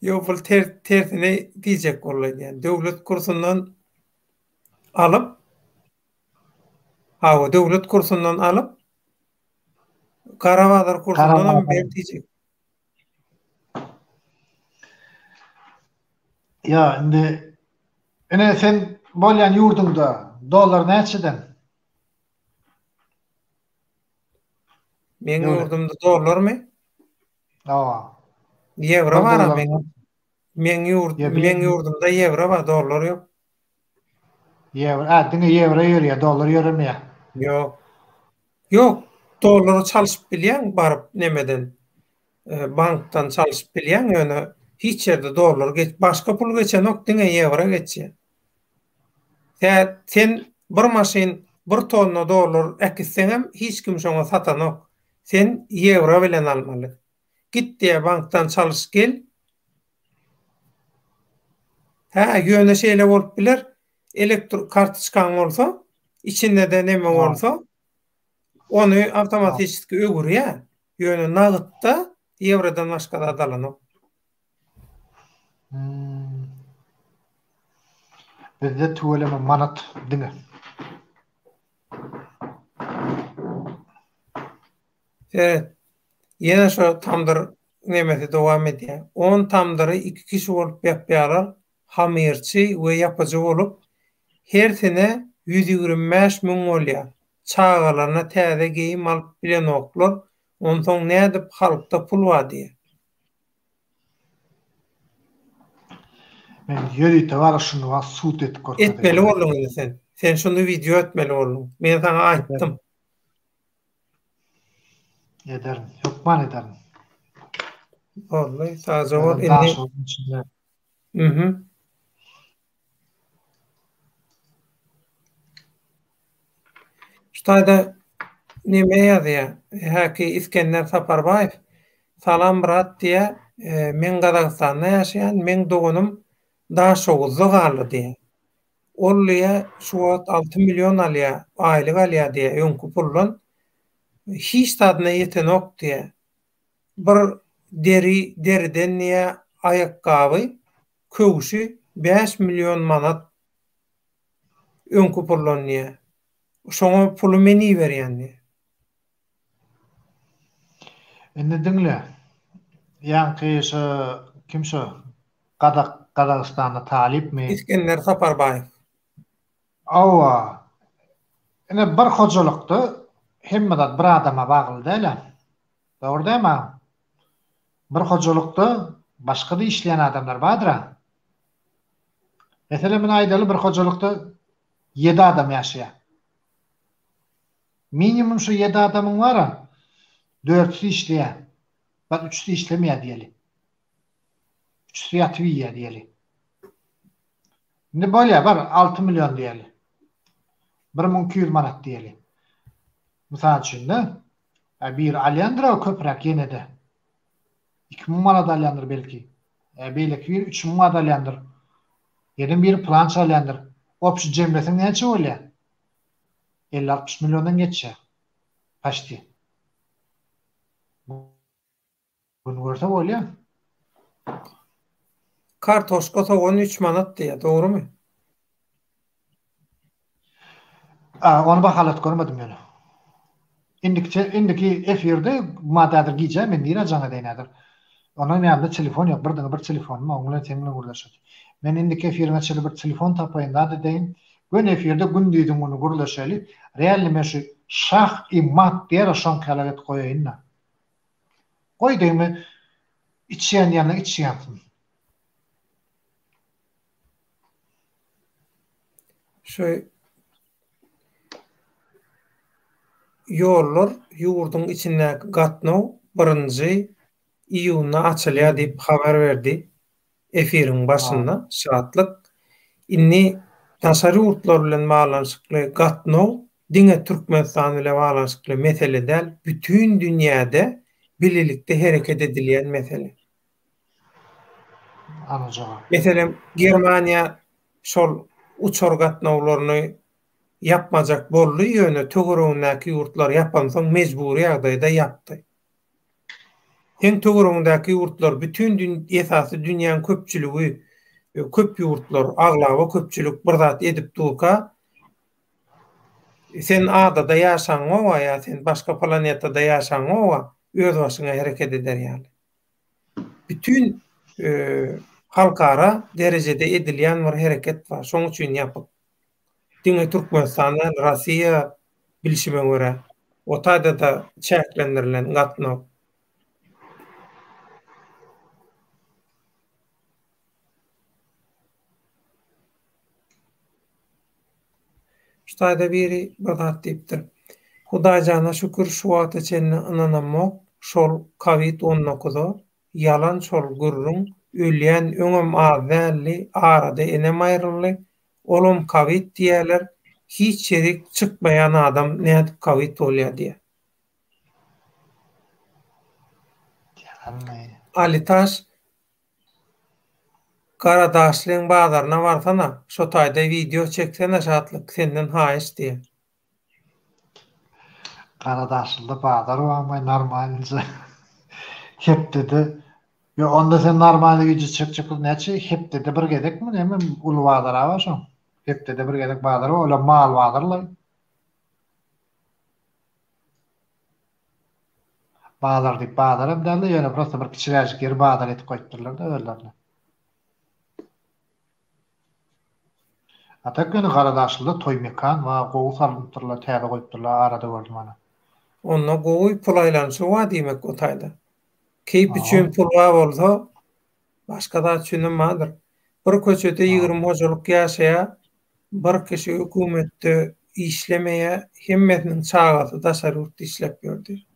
Ýok bul ter tersine diýjek boldy aýdýan. Döwlet kursundan alyp Hawa döwlet kursundan alyp gara bazar kursundanam ber diýjek. Ýa indi ine sen bolýan ýurduňda dollar näçeden? Meň ýurdumda dollarmy? Hawa. Ýewro bar meň. Meň ýurt, meň ýurdumda ýewro bar, dollar ýok. Ýewro, a diňe ýewro ýörýär, dollar ýöremeýär. Ýok. Ýok, dollary çalşyp bilýäň baryp nemeden, bankdan çalşyp bilýäň, ýöne hiç ýerde dollar geç, başga pul geçenok, diňe ýewro geçýär. Tä sen bir maşyn bir tonna dollar äkitseňem hiç kim şoňa satanok. Sen ýewro bilen almaly. Git diýä bankdan çalyş gel. Hä ýöne şeýle bolup biler elektro kartoçkaň bolsa içindede neme bolsa ony awtomatiçeski öwürýä. Ýöne nagytda ýewrodan başga zat alanok. Hmm. Bizde tüweleme manat diňe. Seret. Ýene şo tamdyr nemesi dowam edýär. On tamdyry iki kişi bolup ýapýarlar, hamyrçy we ýapyjy bolup, hersine 125 müň bolýar. Çagalaryna täze geýim alyp bilenoklar, onsoň nädip halkda pul bar diýýär. Men ýörite bar şuny bar sud edip görkezeyim. Etmeli bolduň indi sen. Sen şuny wideo etmeli bolduň. Men saňa aýtdym. Ederin. Hökman ederin. Boldy. Sagja bol. Indi. Mhm. Şu taýda neme ýazýar? Häki Isgender Saparbaýew, Salam brat diýýär, men Gazagystanda ýaşaýan, meň doganym Daşoguzda galdy diýýär. Ol diýýär, şu wagt 6 million alýar, aýlyk alýar diýýär, öňki puldan. Hiç zadyna ýetenok diýýär. Bir deri, deriden diýýär, aýakgaby, köwşi 5 million manat Öňki puldan diýýär. Şoňa puly men iberýän diýýär. Indi diňle. Ýaňky şo kim şo gazak Gazagystanda talypmy? Isgender Saparbaýew. Hawa. Ine bir hojalykda hemme zat bir adama bagly däl-ä. Dogry dälmi agam? Bir hojalykda başga-da işleýän adamlar bardyr-a. Meselem, ine aýdaly bir hojalykda ýedi adam ýaşaýar. Minimum şu ýedi adamyň bar-a, dördüsi işleýär. Bak üçüsi işlemeýär diýeli. Üçüsi ýatyp iýýär diýeli. Indi bolýar, bar 6 million diýeli. 1200 manat diýeli. Mysal üçin-de, biri alýandyr-a köpräk ýene-de. 2000 manat alýandyr belki. E, beýleki biri 3000 manat alýandyr. Ýene biri plan çalýandyr. Obşi jemleseň näçe bolýar? 50-60 milliondan geçýär. Paçti. Gün görse bolýar. Kartoşka sogan 3 manat diýýär, dogrumy? A, ony bahalat görmedim ýöne. Indiki indiki efirde mat häzir gije men nirä jaň edeýin häzir. Ondan ýanymda telefon ýok, bir diňe bir telefonym bar, oň bilen seň bilen gürleşip. Men indiki efiriňe çenli bir telefon tapaýyn, zat edeýin. Göni efirde gündiziň güni gürleşeli. Realny men şu şah i mat diýer-ä şoňky ýalak edip goýaýyn-da. Goý degme içi ýanýanda içi ýansyn. Şu ýollar ýurduň içindäki gatnaw birinji iýunda açylýar diýip habar berdi efiriň başynda Şatlyk. Indi daşary ýurtlar bilen baglanyşykly gatnaw diňe Türkmenistan bile baglanyşykly mesele däl, bütin dünýäde bilelikde hereket edilýän mesele. Meselem, Germaniýa şol uçar gatnawlaryny ýapmajak boldy, ýöne töweregindäki ýurtlar ýapansoň mejbury ýagdaýda ýapdy. Seň töweregiňdäki ýurtlar, bütin esasy dünýäň köpçüligi, köp ýurtlar, aglaba köpçülik bir zat edip durka, sen adada ýaşaňoga ýa sen başga planetada ýaşaňoga özbaşyňa hereket eder ýaly. Bütin halkara derejede edilýän bir hereket bar. Şoň üçin ýapyk. Diňe Türkmenistan däl, Russiýa bilşime görä, o taýda-da çäklendirilen gatnaw. Şu taýda biri bir zat diýipdir. Hudaýjana şükür şu wagta çenli ynanamok şol kowid on dokuza ýalan şol gürrüň ölýän öňem az däldi arada enem aýryldy olam kowid diýýäler hiç ýerik çykmaýan adam nädip kowid bolýa diýýä. Alitaş Garadaşlyň bazaryna barsana şo taýda wideo çeksene Şatlyk senden haýyş diýen. Garadaşlyda bazar barmy normalnyja hepdede ýok onda sen normalny wideo çekjek bolup näçe hepdede bir gezekmi näme uly bazara bar şoň hepdede bir gezek bazar bar olam mal bazarlaý. Bazar diýip bazaram dälde ýöne prosta bir kiçiräjik ýeri bazar edip goýupdyrlar-da özlerine. A tak ýöne Garadaşlyda toý mekan bar gowy salynypdyrlar täze goýupdyrlar arada gördüm ana. Onda gowy pul aýlanyşy bar diýmek o taýda. Keýp üçin pul bar bolsa başga zat üçinem bardyr. Bir köçede 20 hojalyk ýaşaýar Bir kişi hökümetde işlemeýär, hemmesiniň çagasy daşary ýurtda işläp ýör diýip.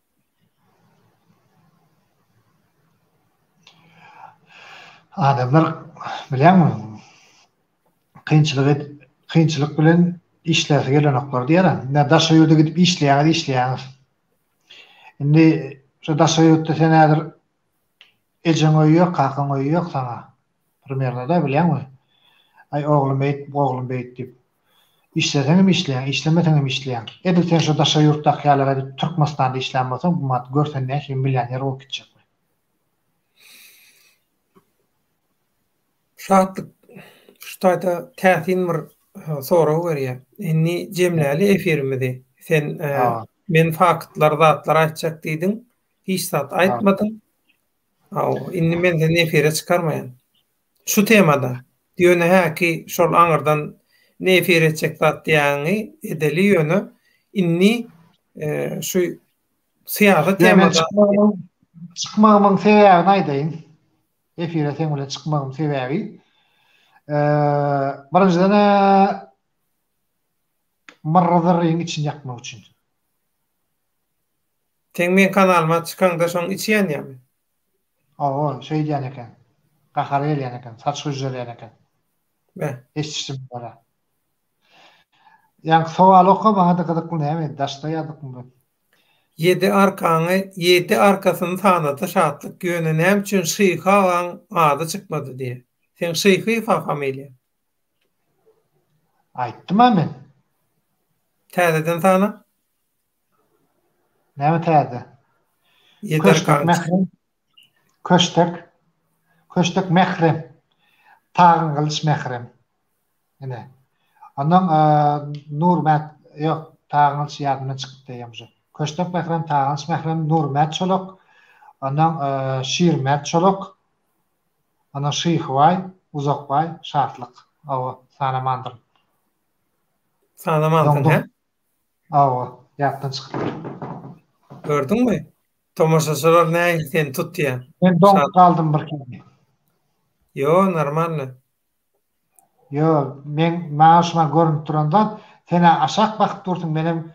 Adamlar bilýäňmi kynçylyk edip kynçylyk bilen işläsi gelenoklar diýýär. Ine daşary ýurda gidip işleýäňiz işleýäňiz. Indi şu daşary ýurtda sen häzir Ejeň öýi ýok, kakaň öýi ýok saňa. Primerno-da, bilýäňmi? Aý, oglum eýt, oglum beýt diýip. Işleseňem işleýäň, işlemeseňem işleýäň. Edil sen şo daşary ýurtdaky ýaly edip Türkmenistanda işlän bolsaň, bu mat gör sen nähili millioner bolup gitjekmi. Şatlyk şu taýda täsin bir sorag berýär. Indi jemläli efirimizi. Sen men faktlar zatlar aýtjak diýdiň. Hiç zat aýtmadyň. Hawa, indi men seni efire çykarmaýan. Şu temada. Ýöne häki şol aňyrdan ne efir etjek zat diýýäňi edeli ýöne indi şu syýasy temada çykmagymyň sebäbini aýdaýyn. Efire seň bilen çykmagymyň sebäbi. Birinjiden myrry-zyrryň içini ýakmak üçin. Seň meň kanalyma çykaňda şoň içi ýanýamy? Hawa, şeýdýän eken. Gahary gelýän eken, saç güžželýän eken. Beh. Eşidişime görä. Ýaňky sowaly oka maňa-da gyzykly näme, daşda ýazykmy bu? Ýedi arkaňy, ýedi arkasyny sanady Şatlyk, ýöne näme üçin Şyhy agaň ady çykmady diýýä. Seň Şyhyýew-a familiýaň. Aýtdym-a men. Täzeden sana. Näme täze? Köştek Mährem. Köştek. Köştek Mährem. Tagangylyç Mährem. Ine. Ondan Nurmät ýok, Tagangylyç ýadymdan çykypdy eýýäm. Köştek Mährem, Tagangylyç Mährem, Nurmät Çolak. Ondan Şirmät Çolak. Ondan Şyhybaý, Uzakbaý, Şatlyk. Hawa, sanamandyryn. Sanamansyň, hä? Hawa, ýatdan çykypdyr. Gördüňmi? Tomaşaçylar nähili seni tutýar. Men doňup galdym bir hili. Ýo, normalny. Ýo, meň maňa şuma görünip duran zat, sen-ä aşak bakyp dursuň, menem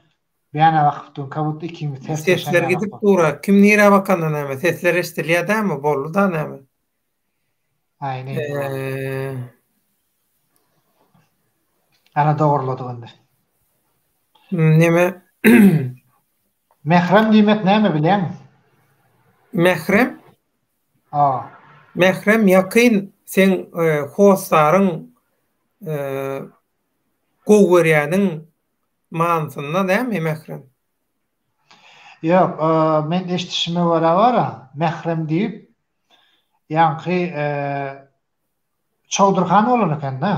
beýana bakyp durun, как будто ikimiz tersleşen Sesler ýalak gidip bolup. dur-a, kim nirä bakanda näme, sesler eşidilýär dämi, boldy-da näme. Aýny. Eee. Ana dogurladyk indi. Neme? Mährem diýmek näme bilýäňmi? Mährem? A. Mährem ýakyn seň hossaryň gowy görýäniň manysynda dämi mährem? Ýok, men eşdişime görä bara, mährem diýip ýaňky Çowdur han bolan eken-dä.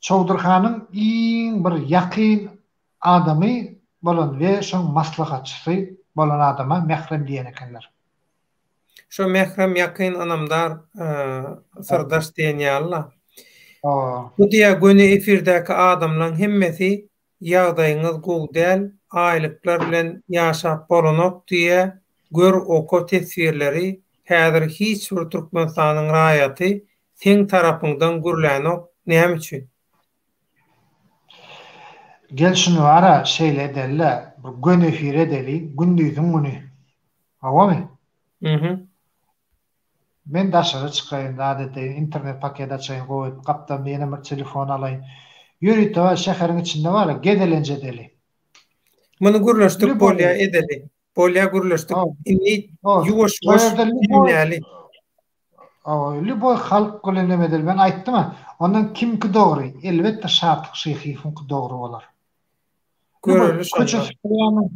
Çowdur hanyň iň bir ýakyn adamy bolan we şoň maslahatçysy bolan adama mährem diýen ekenler. Şo mährem ýakyn ynamdar syrdaş diýen ýaly-la. Hawa. Bu diýä göni efirdäki adamlaň hemmesi Ýagdaýyňyz gowy däl aýlyklar bilen ýaşap bolanok diýä gör oka teswirleri häzir hiç bir Türkmenistanyň raýaty seň tarapyňdan gürlänok näme üçin? Gel şuny bara şeýle edeli-le bir göni efir edeli gündiziň güni hawamy? Mhm. Men daşary çykaýyn, zat edeýin, internet paket açaýyn, gowy edip, gapdalynda ýene bir telefon alaýyn. Ýörite bar, şäheriň içinde bar, gezelenç edeli. Muny gürleşdik, Lýuboý. bolýa edeli. Bolýa gürleşdik. Indi Ýuwaş ýuwaş jemläli. Hawa, lýuboý halk bilen neme edeli. Men aýtdym-a, ondan kimki dogry? Elbetde Şatlyk Şyhyýewiňki dogry bolar. Göreli şonda. Köçe süpürýän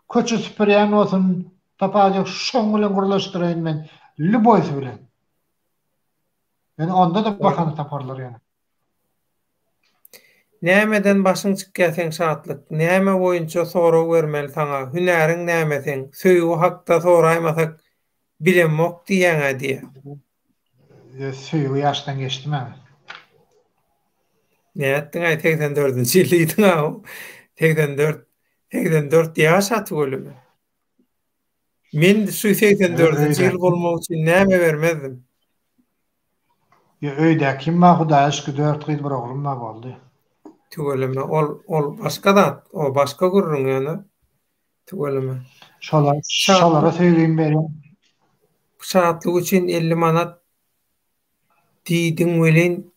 Köçe süpürýän bolsun, tapawudy ýok, şoň bilen gürleşdireýin men, lýuboýsy bilen. Ýöne onda-da bahana taparlar ýöne. Nämeden başyň çykýa seň Şatlyk? Näme boýunça sorag bermeli saňa? Hünäriň näme seň? Söýgi hakda soraýmasak bilemok diýýäňä diýýä. Söýgi ýaşdan geçdi maňa. Nätdiňaý 84-nji ýyl diýdiň-a. 84 84 ýaş a tüweleme. Men şu 84-nji ýyl bolmak üçin näme bermezdim. Ýa öýdäki kim bar Hudaýa şükür 4 gyz bir oglum bar boldy. Tüweleme ol ol başga zat o başga gürrüň ýöne tüweleme. Şolar şolara söýgimi berýän. Şatlyk üçin 50 manat diýdiň welin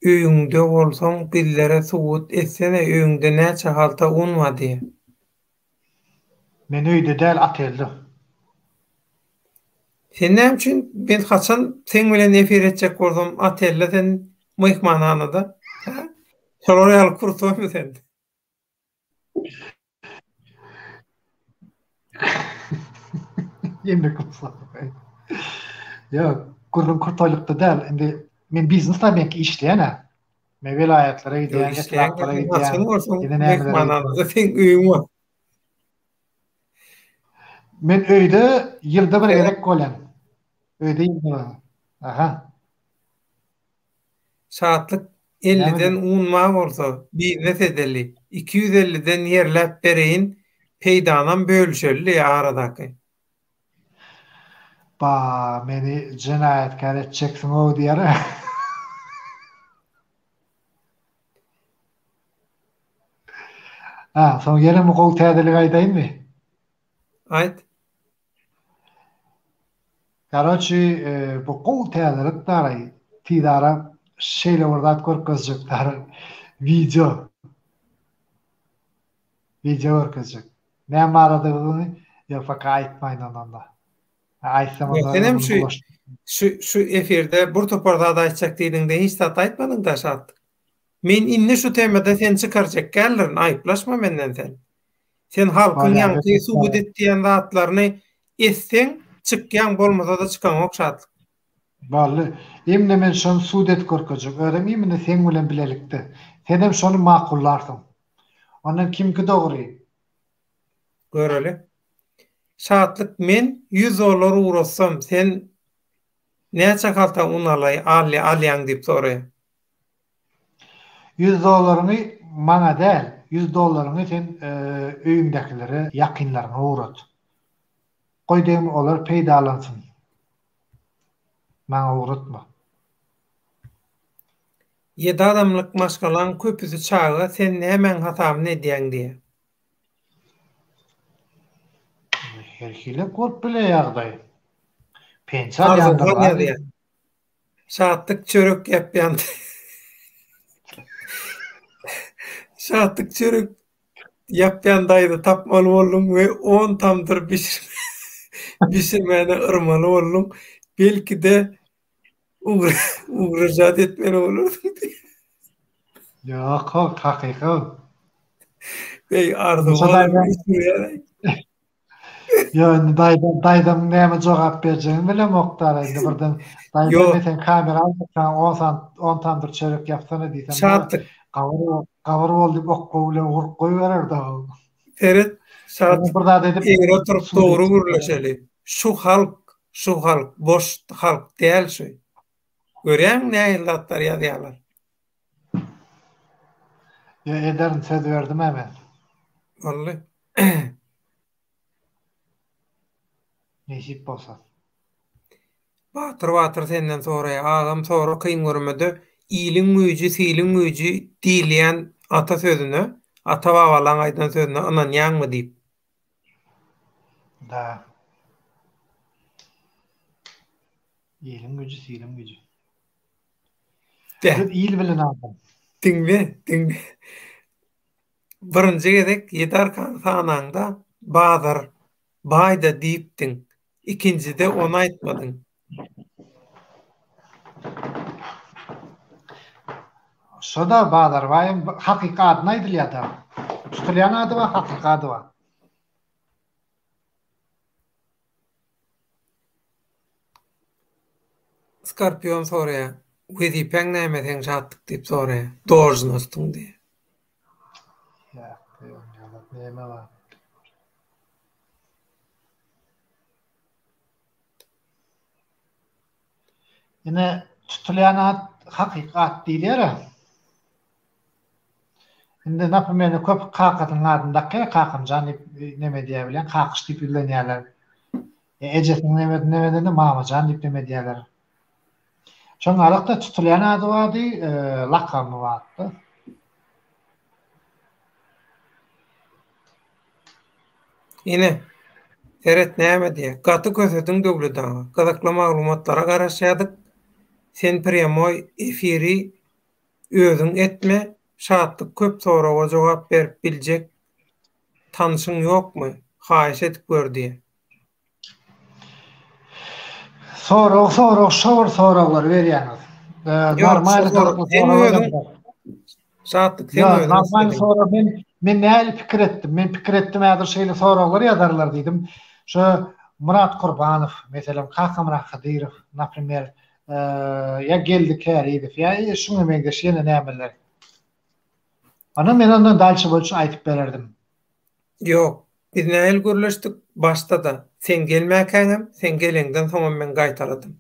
öýüňde bolsaň bizlere subut etsene öýüňde näçe halta un bar diýe. Men öýde däl otelde. Sen näme üçin men haçan seň bilen efir etjek bolsam otelde sen myhmanhanada hä? Şolar ýaly krutoýmy sen? Ýene krutoý. Ýok, gürrüň krutoýlykda däl. Indi men biznes-de meňki işleýän-ä. Men welaýatlara gidýän, etraplara gidýän. Ýene nämeler. Seň öýüň bar. Men öýde ýylda bir gezek bolýan. Öýde ýylda bir. Aha. Şatlyk elliden un bar bolsa, biznes edeli. 250-den ýerläp bereýin, peýdanam bölüşeli diýýär aradaky. Ba, meni jenaýatkär etjeksiň-ow diýer. Ha, soň ýene bir gowy täzelik aýdaýynmy? Aýt. Karoçi, bu gowy täzelik daraý. Tizara şeýle bir zat görkezjek daraý. Wideo. Wideo görkezjek. Näme baradadygyny ýok paka aýtmaýyn ony onda. Aýtsam onda Senem şu şu şu efirde bir topar zat aýtjak diýdiňde hiç zat aýtmadyň-da Şatlyk. Men indi şu temada seni çykarjak däldirin, aýyplaşma menden sen. Sen halkyň ýaňky subut et diýen zatlaryny etseň çykýaň bolmasa-da çykaňok Şatlyk. Bally. Imine men şony sud edip görkezjek. Özem imine seň bilen bilelikde. Senem şony makullarsyň. Ondan kimki dogry? Göreli. Şatlyk men ýüz dollar ugratsam sen näçe halta un alýaň diýip soraýar. 100 dollaryňy maňa däl, 100 dollaryňy sen öýüňdäkilere, ýakynlaryňa ugrat. Goý degme olar peýdalansyn. Maňa ugratma. Ýedi adamlyk maşgalaň köpüsi çaga sen nämäň hasabyny edýäň diýä. Her hili bolup bile ýagdaý. Pensiýa alýanlar bar. Şatlyk çörek ýapýan. Şatlyk çörek ýapýan daýza tapmaly bolduň we on tamdyr bişirmäne yrmaly bolduň. Belki-de ugrajat etmeli bolarsyň diýip. Ýok, ol hakyky ol. Eý, Arzuw Ýok, indi daýzam, daýzamyň näme jogap berjegini bilemok dara indi birden daýza men sen kamera aldyk saňa on san on tamdyr çörek ýapsana diýsem Şatlyk. Gabyr gabyr bol diýip okga bilen urup goýberer dagy. Seret, Şatlyk bir zat edip egri oturyp dogry gürleşeli. Şu halk, şu halk boş halk däl şu. Görýäňmi nähili zatlar ýazýarlar. Ýa ederin söz berdim-ä men. Boldy. Nesip bolsa. Batyr Batyr senden soraýa agam sora kyn görmede iliň güýji siliň güýji diýilýän ata sözüne ata babalaň aýdan sözüne ynanýaňmy diýip. Da. Iliň güýji siliň güýji. De. Biz il bilen adam. Diňle diňle. Birinji gezek ýedi arkany sanaňda Bazar baýda diýipdiň. Ikinjide ony aýtmadyň. Şoda Bazar baýyň hakyky adyny aýdylýada. Tutulýan ady bar, hakyky ady bar. Skorpion soraýar, Wezipäň näme seň Şatlyk diýip soraýar. Dožnostyň diýýär. Ýa, ýa, näme bar? Ine, tutulýan at hakyky at diýilýär-ä. Indi naprimer köp kakasynyň adyny dakýar, Kakamjan diýip neme edýär bilen, Kakyş diýip ýüzlenýärler. E, ejesiniň nemesini neme edende Mamajan diýip neme edýärler. Şoň arasynda tutulýan ady bardy, e, lakamy bardy. Ine, seret näme diýýär. Gaty kösediň Döwlet aga. Gyzykly maglumatlara garaşýardyk. Sen prýamoý efiri Özüň etme, Şatlyk köp soraga jogap berip biljek tanşyň ýokmy? Haýyş edip gör diýýär. Sorag sorag şo bir soraglary berýäňiz. Ýok, şo sorag seň özüň Şatlyk seň özüň Normal sorag men men nähili pikir etdim? Men pikir etdim häzir şeýle soraglar ýazarlar diýdim. Şo Myrat Kurbanow, meselem Kakamyrat Hydyrow, naprimer, Ýa Geldi Kärizow, ýa şuňa meňzeş ýene nämeler. Ana men ondan dalşy bolşy aýdyp bererdim. Ýok, biz nähili gürleşdik başda-da, sen gelmäkäňem, sen geleňden soňam men gaýtaladym.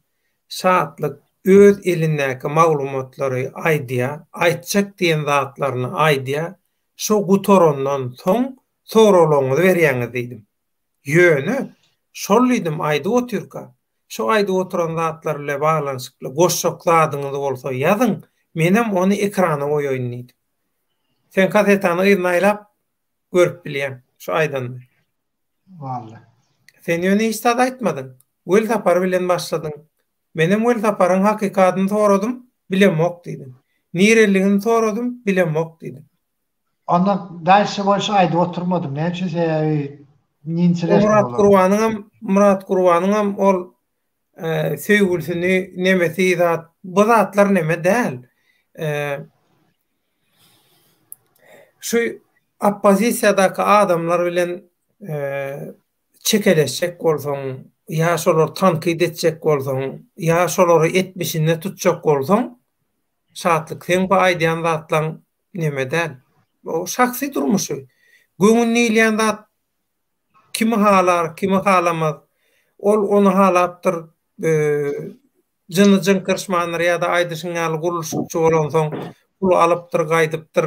Şatlyk öz elindäki maglumatlary aýdýar, aýtjak diýen zatlaryny aýdýar, şo gutarandan soň soraglaryňyzy berýäňiz diýdim. Ýöne, şol diýdim aýdyp otyrka, Şu aýdyp oturan zatlar bile baglanyşykly goşjak zadyňyz bolsa ýazyň, menem ony ekrana goýaýyn diýdim. Sen kasetany yzyna aýlap görüp bilýäň şu aýdanymy. Walla. Sen ýöne hiç zat aýtmadyň. Welsapar bilen başladyň. Menem Welsaparyň hakyky adyny soradym, bilemok diýdiň. Nireliligini soradym, bilemok diýdiň. Onda dalşy bolşy aýdyp oturmadym. Näme üçin sebäbi neinteresno Murat Gurbanyňam Murat Gurbanyňam ol söýgülisini nemesi zat bu zatlar neme däl. Şu oppozisiýadaky adamlar bilen çekeleşjek bolsaň, ýa şolary tankyt etjek bolsaň, ýa şolary etmişinde tutjak bolsaň, Şatlyk seň bu aýdýan zatlaň neme däl. O şahsy durmuşy. Göwün diýilýän zat kimi halar, kimi halamaz. Ol ony halapdyr, jyny jyňkyrşmandyr ýa-da aýdyşyň ýaly gurluşykçy bolansoň. Pul alypdyr, gaýdypdyr.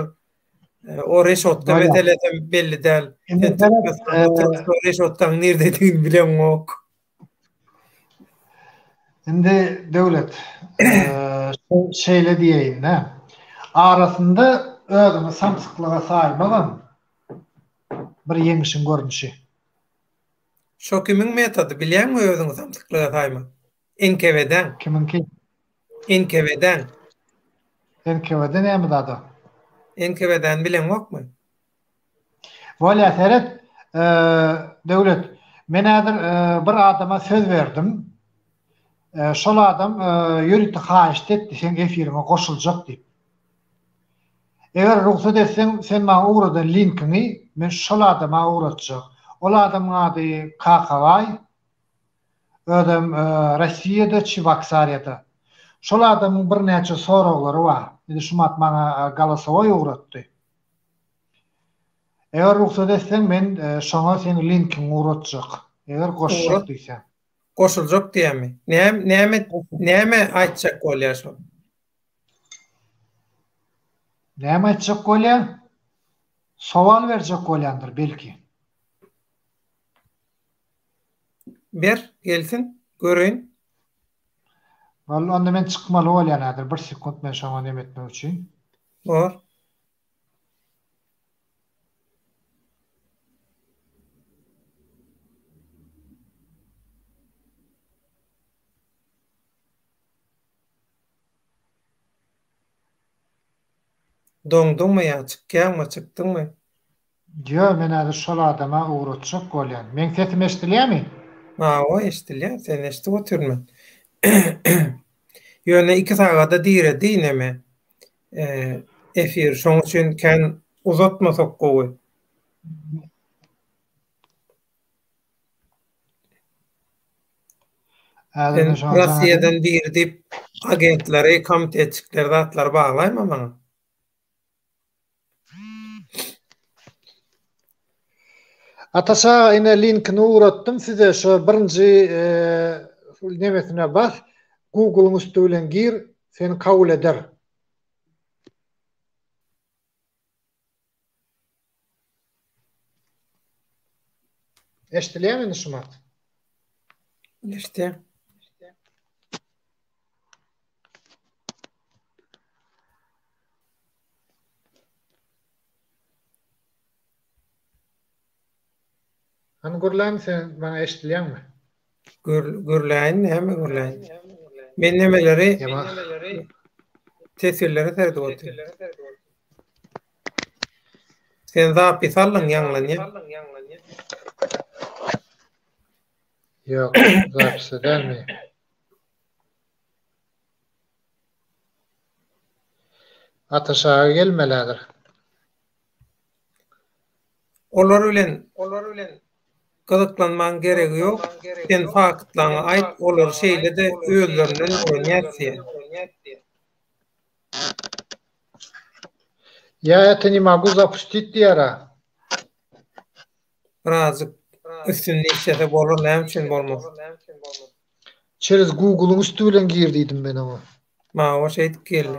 O reşotka meselesem belli däl. Sen Türkmenistanda oturyp şo reşotkaň nirdedigini bileňok. Indi Döwlet, şeýle diýeýin-dä. Arasynda özüňi samsyklyga saýmagam bir ýeňişiň görnüşi. Şo kimiň metody bilýäňmi özüňi samsyklyga saýmak? NKWD-äň. Kimiňki? NKWD-äň. NKWD näme zat o? NKWD-ni bileňokmy? Bolýa seret, Döwlet, men häzir bir adama söz berdim. Şol adam ýörite haýyşt etdi, seň efiriňe goşuljak diýip. Eger rugsat etseň, sen maňa ugradan linkiňi men şol adama ugratjak. Ol adamyň ady Kakabaý. Özem Rossiýada, Çebaksariýada. Şol adamyň birnäçe soraglary bar. Indi şumat maňa golosowoý ugratdy. Eger rugsat etseň men şoňa seň linkiňi ugratjak. Eger goşjak diýseň. Goşuljak diýýämi? Näme näme näme aýtjak bolýar şol? Näme aýtjak bolýar? Sowal berjek bolýandyr belki. Ber, gelsin, göreýin. Boldy, onda men çykmaly bolýan häzir. Bir sekunt men şoňa neme etmek üçin. Bor. Doňduňmy ýa çykýaňmy, çykdyňmy? Ýo, men häzir şol adama ugratjak bolýan. Meň sesim eşdilýämi? Hawa, eşdilýär. Seni eşidip otyryn men. Ýöne iki sagada diredi neme efir. Şoň üçin kän uzatmasak gowy. Sen Rossiýadan biri diýip agentleri, komitetçikleri zatlary baglaýma maňa. Ataş aga ine linkini ugratdym size şo birinji nemesine bas Google-yň üsti bilen gir seni kabul eder. Eşdilýärmi indi şumat? Eşidýän. Hany gürläň sen maňa eşdilýäňmi? Gür gürläýin näme gürläýin? Men nemeleri teswirlere seredip otyryn. Sen zapis aldyň ýaňlanýar. Ýok, zapisde dälmi? Ataş aga gelmeli häzir. Olar bilen olar bilen gyzyklanmaň geregi ýok. Sen faktlaňy aýt, olar şeýle-de özlerinden öwrenýär diýýär. Ýa это не могу zapustit diýýär-ä. Birazjyk üstünde işlese bolar, näme üçin bolmasyn? Çerez Google-yň üsti bilen gir diýdim men oňa. Maňa şeýdip geldi.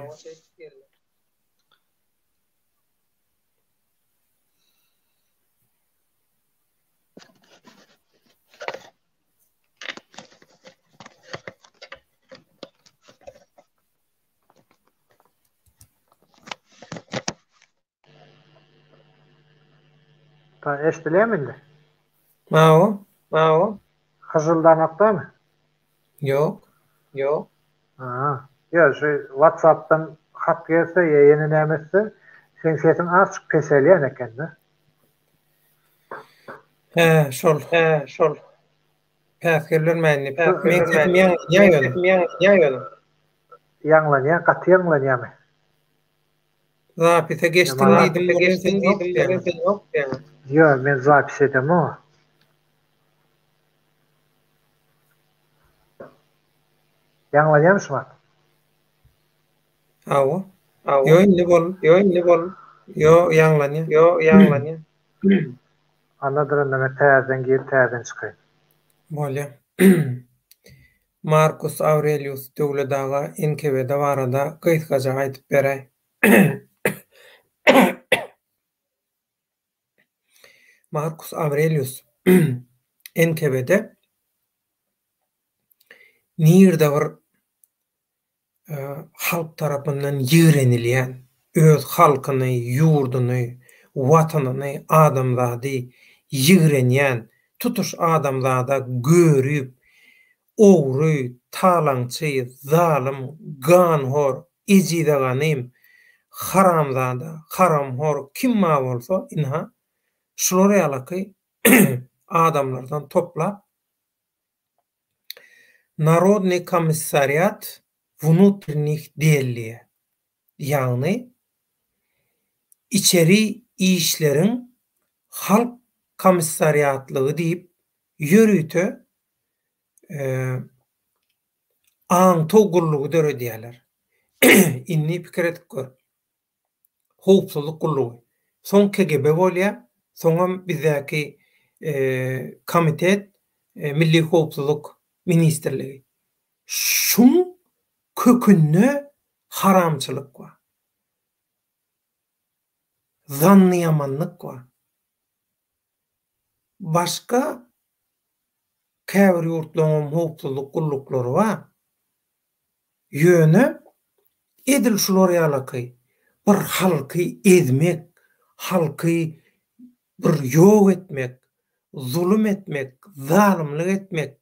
Ta eşdilýärmi indi? Hawa. Hawa. Hyžyldanokdamy? Ýok. Ýok. Aha. Ýok, şu WhatsApp-dan hat gelse ýa ýene näme etse, seň sesiň azjyk peselýän eken-de. Hä, şol. Hä, şol. Päsgel bermäýin diýip. Meň sesim ýaňlanýar ýöne. Sesim ýaňlanýar ýöne. Ýaňlanýar, gaty ýaňlanýarmy? Zapise geçdiň diýdim, geçdiň diýdim, sen ýok diýýäň. Ýok, men zapis edemok. Ýaňlanýarmy şu wagt? Hawa. Ýo indi bol. Ýo indi bol. Ýo ýaňlanýar. Ýo ýaňlanýar. Annadyr onda men täzeden girip täzeden çykaýyn. Bolýa. Markus Aurelius Döwlet aga NKWD barada gysgaça aýdyp beräý. Markus Awrelius NKWD nirde bir halk tarapyndan ýigrenilýän, öz halkyny, ýurduny, Watanyny, adamzady ýigrenýän, tutuş adamzada görip, ogry, talaňçy, zalym, ganhor, ejize-ganym, haramzada, haramhor kim bar bolsa, ynha, şular ýalaky adamlardan toplap, Narodnyý komissariat wnutrnih del diýýär. Ýagny içeri işleriň halk komissariatlygy diýip ýörite aňtaw gullugy döredýärler. Indi pikir edip gör. Howpsuzlyk gullugy. Soň KGB bolýar, soňam bizdäki komitet, Milli howpsuzlyk ministrligi. Şuň kökünde haramçylyk bar. Zannyýamanlyk bar. Başga käbir ýurtlaryňam howpsuzlyk gulluklary bar. Ýöne edil şular ýalaky bir halky ezmek, halky bir ýok etmek, zulum etmek, zalymlyk etmek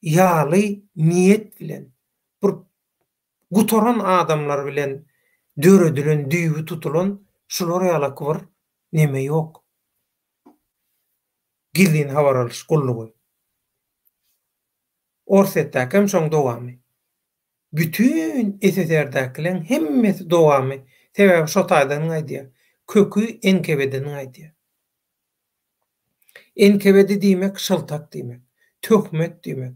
ýaly niýet bilen bir gutaran adamlar bilen döredilen, düýbi tutulan şular ýalaky bir neme ýok. Gizlin habar alyş gullugy. Orsýetdäkem şoň dowamy. Bütin SSR-däkileň hemmesi dowamy. Sebäbi şo taýdan gaýdýar. Köki NKWD-den gaýdýar. NKWD diýmek şyltak diýmek, töhmet diýmek,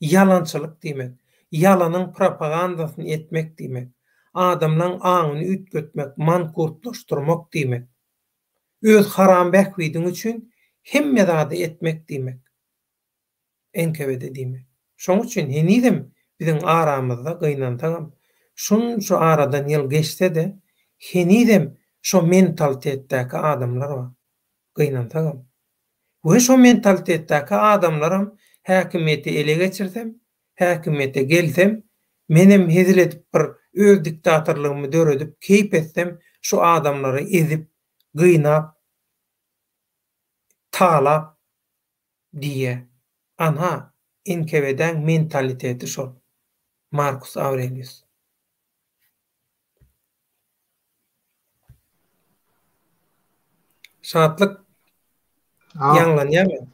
ýalançylyk diýmek, ýalanyň propagandasyny etmek diýmek, adamlaň aňyny üýtgetmek, mankurtlaşdyrmak diýmek. Öz haram bähbidiň üçin hemme zady etmek diýmek. NKWD diýmek. Şoň üçin henizem biziň aramyzda gynansagam şunça aradan ýyl geçse-de henizem şo mentalitetdäki adamlar bar. Gynansagam. We şo mentalitetdäki adamlaram häkimiýeti ele geçirsem, häkimiýete gelsem, menem hezil edip bir öz diktatorlygymy döredip keýp etsem şu adamlary ezip, gynap, talap Diýýär. Anha, NKWD-äň mentaliteti şol. Markus Awrelius. Şatlyk ýaňlanýarmy?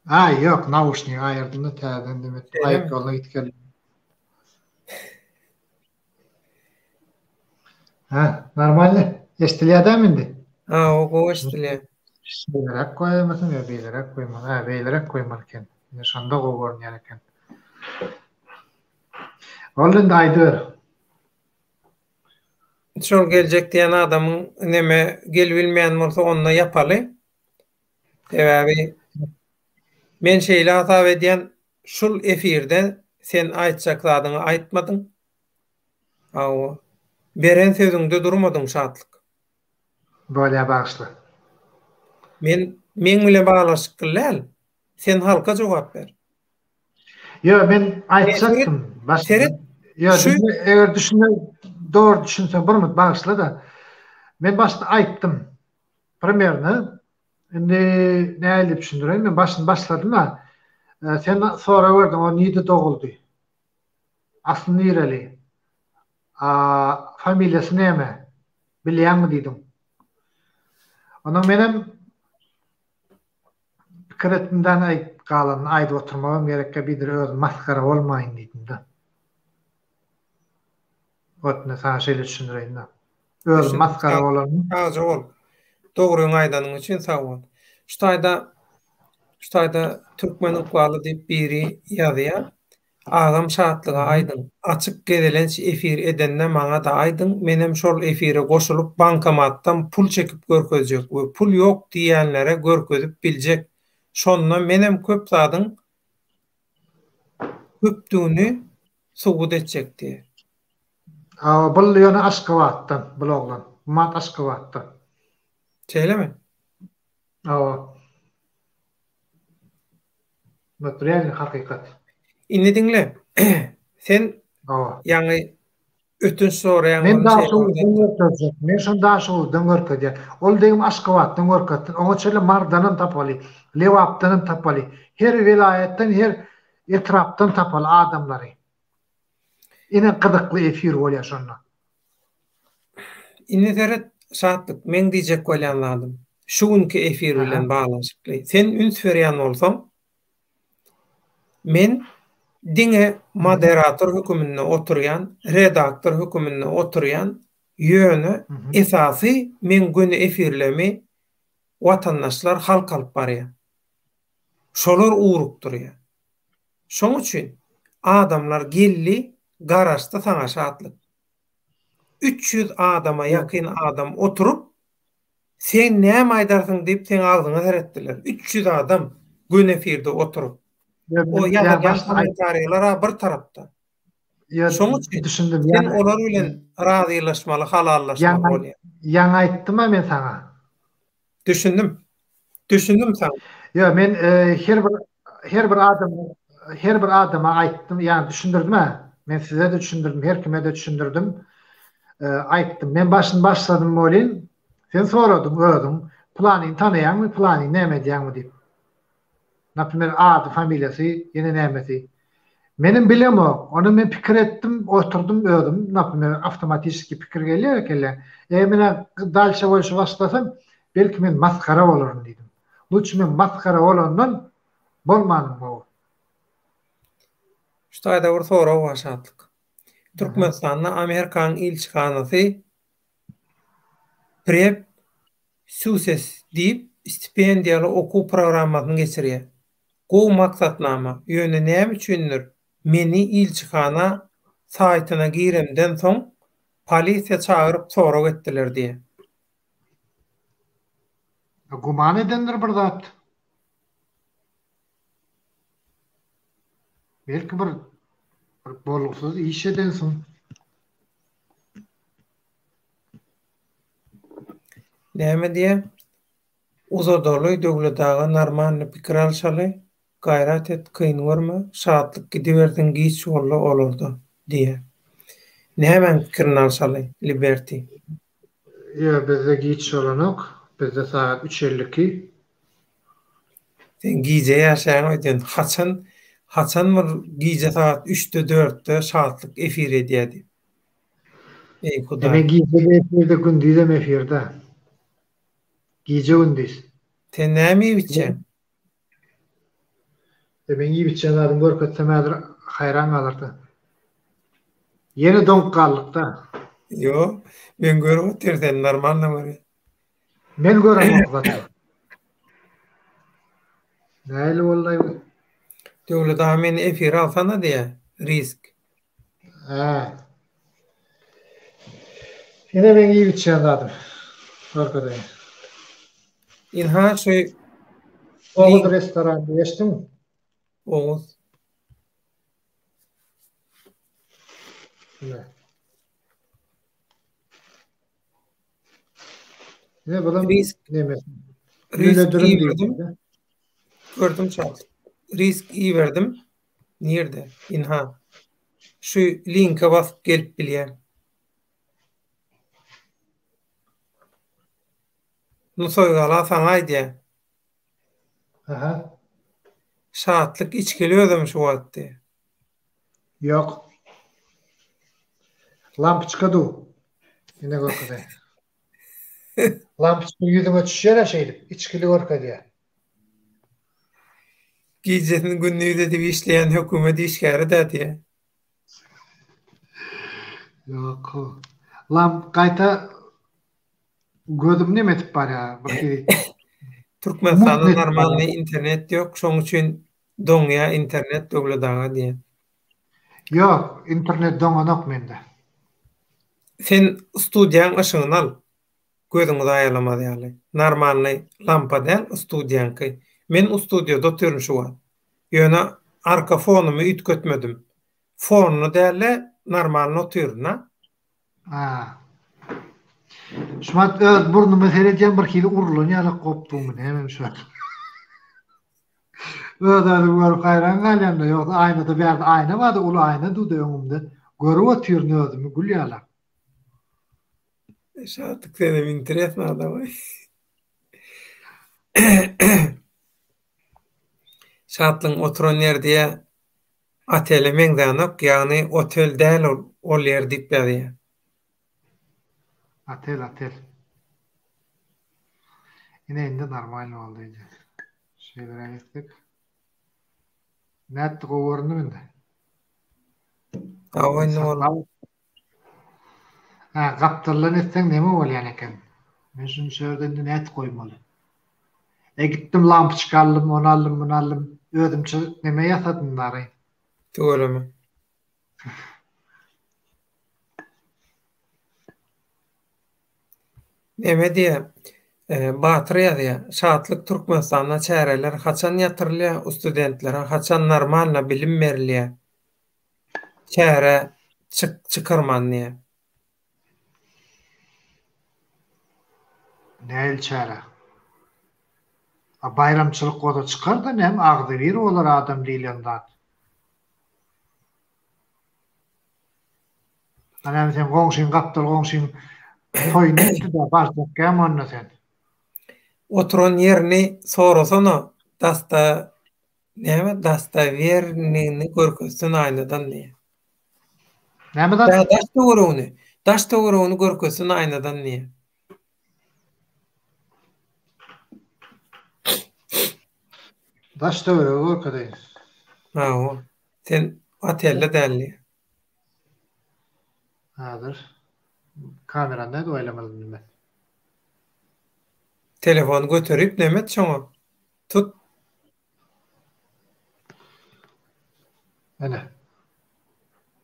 Aý, ýok, nauşnigi aýyrdym-da täzeden demek. Aýak ýoluna gidip geldim. Hä, normalny. Eşidilýär dämi indi? Ha, o gowy eşidilýär. Şeýleräk goýaýmasaň ýa beýleräk goýmaly. Hä, beýleräk goýmaly eken. Ine şonda gowy görünýär eken. Boldy indi aýdyber. Şol geljek diýen adamyň neme gelibilmeýän bolsa onda ýapaly. Sebäbi men şeýle hasap edýän, şul efirde sen aýtjak zadyňy aýtmadyň. Hawa. Beren sözüňde durmadyň Şatlyk. Bolýa bagyşla. Men meň bilen baglanşykly däl. Sen halka jogap ber. Ýo men aýtjakdym. Seret. Ýo şu eger düşünen dogry düşünseň bir minut bagyşla-da. Men başda aýtdym. Primerno indi nähili diýip düşündireýin men başyny başladym-a. Sen soraberdiň o nirde doguldy? Asly nireli? A familiýasy näme? Bilýäňmi diýdiň. Ondan menem pikir etdim-de, aý galanyny aýdyp oturmagam gerekkä bidir özüm masgara bolmaýyn diýdim-de. Ot ine saňa şeýle düşündireýin-de. Özüm masgara bolanymy. Sagja bol. Dogryňy aýdanyň üçin sag bol. Şu taýda şu taýda Türkmen ykbaly diýip biri ýazýar. Agam Şatlyga aýdyň, açyk gezelenç efir edende maňa-da aýdyň, menem şol efire goşulyp bankomatdan pul çekip görkezjek we pul ýok diýýänlere görkezip biljek, şonda menem köp zadyň köpdügini subut etjek diýýär. Hawa, bul ýöne Aşgabatdan, bul oglan. Mat Aşgabatdan. Şeýlemi? Hawa. Mat realny hakykat. Indi diňle. Sen ýaňy ötünç soraýaň Men Daşoguzdan görkezjek. Men şony Daşoguzdan görkezýän. Ol degim Aşgabatdan görkezsin. Oňa çenli Marydanam tapaly, Lebapdanam tapaly. Her welaýatdan, her etrapdan tapaly adamlary. Ine gyzykly efir bolýar şonda. Indi seret Şatlyk, meň diýjek bolýan zadym, şu günki efir bilen baglanyşykly. Sen üns berýän bolsaň, men diňe moderator höküminde oturýan, redaktor höküminde oturýan, ýöne esasy meň göni efirlemi watandaşlar, halk alyp barýar. Şolar ugrukdyrýar. Şoň üçin adamlar geldi, garaşdy saňa Şatlyk. 300 adama ýakyn adam oturyp, sen näme aýdarsyň diýip seň agzyňa seretdiler. 300 adam göni efirde oturyp. O ýazylýan kommentariýalar-a bir tarapda. Şoň üçin sen olar bilen razylaşmaly, halallaşmaly bolýar. Ýaňy aýtdym-a men saňa. Düşündim. Düşündim saňa. Ýok, men her bir her bir adam her bir adama aýtdym, ýagny düşündirdim-ä. Men size-de düşündirdim, her kime-de düşündirdim. Aýtdym. Men başyny başladym welin, sen soradyň özüň, Pylanyny tanaýaňmy, pylanyny näme edýäňmi diýip. Naprimer, ady, familiýasy, ýene nämesi. Menem bilemok. Ony men pikir etdim, oturdym özüm, naprimer, awtomatiçeski pikir gelýär kellä. Eger men dalşa bolşy başlasam, belki men masgara bolaryn diýdim. Lutşy men masgara bolandan bolmanym gowy. Şu taýda bir sorag bar Şatlyk. Türkmenistanda Amerikanyň ilçihanasy Prep Success diýip stipendiýaly okuw programmasyny geçirýär. Gowy maksatnama, ýöne näme üçindir meni ilçihana saýtyna giremden soň polisiýa çagyryp sorag etdiler diýýär. Güman edendir bir zat. Belki bir bir bolgusyz iş edensiň. Näme diýýär? Uzadaly Döwlet aga normalny pikir alşaly, gaýrat et kyn görme, Şatlyk gidibersin giç boldy olarda diýýär. Nämäň pikirini alşaly Liberty? Ýa bizde giç bolanok, bizde sagat üç 52. Sen gije ýaşaýaň öýdýän. Haçan haçan bir gije sagat üçde dörtde Şatlyk efir edýär diýip. Eý Hudaý. Men gije-de efirde gündizem efirde. Gije gündiz. Sen näme iýip içýäň? E men iýip içýän zadymy görkezsem häzir haýran galarsyň. Ýene doňup galdykda. Ýok, men görüp otyryn seni normalno görýän. Men göremok zat. Nähili boldaý bu? Döwlet aga meni efire alsana diýýä. Risk. Hä. Ine meň iýip içýän zadym. Görkezeýin. Ynha şu Oguz restoranyna geçdiňmi? Oguz. Ine. Ne bulam Risk. nemesi. Risk Lüle dürüm iberdim. diýdi. Gördüm çat. Risk iberdim. Nirde? Inha. Şu linke basyp gelip bilýän. Nusaýgala saňa aýdýar. Aha. Şatlyk içgili özem şu wagt diýýär. Ýok. Lampoçka du. Ine görkezäý. Lampoçka ýüzüňe düşýär-ä şeýdip, içgili görkezýär. Gijesini gündiz edip işleýän hökümet işgäri-dä diýýär. Ýok. Lamp gaýta Gözüm neme edip barýar bir hili. Türkmenistanda normalnyý internet ýok şoň üçin doňýa internet Döwlet aga diýen. Ýok internet doňanok mende. Sen studiýaň yşygyny al gözüňi zaýalamaz ýaly. Normalnyý lampa däl studiýaňky. Men ustudiýada otyryn şu wagt. Ýöne arka fonumy üýtgetmedim. Fonly dälde normalny otyryn-a. Ha. Şumat öz burnuma seredýän bir hili urulan ýalak gopdumy nämemi şu wagt. Öz özümi görüp haýran galýan-da, ýogsa aýnada bärde aýna bardy, uly aýna durdy öňümde. Görüp otyryn özümi gül ýalak. Şatlyk senem interesny adam. Şatlygyň oturan ýeri diýýä otele meňzänok, ýagny otel däl ol, ol ýer diýip ýazýa. Otel, otel. Ine indi normalny boldy indi. Şeýleräk etsek. Nätdi gowy göründimi indi? Hawa indi boldy. Hä, gapdaldan etseň neme bolýan eken? Men şuny şu ýerde indi nädip goýmaly? E gitdim lampoçka aldym, ony aldym, muny aldym. Özümçe neme ýasadym dary. Tüweleme. Neme diýýär? Batyr ýazýar. Şatlyk Türkmenistanda çäreler haçan ýatyrylýar, u studentlere haçan normalno bilim berilýär? Çäre çyk çykarman diýýär. Nähili çäre? A baýramçylyk bolsa çykar-da näme agzybir bolar adam diýlen zat. A näme sen goňşyň gapdal goňşyň toýuny etdi-de barjak dämi onda sen? Oturan ýerini sorasana dasta Näme dastawernyny görkezsin aýnadan diýýär. Näme zat? Ýa daş töweregini, daş töweregini görkezsin aýnadan diýýär. Daş töweregi görkezeýin. Hawa. Sen otelde däl diýýär. Häzir. Kamerany nädip aýlamaly indi men? Telefony göterip neme et şoňa. Tut. Ene.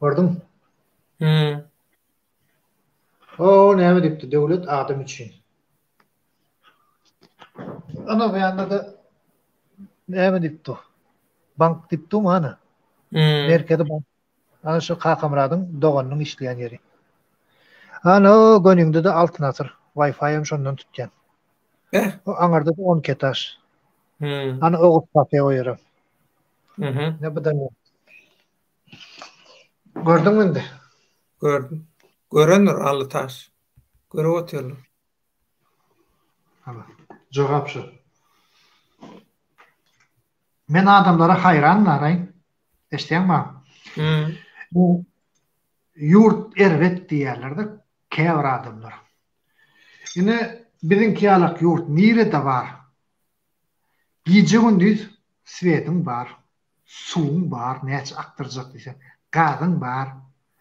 Gördüň? Hmm. O näme diýipdi? Döwlet adam üçin. Ana bu ýanda-da näme diýipdi? Bank diýipdimi hany? Hmm. Merkezi bank. Ana şu Kakamyradyň doganynyň işleýän ýeri. Ana o göniňde-de Altyn asyr. Wi-Fi hem şondan tutýan. Eh. O aňyrda-da 12 etaž. Hmm. Ana Oguz kafe o ýerem. Mhm. Ne bu da ne? Gördüňmi indi? Gördüm. Görendir Aly Taş. Görüp otyrlar. Ana, jogap şu. Men adamlara haýran Naraý. Eşidýäňmi maňa? Hmm. Bu ýurt erbet diýýärler-de käbir adamlar. Ine biziňki ýalak ýurt nirede bar? Gije-gündiz swetiň bar, suwuň bar, näçe akdyrjak diýseň, gazyň bar,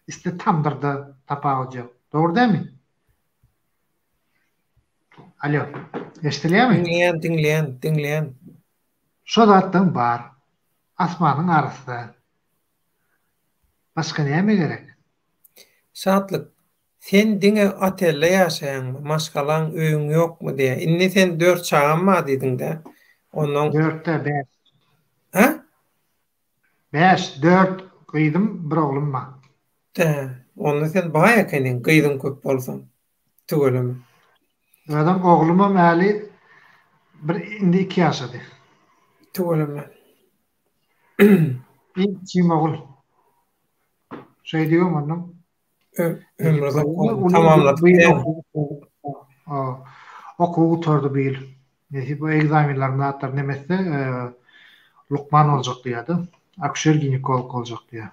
isle tamdyrda tapawudy ýok. Dogry dälmi? Alo, eşidilýärmi? Diňleýän, diňleýän, diňleýän. Şo zatlaň bar. Asmanyň arasy. Başga näme gerek? Şatlyk, sen diňe otelde ýaşaýaňmy, maşgalaň, öýüň ýokmy diýýär. Indi sen dört çagam bar diýdiň-dä. Onnoň. Dört däl, bäş. Hä? Bäş, dört gyzym, bir oglum bar. Dä, onda sen baý ekeniň, gyzyň köp bolsa. Tüweleme. Özem oglumam häli bir indi iki ýaşady. Tüweleme. Iň kiçim ogul. Şeýdibem ondan Ömri uzak bolsun. Tamamladyk diýäýme. Okuwy gutardy bu ýyl. Nesip bu ekzamenler zatlar neme etse, lukman boljak diýýärdi. Akuşer ginekolog boljak diýýär.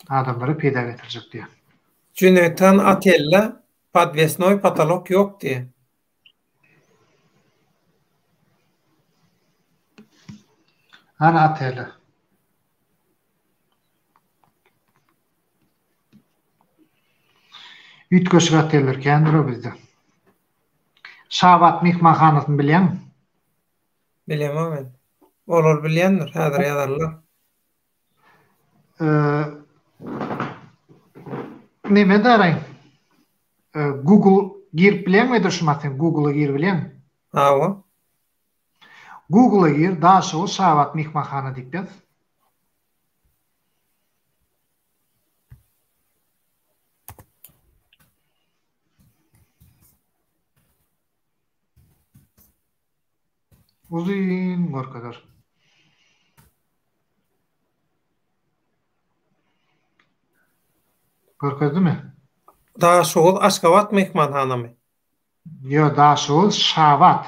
Adamlara peýda getirjek diýýär. Jüneýthan otelde podwesnoý potolok ýok diýýär. Hany oteli? Üýtgeşik oteller kändir-ow bizde. Şabat myhmanhanasyny bilýäňmi? Bilemok men. Olar bilýändir, häzir ýazarlar. Neme daraýyn? Google girip bilýäňmi edil şu sen Google-a girip bilýäňmi? Hawa. Google-a gir, Daşoguz Şabat myhmanhana diýip ýaz. Uzyn görkezer. Görkezdimi? Daşoguz Aşgabat myhmanhanamy? Ýo Daşoguz Şabat.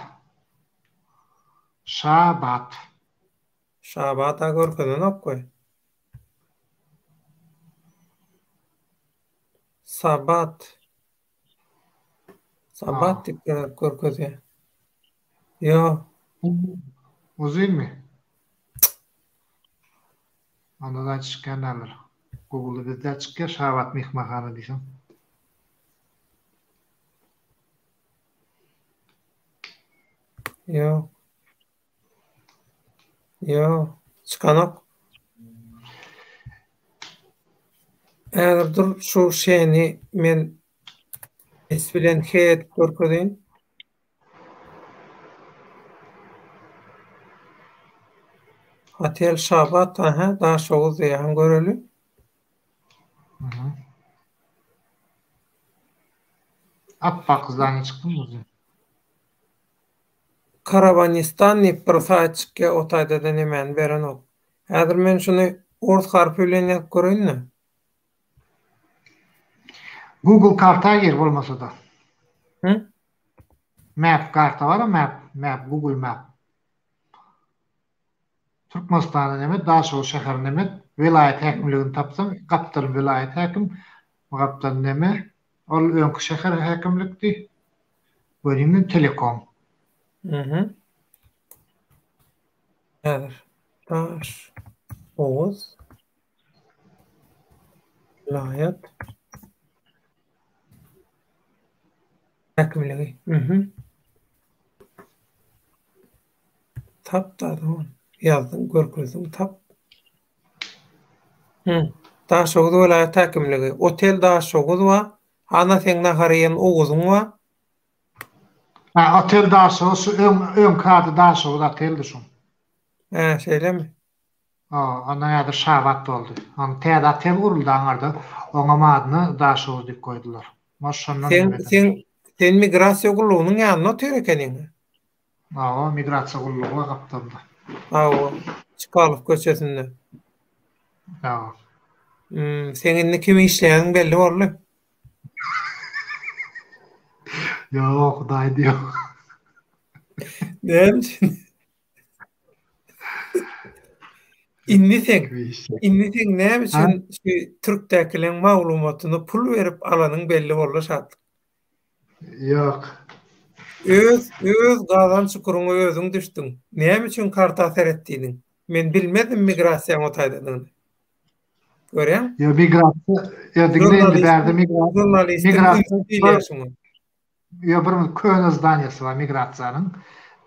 Şabat. Şabat-a görkezenok we. Sabat. Sabat diýip ýazyp görkezýär. Ýok. Uzynmy? Onda da çykýan däldir. Google-da bizde çykýar Şabat myhmanhana diýseň. Ýok. Ýok, çykanok. Häzir dur şu şeni men S bilen H edip görkezeýin. Hotel Şabat, aha, Daşoguz diýýän göreli. Appak zdaniýe çykdymy uzyn? Karawanistan diýip bir saýt çykýar o taýdada nemäni berenok. Häzir men şuny ors harpy bilen ýazyp göreýin-de. Google karta gir bolmasada. Hı? Map karta bar map map Google map. Türkmenistanda neme Daşoguz şäheri neme welaýat häkimligini tapsaň gapdal welaýat häkim gapdal neme ol öňki şäher häkimlikdi. Görýäňmi Telekom. Mhm. Häzir. Daş Oguz welaýat häkimligi. Mhm. Tap da ony. Ýazdyň, görkezdiň, tap. Hı. Daşoguz welaýat häkimligi. Otel Daşoguz bar. Ana seň nahar iýen Oguzyň bar. Ha otel Daşoguz şu öň öňki ady Daşoguz oteldi şuň. Hä şeýlemi? Ha ondan häzir Şabat boldy. Oň täze otel guruldy aňarda. Oňam adyny Daşoguz diýip goýdular. Может şondan Sen sen sen migrasiýa gullugynyň ýanynda otyr ekeniň. Hawa, migrasiýa gullugy bar gapdalda. Hawa, Çkalow köçesinde. Hawa. Hmm, seň indi kim işleýäniň belli boldy. Ýok, Hudaý diýip. Näme üçin? Indi sen, indi sen näme üçin şu türkdäkileň maglumatyny pul berip alanyň belli boldy Şatlyk. Ýok. Öz öz gazan çukuryňa özüň düşdüň. Näme üçin karta seret diýdiň? Men bilmezdim migrasiýaň o taýdadygyny. Görýäň? Ýok, migrasiýa, ýok, diňle indi bärde migrasiýa diýilýär şuňa. Ýok, bir köne zdaniýasy bar migrasiýanyň.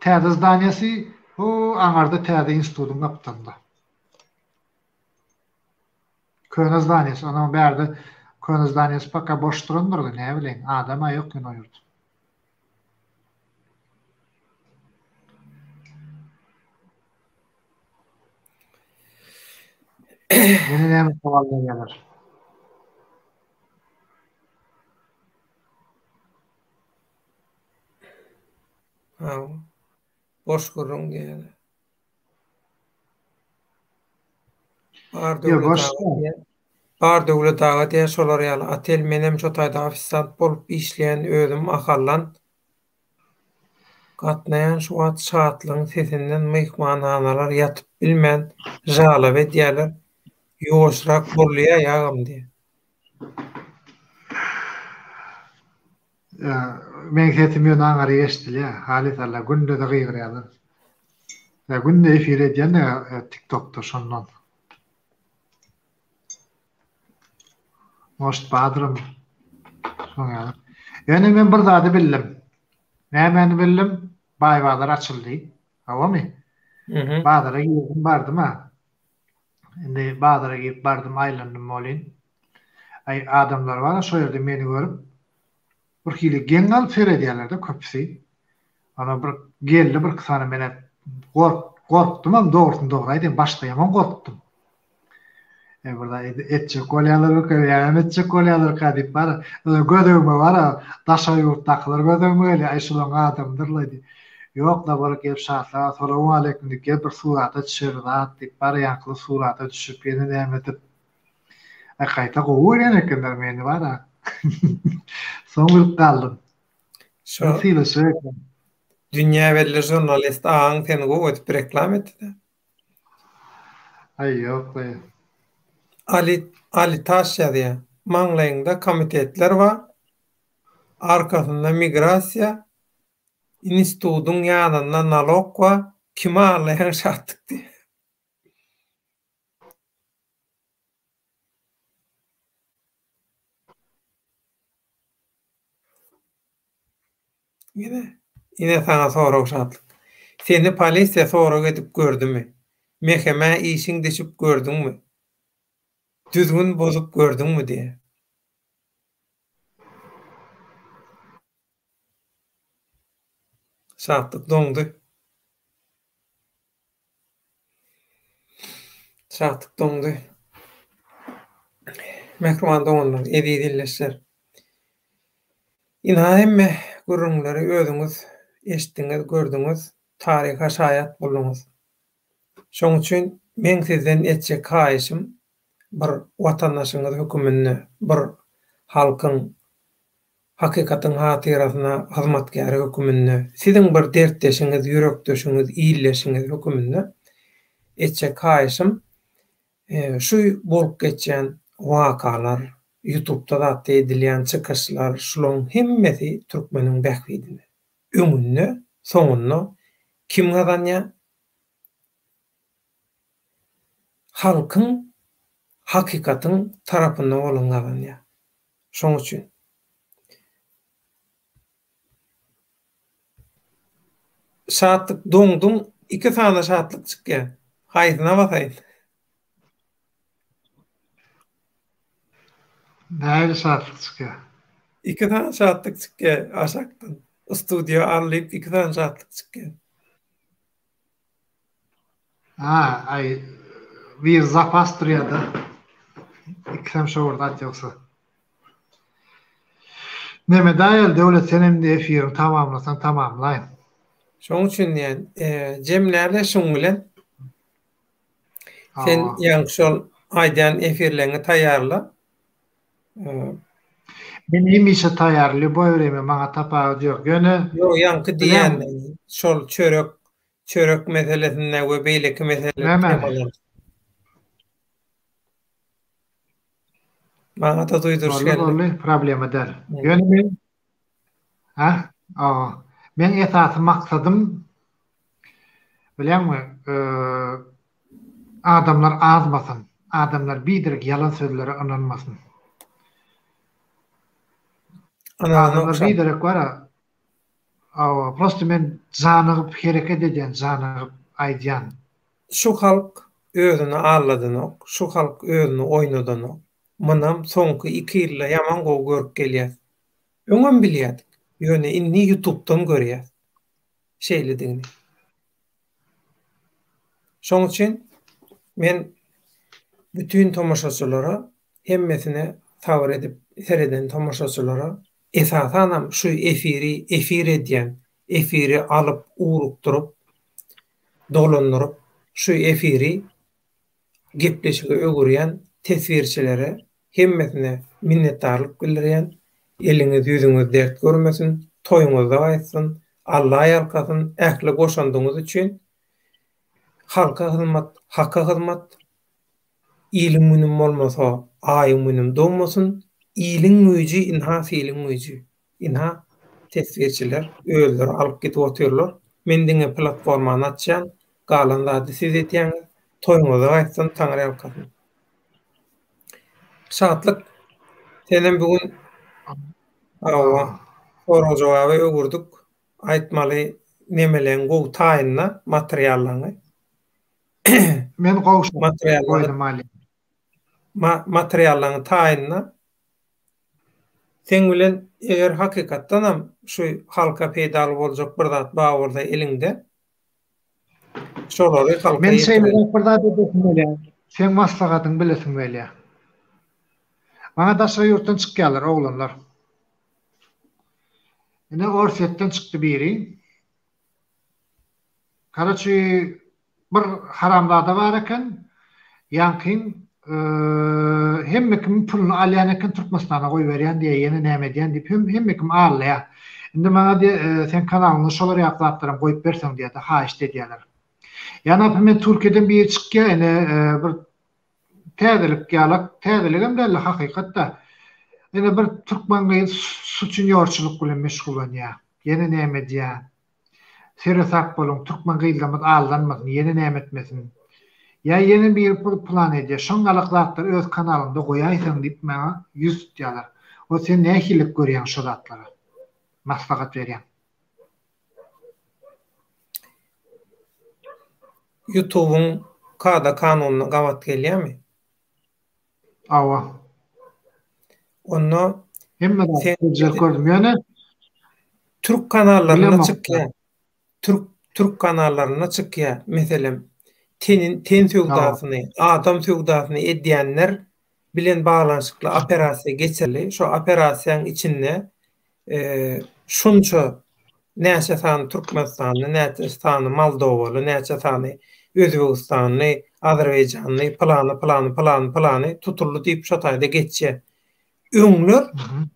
Täze zdaniýasy bu aňarda täze institutyň gapdalynda. Köne zdaniýasy, onuň bärde köne zdaniýasy poka boş durandyr-da, näbileýin, adam-a ýok ýöne o ýerde. Ýene näme sowal berýärler? Hawa. Boş gürrüň diýýärler. Bar Döwlet aga diýýär. Bar Döwlet aga diýýär şolar ýaly otel menem şo taýda ofisant bolup işleýän özüm Ahaldan gatnaýan şu wagt Şatlygyň sesinden myhmanhanalar ýatyp bilmän žalaba edýäler ýuwaşrak bolýaý agam diýýär. Meň sesim ýöne aňaryk eşidilýär. Halys Alla günde-de gygyrýarlar. Ýa günde efir edýän-de TikTokda şondan. Может bardyram şoň ýaly. Ýöne men bir zady bildim. Nämäni bildim? Baý bazar açyldy. Hawamy? Bazara girdim bardym-a. Indi bazara girip bardym aýlandym welin, aý adamlar bar-a şo ýerde meni görüp bir hili geň galyp seredýärler-de köpüsi. Ana bir geldi birki sany menä gork gorkdumam dogrusyny dogry aýdaýyn başda ýaman gorkdum. E bir zat etjek bolýarlarmyka ýa näme etjek bolýarlarka diýip bar göz öňüme bar-a daşary ýurtdakylar göz öňüme gelýär aý şulaň adamydyrlaý diýip. Ýok naborot gelip Şatlyga salowmaleýkim diýip gel bir surata düşeli zat diýip barýankyly surata düşüp ýene näme edip Aý gaýta gowy görýän ekenler meni bara. Soň bilip galdym. Şo sylaşyk eken. Dünýä belli žurnalist agaň seni gowy edip reklama etdi-dä. Aý ýok-laý. Ali Ali Taş ýazýar. Maňlaýyňda komitetler bar. Arkasynda migrasiýa, Institudyň ýanynda nalok bar, kimi aldaýaň Şatlyk diýýär. Ine, ine saňa sorag Şatlyk. Seni polisiýa sorag edip gördümi? Mehemä işiň düşüp gördüňmi? Düzgün bozup gördüňmi diýýär. Şatlyk doňdy. Şatlyk doňdy. Mähriban doganlar, eziz ildeşler! Ynha hemme gürrüňleri özüňiz eşitdiňiz, gördüňiz, taryha şaýat bolduňyz. Şoň üçin meň sizden etjek haýyşym bir watandaşyňyz höküminde, bir halkyň hakykatyň hatyrasyna hyzmatkäri höküminde, siziň bir dertdeşiňiz, ýürekdeşiňiz, ildeşiňiz höküminde etjek haýyşym, şu bolup geçýän wakalar, ýutubda zatda edilýän çykyşlar, şularyň hemmesi türkmeniň bähbidine. Öňünde, soňunda kim gazanýar? Halkyň, hakykatyň tarapynda bolan gazanýar. Şoň üçin. Şatlyk doňduň iki sany şatlyk çykýar. Haýsyna basaýyn? Nähili şatlyk çykýar? Iki sany şatlyk çykýar aşakdan. Studiýa al diýip iki sany şatlyk çykýar. Ha, aý bir zapas durýada. Ikisem şo bir zat ýogsa. Neme daýaly Döwlet sen indi efiriňi tamamlasaň tamamlaý. Şoň üçin diýen, jemläle şuň bilen. Sen ýaňky şol aýdýan efirleňi taýýarla. Men hemişe taýýar, lýuboý wremýa maňa tapawudy ýok. Ýöne Ýok, ýaňky diýýän şol çörek, çörek meselesinde we beýleki mesele temalar. Maňa-da duýduryş geldi. Boldy, boldy, problema däl. Ýöne men Hä? Hawa. Meň esasy maksadym bilýäňmi, adamlar azmasyn, adamlar biderek ýalan sözlere ynanmasyn. Adamlar biderek bar-a, hawa, prosto men janygyp hereket edýän, janygyp aýdýan. Şu halk özüni aldadanok, şu halk özüni oýnadanok. Munam soňky iki ýylda ýaman gowy görüp gelýäs. Öňem bilýädik, ýöne indi ýutubdan görýäs şeýledigini. Şoň üçin men bütin tomaşaçylara hemmesine sabyr edip sereden tomaşaçylara esasanam şu efiri efir edýän efiri alyp ugrukdyryp dolandyryp şu efiri gepleşige öwürýän teswirçilere hemmesine minnetdarlyk bildirýän eliňiz ýüzüňiz dert görmesin toýuňyzda gaýtsyn Alla ýalkasyn ähli goşandyňyz üçin halka hyzmat haka hyzmat iliň günüm bolmasa aýyň günüm dogmasyn iliň güýji ynha siliň güýji ynha teswirçiler özleri alyp gidip otyrlar men diňe platformany açýan galan zady siz edýäňiz toýuňyza gaýtsyn taňry ýalkasyn. Şatlyk senem bu gün hawa sorag jogaby öwürdik aýtmaly nemeleň gowy taýynda materiallaňy. Men gowşak goýdum Materiallaňy taýynda Seň bilen eger hakykatdanam şu halka peýdaly boljak bir zat bar bolsa eliňde şolary halka Men şeýleräk bir zat edesim gelýär. Seň maslahatyňy bilesim gelýär. Maňa daşary ýurtdan çykýarlar oglanlar. Ine Orsýetden çykdy biri. Karoçi bir haramzada bar eken, ýaňkyň hemme kimiň puluny alýan eken Türkmenistana goýberýän diýýär, ýene näme edýän diýip hemme kim aldaýar. Indi maňa diýýär, sen kanalyňda şolar ýaly zatlaram goýup berseň diýýär-de, haýyşt edýärler. Ýa naprimýer Türkiýeden biri çykýar ine bir täzelik ýalak, täzeligem dälde hakykat-da. Ine bir türkmen gyzy suçinýorçylyk bilen meşgullanýar. Ýene näme edýär. Seresap boluň, türkmen gyzlarymyz aldanmasyn, ýene näme etmesin. Ýa ýene biri plan edýär. Şoň ýalak zatlary öz kanalyňda goýaýsaň diýip maňa ýüz tutýarlar. O sen nähililik görýäň şo zatlara? Maslahat berýäň. Ýutubyň kada kanunyna gabat gelýärmi? Hawa. Onda hemme zat biljek gördüm. Ýöne türk kanallarynda çykýar. Türk türk kanallarynda çykýar. Meselem, ten ten söwdasyny, adam söwdasyny edýänler bilen baglanyşykly operasiýa geçirildi. Şo operasiýanyň içinde şunça näçe sany türkmenistanly, näçe sany moldowaly, näçe sany özbegistanly, azerbaýjanly, pylany, pylany, pylany, pylany tutuldy diýip şo taýda geçýär. Öňler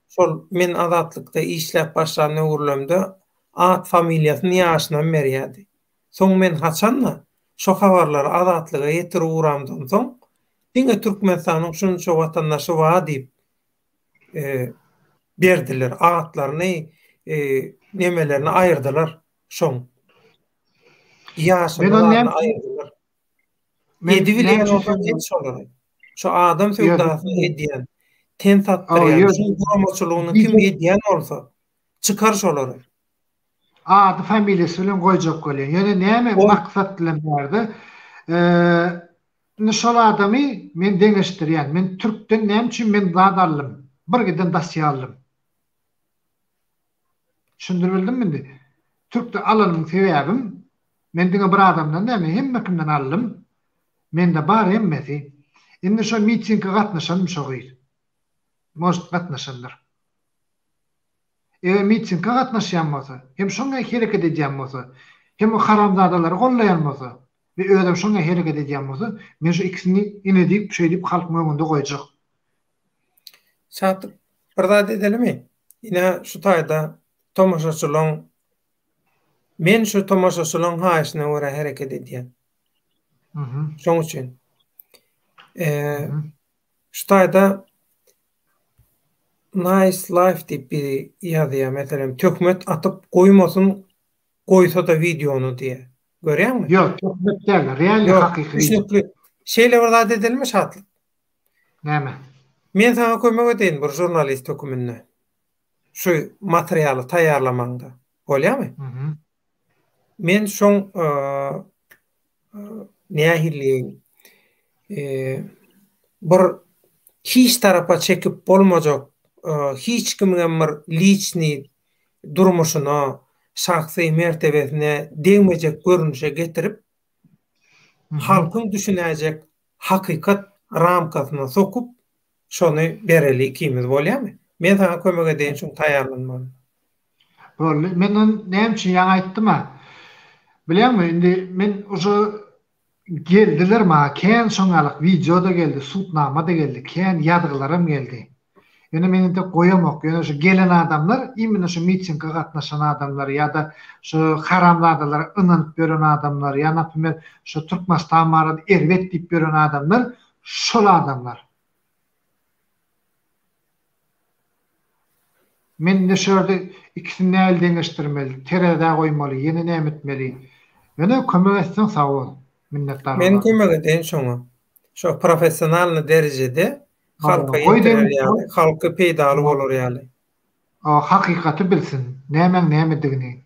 şol men Azatlykda işläp başlan döwürlerimde at familiýasyny ýaşynam berýärdi. Soň men haçanda şo habarlary Azatlyga ýetirip ugramdan soň diňe Türkmenistanyň şunça watandaşy bar diýip berdiler. Atlaryny, nemelerini aýyrdylar şoň. Ýaşyny aýyrdylar. Edibilýän bolsaň et şolary. Şu adam söwdasyny edýän, ten satdyrýan, şuň guramaçylygyny kim edýän bolsa, çykar şolary. Ady familiýasy bilen goýjak bolýan. Ýöne näme maksat bilen bärde? Indi şol adamy men deňeşdirýän. Men türkden näme üçin men zat aldym? Bir giden dosýe aldym. Düşündirip bildimmi indi? Türkde alanymyň sebäbim, men diňe bir adamdan däl, men hemme kimden aldym. Mende bar hemmesi. Indi şo mitinge gatnaşanmy şo gyz? Может gatnaşandyr. Eger mitinge gatnaşýan bolsa, hem şoňa hereket edýän bolsa, hem o haramzadalary gollaýan bolsa we özem şoňa hereket edýän bolsa, men şu ikisini ine diýip, şeý diýip halkyň öňünde goýjak. Şatlyk, bir zat edelimi? Ine şu taýda tomaşaçylaň men şu tomaşaçylaň haýyşyna görä hereket edýän. Şoň üçin. Şu taýda Nice life diýip biri ýazýar meselem töhmet atyp goýmasyn goýsada wideony diýýär. Görýäňmi? Ýok töhmet däl realny hakyky wideo. Düşnükli. Şeýle bir zat edelimi Şatlyk? Näme? Men saňa kömek edeýin bir žurnalist höküminde. Şu materialy taýýarlamaňda. Bolýamy? Men şoň nähili diýeýin, bir hiç tarapa çekip bolmajak, hiç kimiňem bir liçnyý durmuşyna, şahsy mertebesine degmejek görnüşe getirip, halkyň düşünäýjek hakykat ramkasyna sokup, şony bereli ikimiz bolýamy? Men saňa kömek edeýin şuň taýýarlanmagyna. Boldy. Men ony näme üçin ýaňy aýtdym-a. Bilýäňmi, indi men uje geldiler maňa kän şoň ýalyk wideo-da geldi, sudnama-da geldi, kän ýazgylaram geldi. Ýöne men entek goýamok. Ýöne şu gelen adamlar imенно şu mitinge gatnaşan adamlar ýa-da şu haramzadalara ynanyp ýören adamlar ýa naprimer şu Türkmenistan barada erbet diýip ýören adamlar şol adamlar. Men indi şu ýerde ikisini nähili deňeşdirmeli, terezä goýmaly, ýene näme etmeli? Ýöne kömek etseň sag bol. Minnetdar Men bolaryn. kömek edeýin şoňa. Şo professionalnyý derejede halka ýetirer ýaly, halka peýdaly bolar ýaly. Hakykaty bilsin, nämäň nämedigini.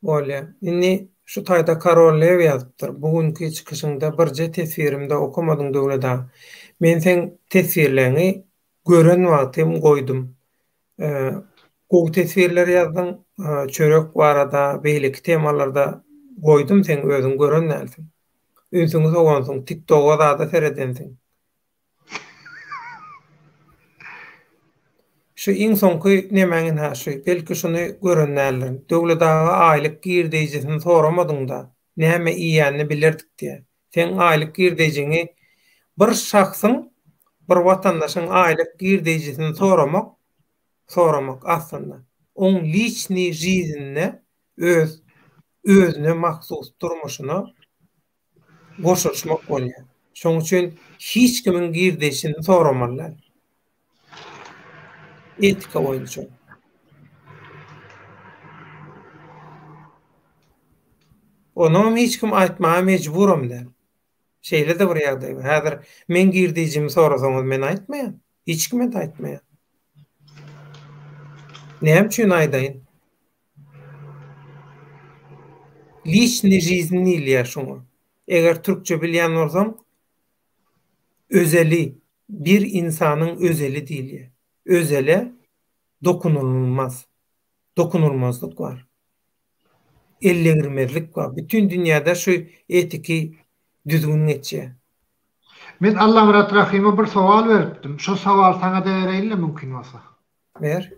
Bolýa. Indi şu taýda Karol Lew ýazypdyr. Bu günki çykyşyňda birje teswirimde okamadyň Döwlet aga. Men seň teswirleňi gören wagtym goýdum. Gowy teswirler ýazdyň. Çörek barada, beýleki temalarda goýdum seň özüň gören dälsiň. Ünsüňi sowansyň, tiktoga zada seredensiň. Şu iň soňky nemäň ynha şu, belki şuny gören däldir. Döwlet aga aýlyk girdeýjisini soramadyňda, näme iýýänini bilerdik diýýär. Seň aýlyk girdeýjiňi bir şahsyň, bir watandaşyň aýlyk girdeýjisini soramak, soramak aslynda oň liçnyý žiznine öz özüne mahsus durmuşyna goşulyşmak bolýar. Şoň üçin hiç kimiň girdeýşini soramaly däl. Etika boýunça. Onam hiç kim aýtmaga mejburam däl. Şeýle-de bir ýagdaý bar. Häzir meň girdeýjimi sorasaňyz men aýtmaýan. Hiç kime-de aýtmaýan. Näme üçin aýdaýyn? Liçnyý žizn diýilýär şuňa. Eger türkçe bilýän bolsaň, özeli, bir ynsanyň özeli diýilýär. Özele dokunulmaz. Dokunulmazlyk bar. Ellegirmezlik bar. Bütin dünýäde şu etiki düzgün geçýär. Men Allamyrat Rahyma bir sowal beripdim. Şo sowaly saňa-da bereýin-le mümkin bolsa. Ber.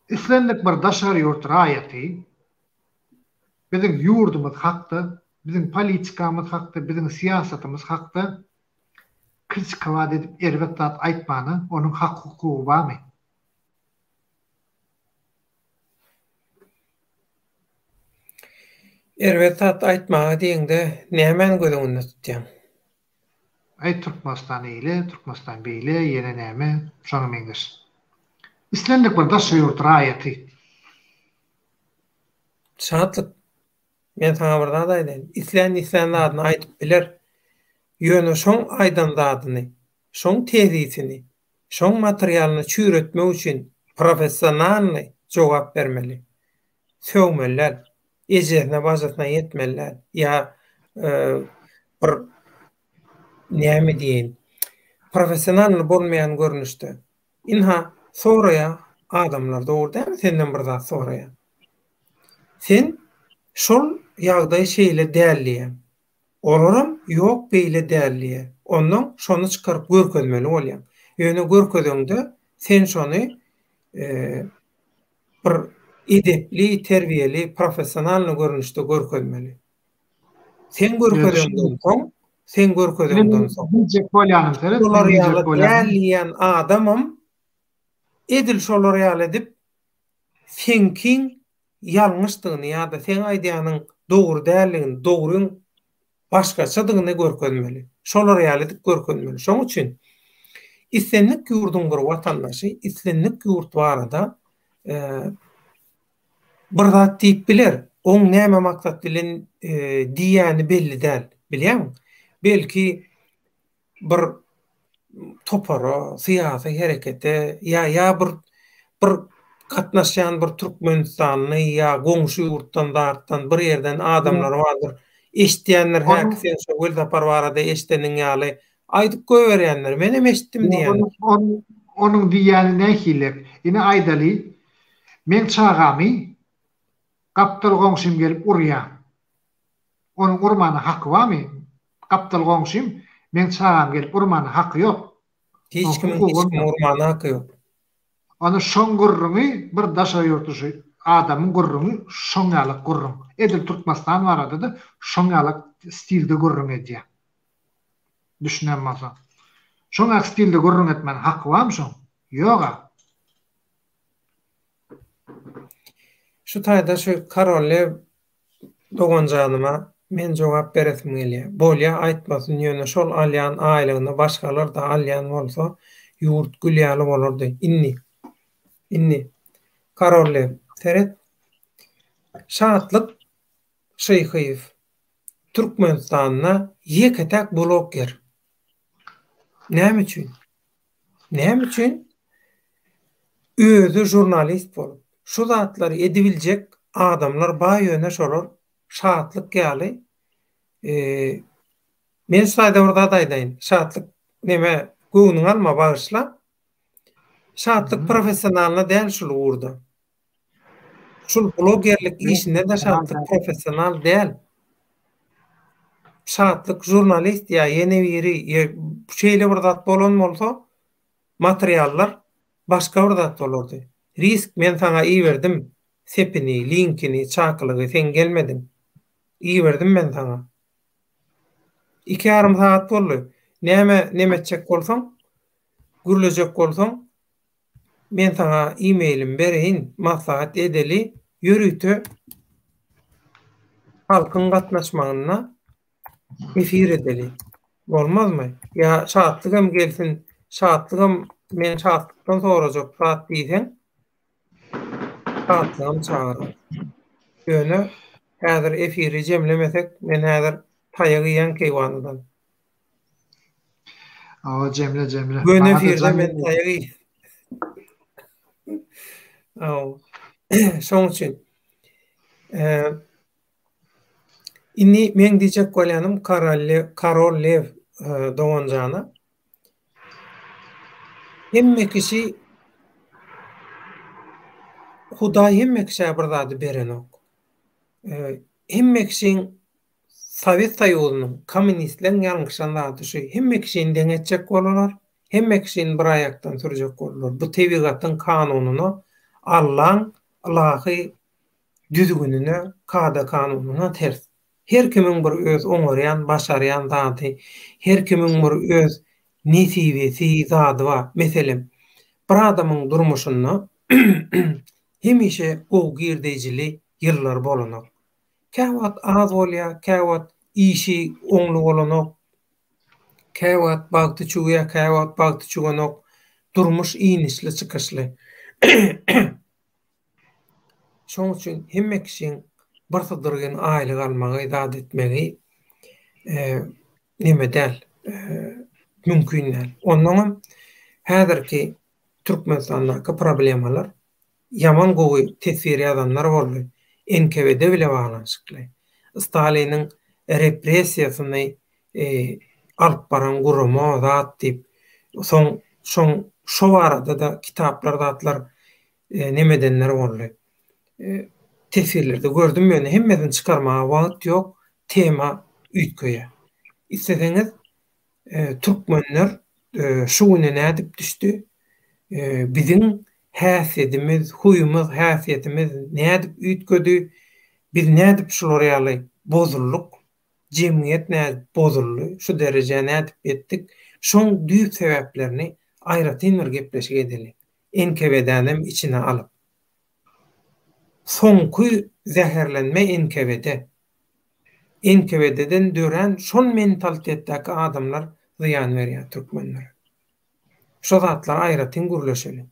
Islendik bir daşary ýurt raýaty biziň ýurdumyz hakda, biziň politikamyz hakda, biziň syýasatymyz hakda kritikowat edip erbet zat aýtmana onuň hak-hukugy barmy? Erbet zat aýtmaga diýeňde nämäni göz öňünde tutýaň? Aý Türkmenistan eýle, Türkmenistan beýle, ýene näme, şoňa meňzeş. Islendik bir daşary ýurt raýaty. Şatlyk, men saňa bir zat aýdaýyn. Islän islän zadyny aýdyp biler. Ýöne şoň aýdan zadyny, şoň tezisini, şoň materialyny çüýretmek üçin professionalnyý jogap bermeli. Sögmeli däl. Ejesine bajysyna ýetmeli däl. Ýa bir näme diýeýin, professionalnyý bolmaýan görnüşde. Ynha, soraýar adamlar, dogry dälmi senden bir zat soraýar. Sen şol ýagdaý şeýle däl diýýäň. Olaram ýok beýle däl diýýär. Onnoň şony çykaryp görkezmeli bolýaň. Ýöne görkezeňde sen şony bir edepli, terbiýeli, professionalnyý görnüşde görkezmeli. Sen görkezeňden soň, sen görkezeňden soň. Diýjek bolýanym seret, şolar ýaly däl diýýän adamam edil şolar ýaly edip seňkiň ýalňyşdygyny ýa-da seň aýdýanyň dogry däldigini, dogryň başgaçadygyny görkezmeli. Şolar ýaly edip görkezmeli. Şoň üçin islendik ýurduň bir watandaşy islendik ýurt barada bir zat diýip biler. Oň näme maksat bilen diýýäni belli däl. Bilýäňmi? Belki bir topara, syýasy herekete ýa ýa bir bir gatnaşýan bir türkmenistanly ýa goňşy ýurtdan zatdan bir ýerden adamlar bardyr. Eşitýändir häki sen şo Welsapar barada eşideniň ýaly aýdyp goýberýändir. Menem eşitdim diýýändir. Onuň diýýäni nähili? Ine aýdaly, meň çagamy gapdal goňşym gelip urýa. Onuň urmana haky barmy? Gapdal goňşym meň çagam gelip urmana haky ýok. Hiç kimiň hiç kimi urmana haky ýok. Ony şoň gürrüňi bir daşary ýurtly şu adamyň gürrüňi şoň ýalak gürrüň. Edil Türkmenistan barada-da şoň ýalak stilde gürrüň edýär. Düşünen bolsaň. Şoň ýaly stilde gürrüň etmäne haky barmy şoň? Ýog-a. Şu taýda şu Karollew Doganjanyma men jogap beresim gelýär. Bolýa aýtmasyn ýöne şol alýan aýlygyny başgalar-da alýan bolsa ýurt gül ýaly bolardy. Indi. Indi. Karollew, seret. Şatlyk Şyhyýew Türkmenistanda ýeke-täk blogger. Näme üçin? Näme üçin? Özi žurnalist bolup, şu zatlary edibiljek adamlar bar ýöne şolar Şatlyk ýaly men şu taýda bir zat aýdaýyn Şatlyk neme göwnüňe alma bagyşla Şatlyk professionalna däl şul ugurda. Şul blogerlik işinde-de Şatlyk professional däl. Şatlyk žurnalist ýa ýene biri şeýle bir zat bolan bolsa. Materiallar başga bir zat bolardy. Risk men saňa iberdim sepini, linkini, çakylygy sen gelmediň. Iberdim men saňa. Iki ýarym sagat boldy. Näme neme etjek bolsaň, gürlejek bolsaň, men saňa e-mailimi bereýin, maslahat edeli, ýörite halkyň gatnaşmagynda efir edeli. Bolmazmy? Ýa Şatlygam gelsin, Şatlygam men Şatlykdan sorajak zat diýseň, Şatlygam çagyrar. Ýöne häzir efiri jemlemesek, men häzir taýak iýen keýwanydan. Awa jemle jemle. Göni efirde men taýak iýen. Aw. Şoň üçin. Indi meň diýjek bolýanym Karol Lew doganjana hemme kişi Hudaý hemme kişä bir zady berenok. Hemme kişiň Sowet Soýuzynyň, kommunistleň ýalňyşan zady şu, hemme kişini deň etjek bolalar, hemme kişini bir aýakdan sürjek boldular. Bu tebigatyň kanunyna, Allaň ylahy düzgünine, kada-kanunyna ters. Her kimiň bir öz oňarýan, başarýan zady, her kimiň bir öz nesibesi, zady bar. Meselem, bir adamyň durmuşynda hemişe gowy girdeýjili ýyllar bolanok. Käwagt az bolýar, käwagt işi oňly bolanok, käwagt bagty çüwýär, käwagt bagty çüwenok. Durmuş inişli-çykyşly. Şoň üçin hemme kişiň bir sydyrgyn aýlyk almagy, zat etmegi neme däl, mümkin däl. Onnoňam häzirki Türkmenistandaky problemalar ýaman gowy teswir ýazanlar boldy, NKWD bile baglanyşykly. Staliniň repressiýasyny alyp baran gurama zat diýip, soň şoň şo barada-da kitaplar zatlar neme edenler boldy. Teswirlerde gördüm ýöne hemmesini çykarmaga wagt ýok, tema üýtgeýär. Isleseňiz türkmenler şu güne nädip düşdi? Biziň häsiýetimiz, huýumyz, häsiýetimiz nädip üýtgedi? Biz nädip şular ýaly bozuldyk? Jemgyýet nädip bozuldy? Şu derejä nädip ýetdik? Şoň düýp sebäplerini aýratyn bir gepleşik edeli. NKWD-nem içine alyp. Soňky zäherlenme NKWD. NKWD-den dörän şol mentalitetdäki adamlar zyýan berýär türkmenlere. Şo zatlary aýratyn gürleşeli.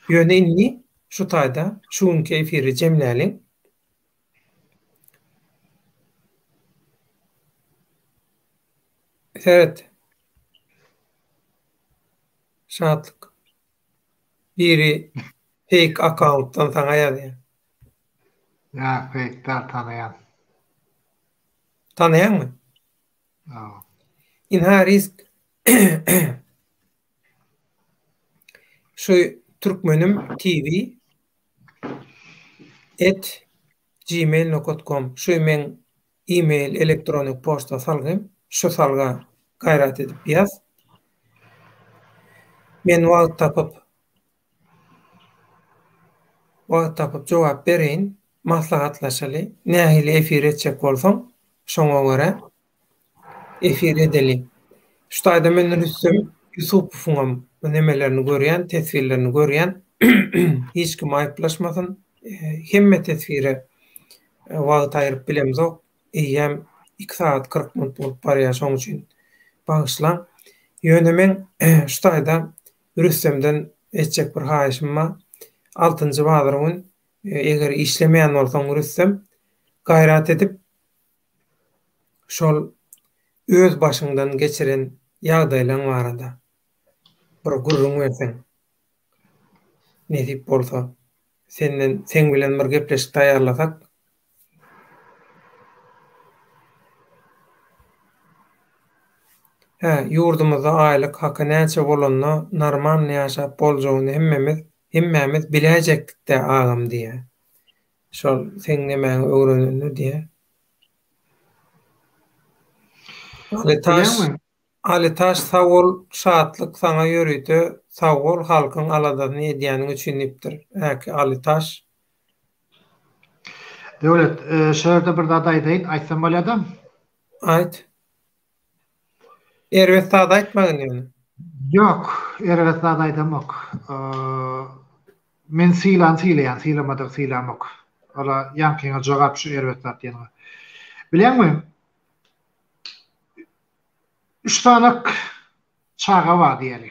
Ýöne indi şu taýda şu günki efiri jemläliň. Seret. Şatlyk. Biri fake akkauntdan saňa ýazýar. Ýa fake däl tanaýan. Tanaýaňmy? Hawa. Ynha risk Şu Türkmenim TV et gmail nokat kom şu meň e-mail elektronik poçta salgym şu salga gaýrat edip ýaz. Men wagt tapyp wagt tapyp jogap bereýin. Maslahatlaşaly. Nähili efir etjek bolsaň şoňa görä efir edeli. Şu taýda men Rüstem Ýusupowyňam nemelerini görýän, teswirlerini görýän. Hiç kim aýyplaşmasyn. Hemme teswire wagt aýryp bilemzok. Eýýäm iki sagat 40 minut bolup barýar, şoň üçin bagyşlaň. Ýöne meň şu taýda Rüstemden etjek bir haýyşym bar. Altynjy bazar gün eger işlemeýän bolsaň Rüstem, gaýrat edip şol öz başyňdan geçiren ýagdaýlaň barada bir gürrüň berseň. Nesip bolsa, senden seň bilen bir gepleşik taýýarlasak. Hä, ýurdumyzda aýlyk haky näçe bolanda normalny ýaşap boljagyny hemmemiz hemmämiz biläýjekdik-dä agam diýýä. Şol seň nemäňi öwrenende diýýä. Aly Taş Bilýäňmi? Alytaş sag bol Şatlyk saňa ýörite sag bol halkyň aladasyny edýäniň üçin diýipdir häki Alytaş. Döwlet, şu ýerde bir zat aýdaýyn, aýtsam bolýada? Aýt. Erbet zat aýtmagyn ýöne. Ýok, erbet zat aýdamok. Men sylan sylaýan, sylamadygy sylamok. Ola ýaňkyňa jogap şu erbet zat diýeniňe. Bilýäňmi? Üç sanak çaga bar diýeli.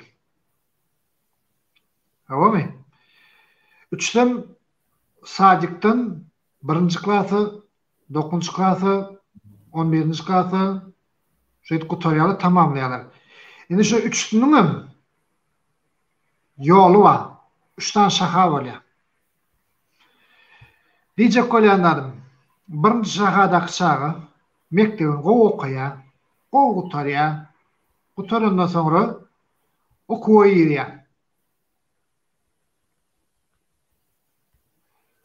Hawamy? Üçüsem sadikden birinji klasa, dokuzynjy klasa, on birinji klasa şeýdip gutarýarlar, tamamlaýarlar. Indi şu üçüsiniňem ýoly bar. Üç sany şaha bolýar. Diýjek bolýan zadym, birinji şahadaky çaga mekdebini gowy okaýar, gowy gutarýar. Gutarandan soňra okuwa girýär.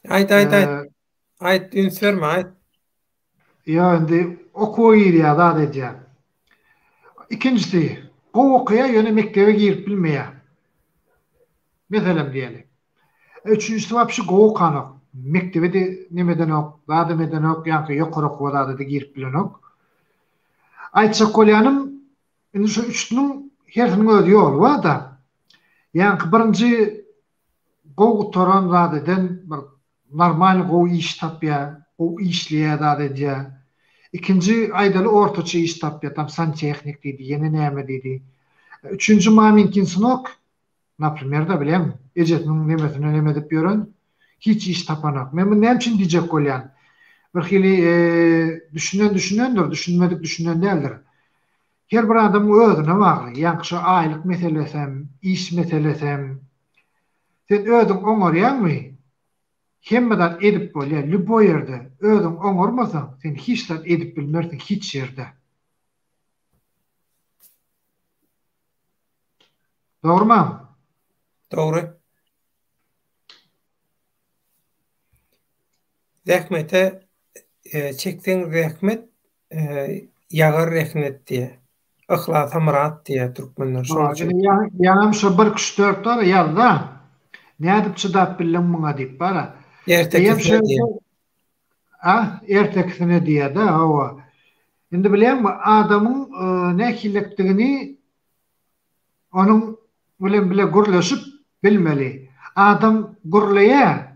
Aýt, aýt, aýt. Aýt, üns berme, aýt. Ýok, indi okuwa girýär, zat edýär. Ikinjisi, gowy okaýar, ýöne mekdebe girip bilmeýär. Meselem diýeli. Üçünjisi wapşe gowy okanok. Mekdebe-de neme edenok, zadam edenok, ýaňky ýokary okuwa zada-da girip bilenok. Aýtjak bolýanym, indi şu üçüsiniň hersiniň öz ýoly bar-da. Ýaňky birinji gowy gutaran zat eden bir normalny gowy iş tapýar, gowy işleýär zat edýär. Ikinji aýdaly ortaça iş tapýar, tam santehnik diýdi, ýene näme diýdi. Üçünji maminkin synok, naprimer-da bilýäňmi, ejesiniň nemesine neme edip ýören, hiç iş tapanok. Men muny näme üçin diýjek bolýan? Birhili düşünen düşünendir, düşünmedik düşünen däldir. Her bir adamyň özüne bagly, ýaňky şu aýlyk meselesem, iş meselesem. Sen özüň oňarýaňmy? Hemme zat edip bolýar, lýuboý ýerde. Özüň oňarmasaň, sen hiç zat edip bilmersiň hiç ýerde. Dogrumam? Dogry. Zähmete çekseň zähmet, ýagar rehnet diýýär. Yhlasa myrat diýýär türkmenler. Şonuň üçin. Ýaňam şo bir küşt dört bar ýazda. Nädip çydap bildiň muňa diýip bara. Ertekisine diýýär. A, ertekisine diýýär-de, hawa. Indi bilýäňmi, adamyň nähilekdigini Onuň bilen bile gürleşip bilmeli. Adam gürleýär.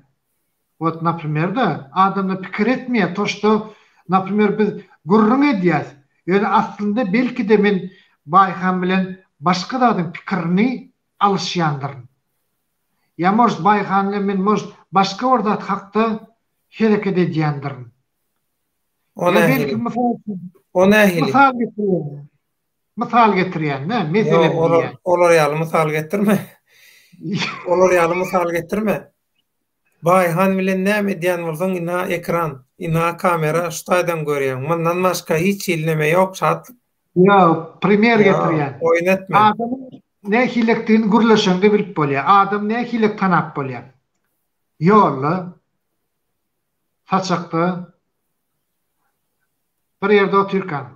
Wot naprimer-da, adamlar pikir etmeýär, to şto naprimer biz gürrüň edýäs. Ýöne aslynda belki-de men Baýhan bilen başga zadyň pikirini alyşýandyryn. Ýa может Baýhan bilen men может başga bir zat hakda hereket edýändirin. O nähili? O nähili? Mysal getirýän. Mysal getirýän-dä, meselem diýýän. Olar ýaly mysal getirme. Olar ýaly mysal getirme. Baýhan bilen näme edýän bolsaň ynha ekran, ynha kamera şu taýdan görýäň. Mundan başga hiç hili neme ýok Şatlyk. Ýok, primer getirýän. Oýun etme. Adamyň nähilekdigini gürleşeňde bilip bolýar. Adamy nähilek tanap bolýar. Ýolda, saçakda, bir ýerde otyrkaň.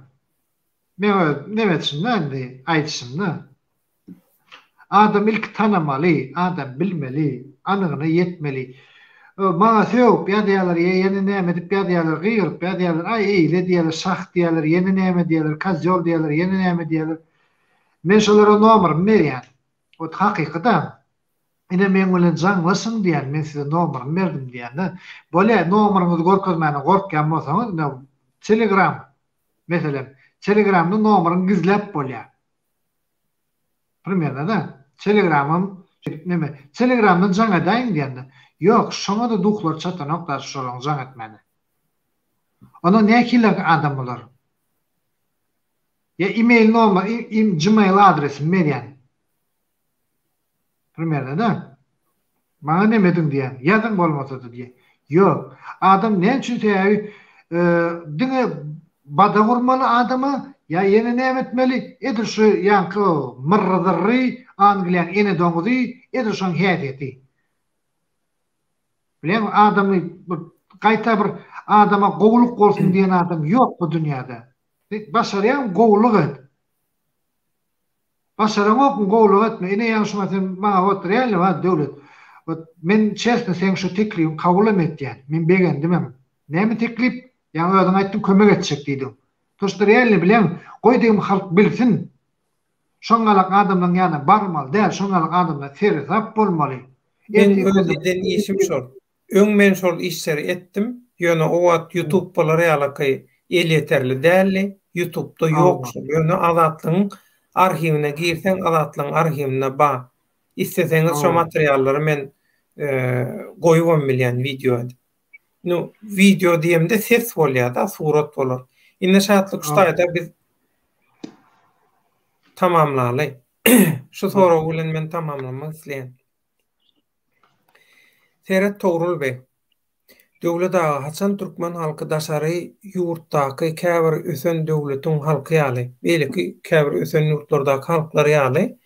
Meň öz neme etişimde indi aýdyşymda. Adam ilki tanamaly, adam bilmeli, anygyna ýetmeli. Maňa sögüp ýazýarlar, ýa ýene näme edip ýazýarlar, gygyryp ýazýarlar, aý eýle diýýärler, şah diýýärler, ýene näme diýýärler, kozýol diýýärler, ýene näme diýýärler. Men şolara nomerymy berýän. Ot hakyky-da. Ine meň bilen jaňlaşyň diýýän, men size nomerymy berdim diýýän-de. Bolýa, nomeryňyzy görkezmäne gorkýan bolsaňyz, ine telegram Meselem, Telegramda nomeryňy gizläp bolýar. Primerno-da, Telegramam neme, Telegramdan jaň edäýiň diýende, ýok, şoňa-da duhlary çatanok daşy şolaň jaň etmäne. Onda nähili adam bular? Ýa email nomer, gmail adresimi berýän. Primerno-da. Maňa neme ediň diýýän. Ýazyň bolmasa-da diýýän. Ýok. Adam näme üçin sebäbi diňe badak urmaly adama ýa ýene näme etmeli edil şu ýaňky myrry-zyrry Angliýaň ene doňuzy edil şoň häsiýeti. Bilýäňmi adamy bir gaýta bir adama gowulyk bolsun diýen adam ýok bu dünýäde. Başarýaň gowulyk et. Başaraňokmy gowulyk etme. Ine ýaňy şuňa sen maňa wot realno ha Döwlet. Wot men çesno seň şu teklibiňi kabulam etýän. Men begendimem. Näme teklip? Ýaňy özüň aýtdyň kömek etjek diýdiň. To şto realno bileň. Goý degim halk bilsin. Şoňňalak adamlaň ýanyna barmaly däl, şoňňalak adamlar seresap bolmaly. Meň öz eden işim şol. Öň men şol işleri etdim, ýöne o wagt ýutub bolar ýalaky elýeterli däldi, ýutubda ýok şol, ýöne Azatlygyň arhiwine girseň Azatlygyň arhiwinde ba. Isleseňiz şo materiallary men goýubam bilýän wideo edip. Nu wideo diýemde ses bolýada, surat bolar. Indi Şatlyk şu taýda biz tamamlaly. Şu sorag bilen men tamamlamak isleýän. Seret Togrul beg. Döwlet aga haçan türkmen halky daşary ýurtdaky käbir ösen döwletiň halky ýaly, beýleki käbir ösen ýurtlardaky halklar ýaly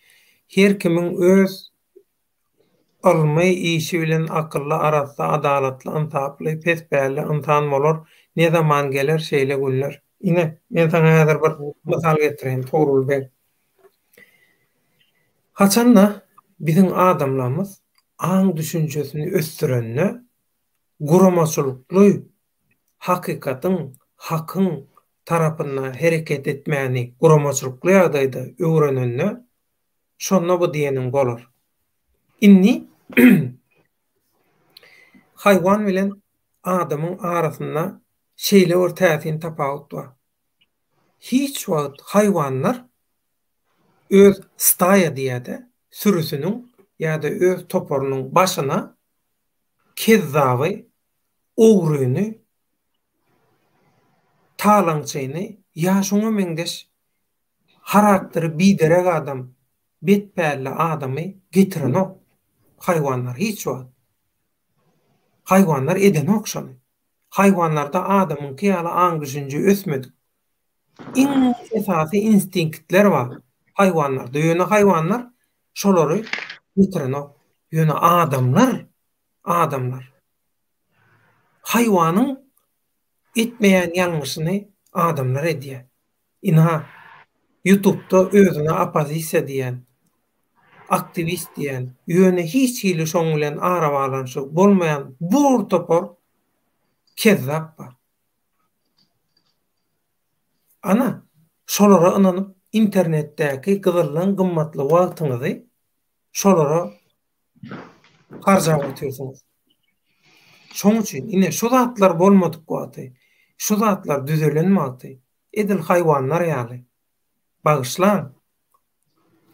her kimiň öz ylmy işi bilen akylly arassa adalatly ynsaply pes pälli ynsan bolar ne zaman geler şeýle günler. Ine men saňa häzir bir mysal getireýin Togrul beg. Haçanda biziň adamlarymyz aň-düşünjesini ösdürende, guramaçylykly hakykatyň, hakyň tarapynda hereket etmäni guramaçylykly ýagdaýda öwrenende, şonda bu diýeniň bolar. Indi haýwan bilen adamyň arasynda şeýle bir täsin tapawut bar. Hiç wagt haýwanlar öz staýa diýýär-de, sürüsiniň ýa-da öz toparynyň başyna kezzaby, ogryny, talaňçyny ýa şuňa meňzeş harakteri biderek adam, betpälli adamy getirenok haýwanlar hiç wagt. Haýwanlar edenok şony. Haýwanlarda adamyňky ýaly aň-düşünje ösmedik. Iň esasy instinktler bar haýwanlarda. Ýöne haýwanlar şolary ýitirenok. Ýöne adamlar, adamlar haýwanyň etmeýän ýalňyşyny adamlar edýär. Ynha, ýutubda özüne oppozisiýa diýen, aktiwist diýen, ýöne hiç hili şoň bilen arabaglanyşygy bolmaýan bor topar kezzap bar. Ana, şolara ynanyp internetdäki gyzyldan gymmatly wagtyňyzy şolara harjap otyrsyňyz. Şoň üçin ine şu zatlar bolmadyk wagty, şu zatlar düzelen wagty edil haýwanlar ýaly, bagyşlaň,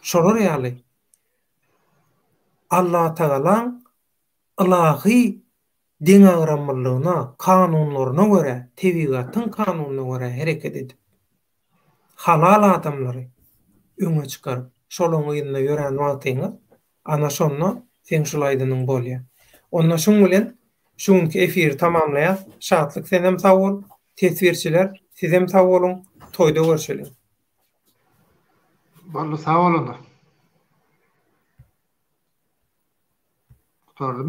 şolar ýaly Allatagalaň ylahy deňagramlylygyna, kanunlaryna görä, tebigatyň kanunyna görä hereket edip, halal adamlary öňe çykaryp, şolaň yzynda ýörän wagtyňyz, ana şonda seň şul aýdanyň bolýar. Onda şuň bilen şu günki efiri tamamlaýas. Şatlyk senem sag bol, teswirçiler sizem sag boluň, toýda görşeliň. Boldy sag bol onda. Gutardymy?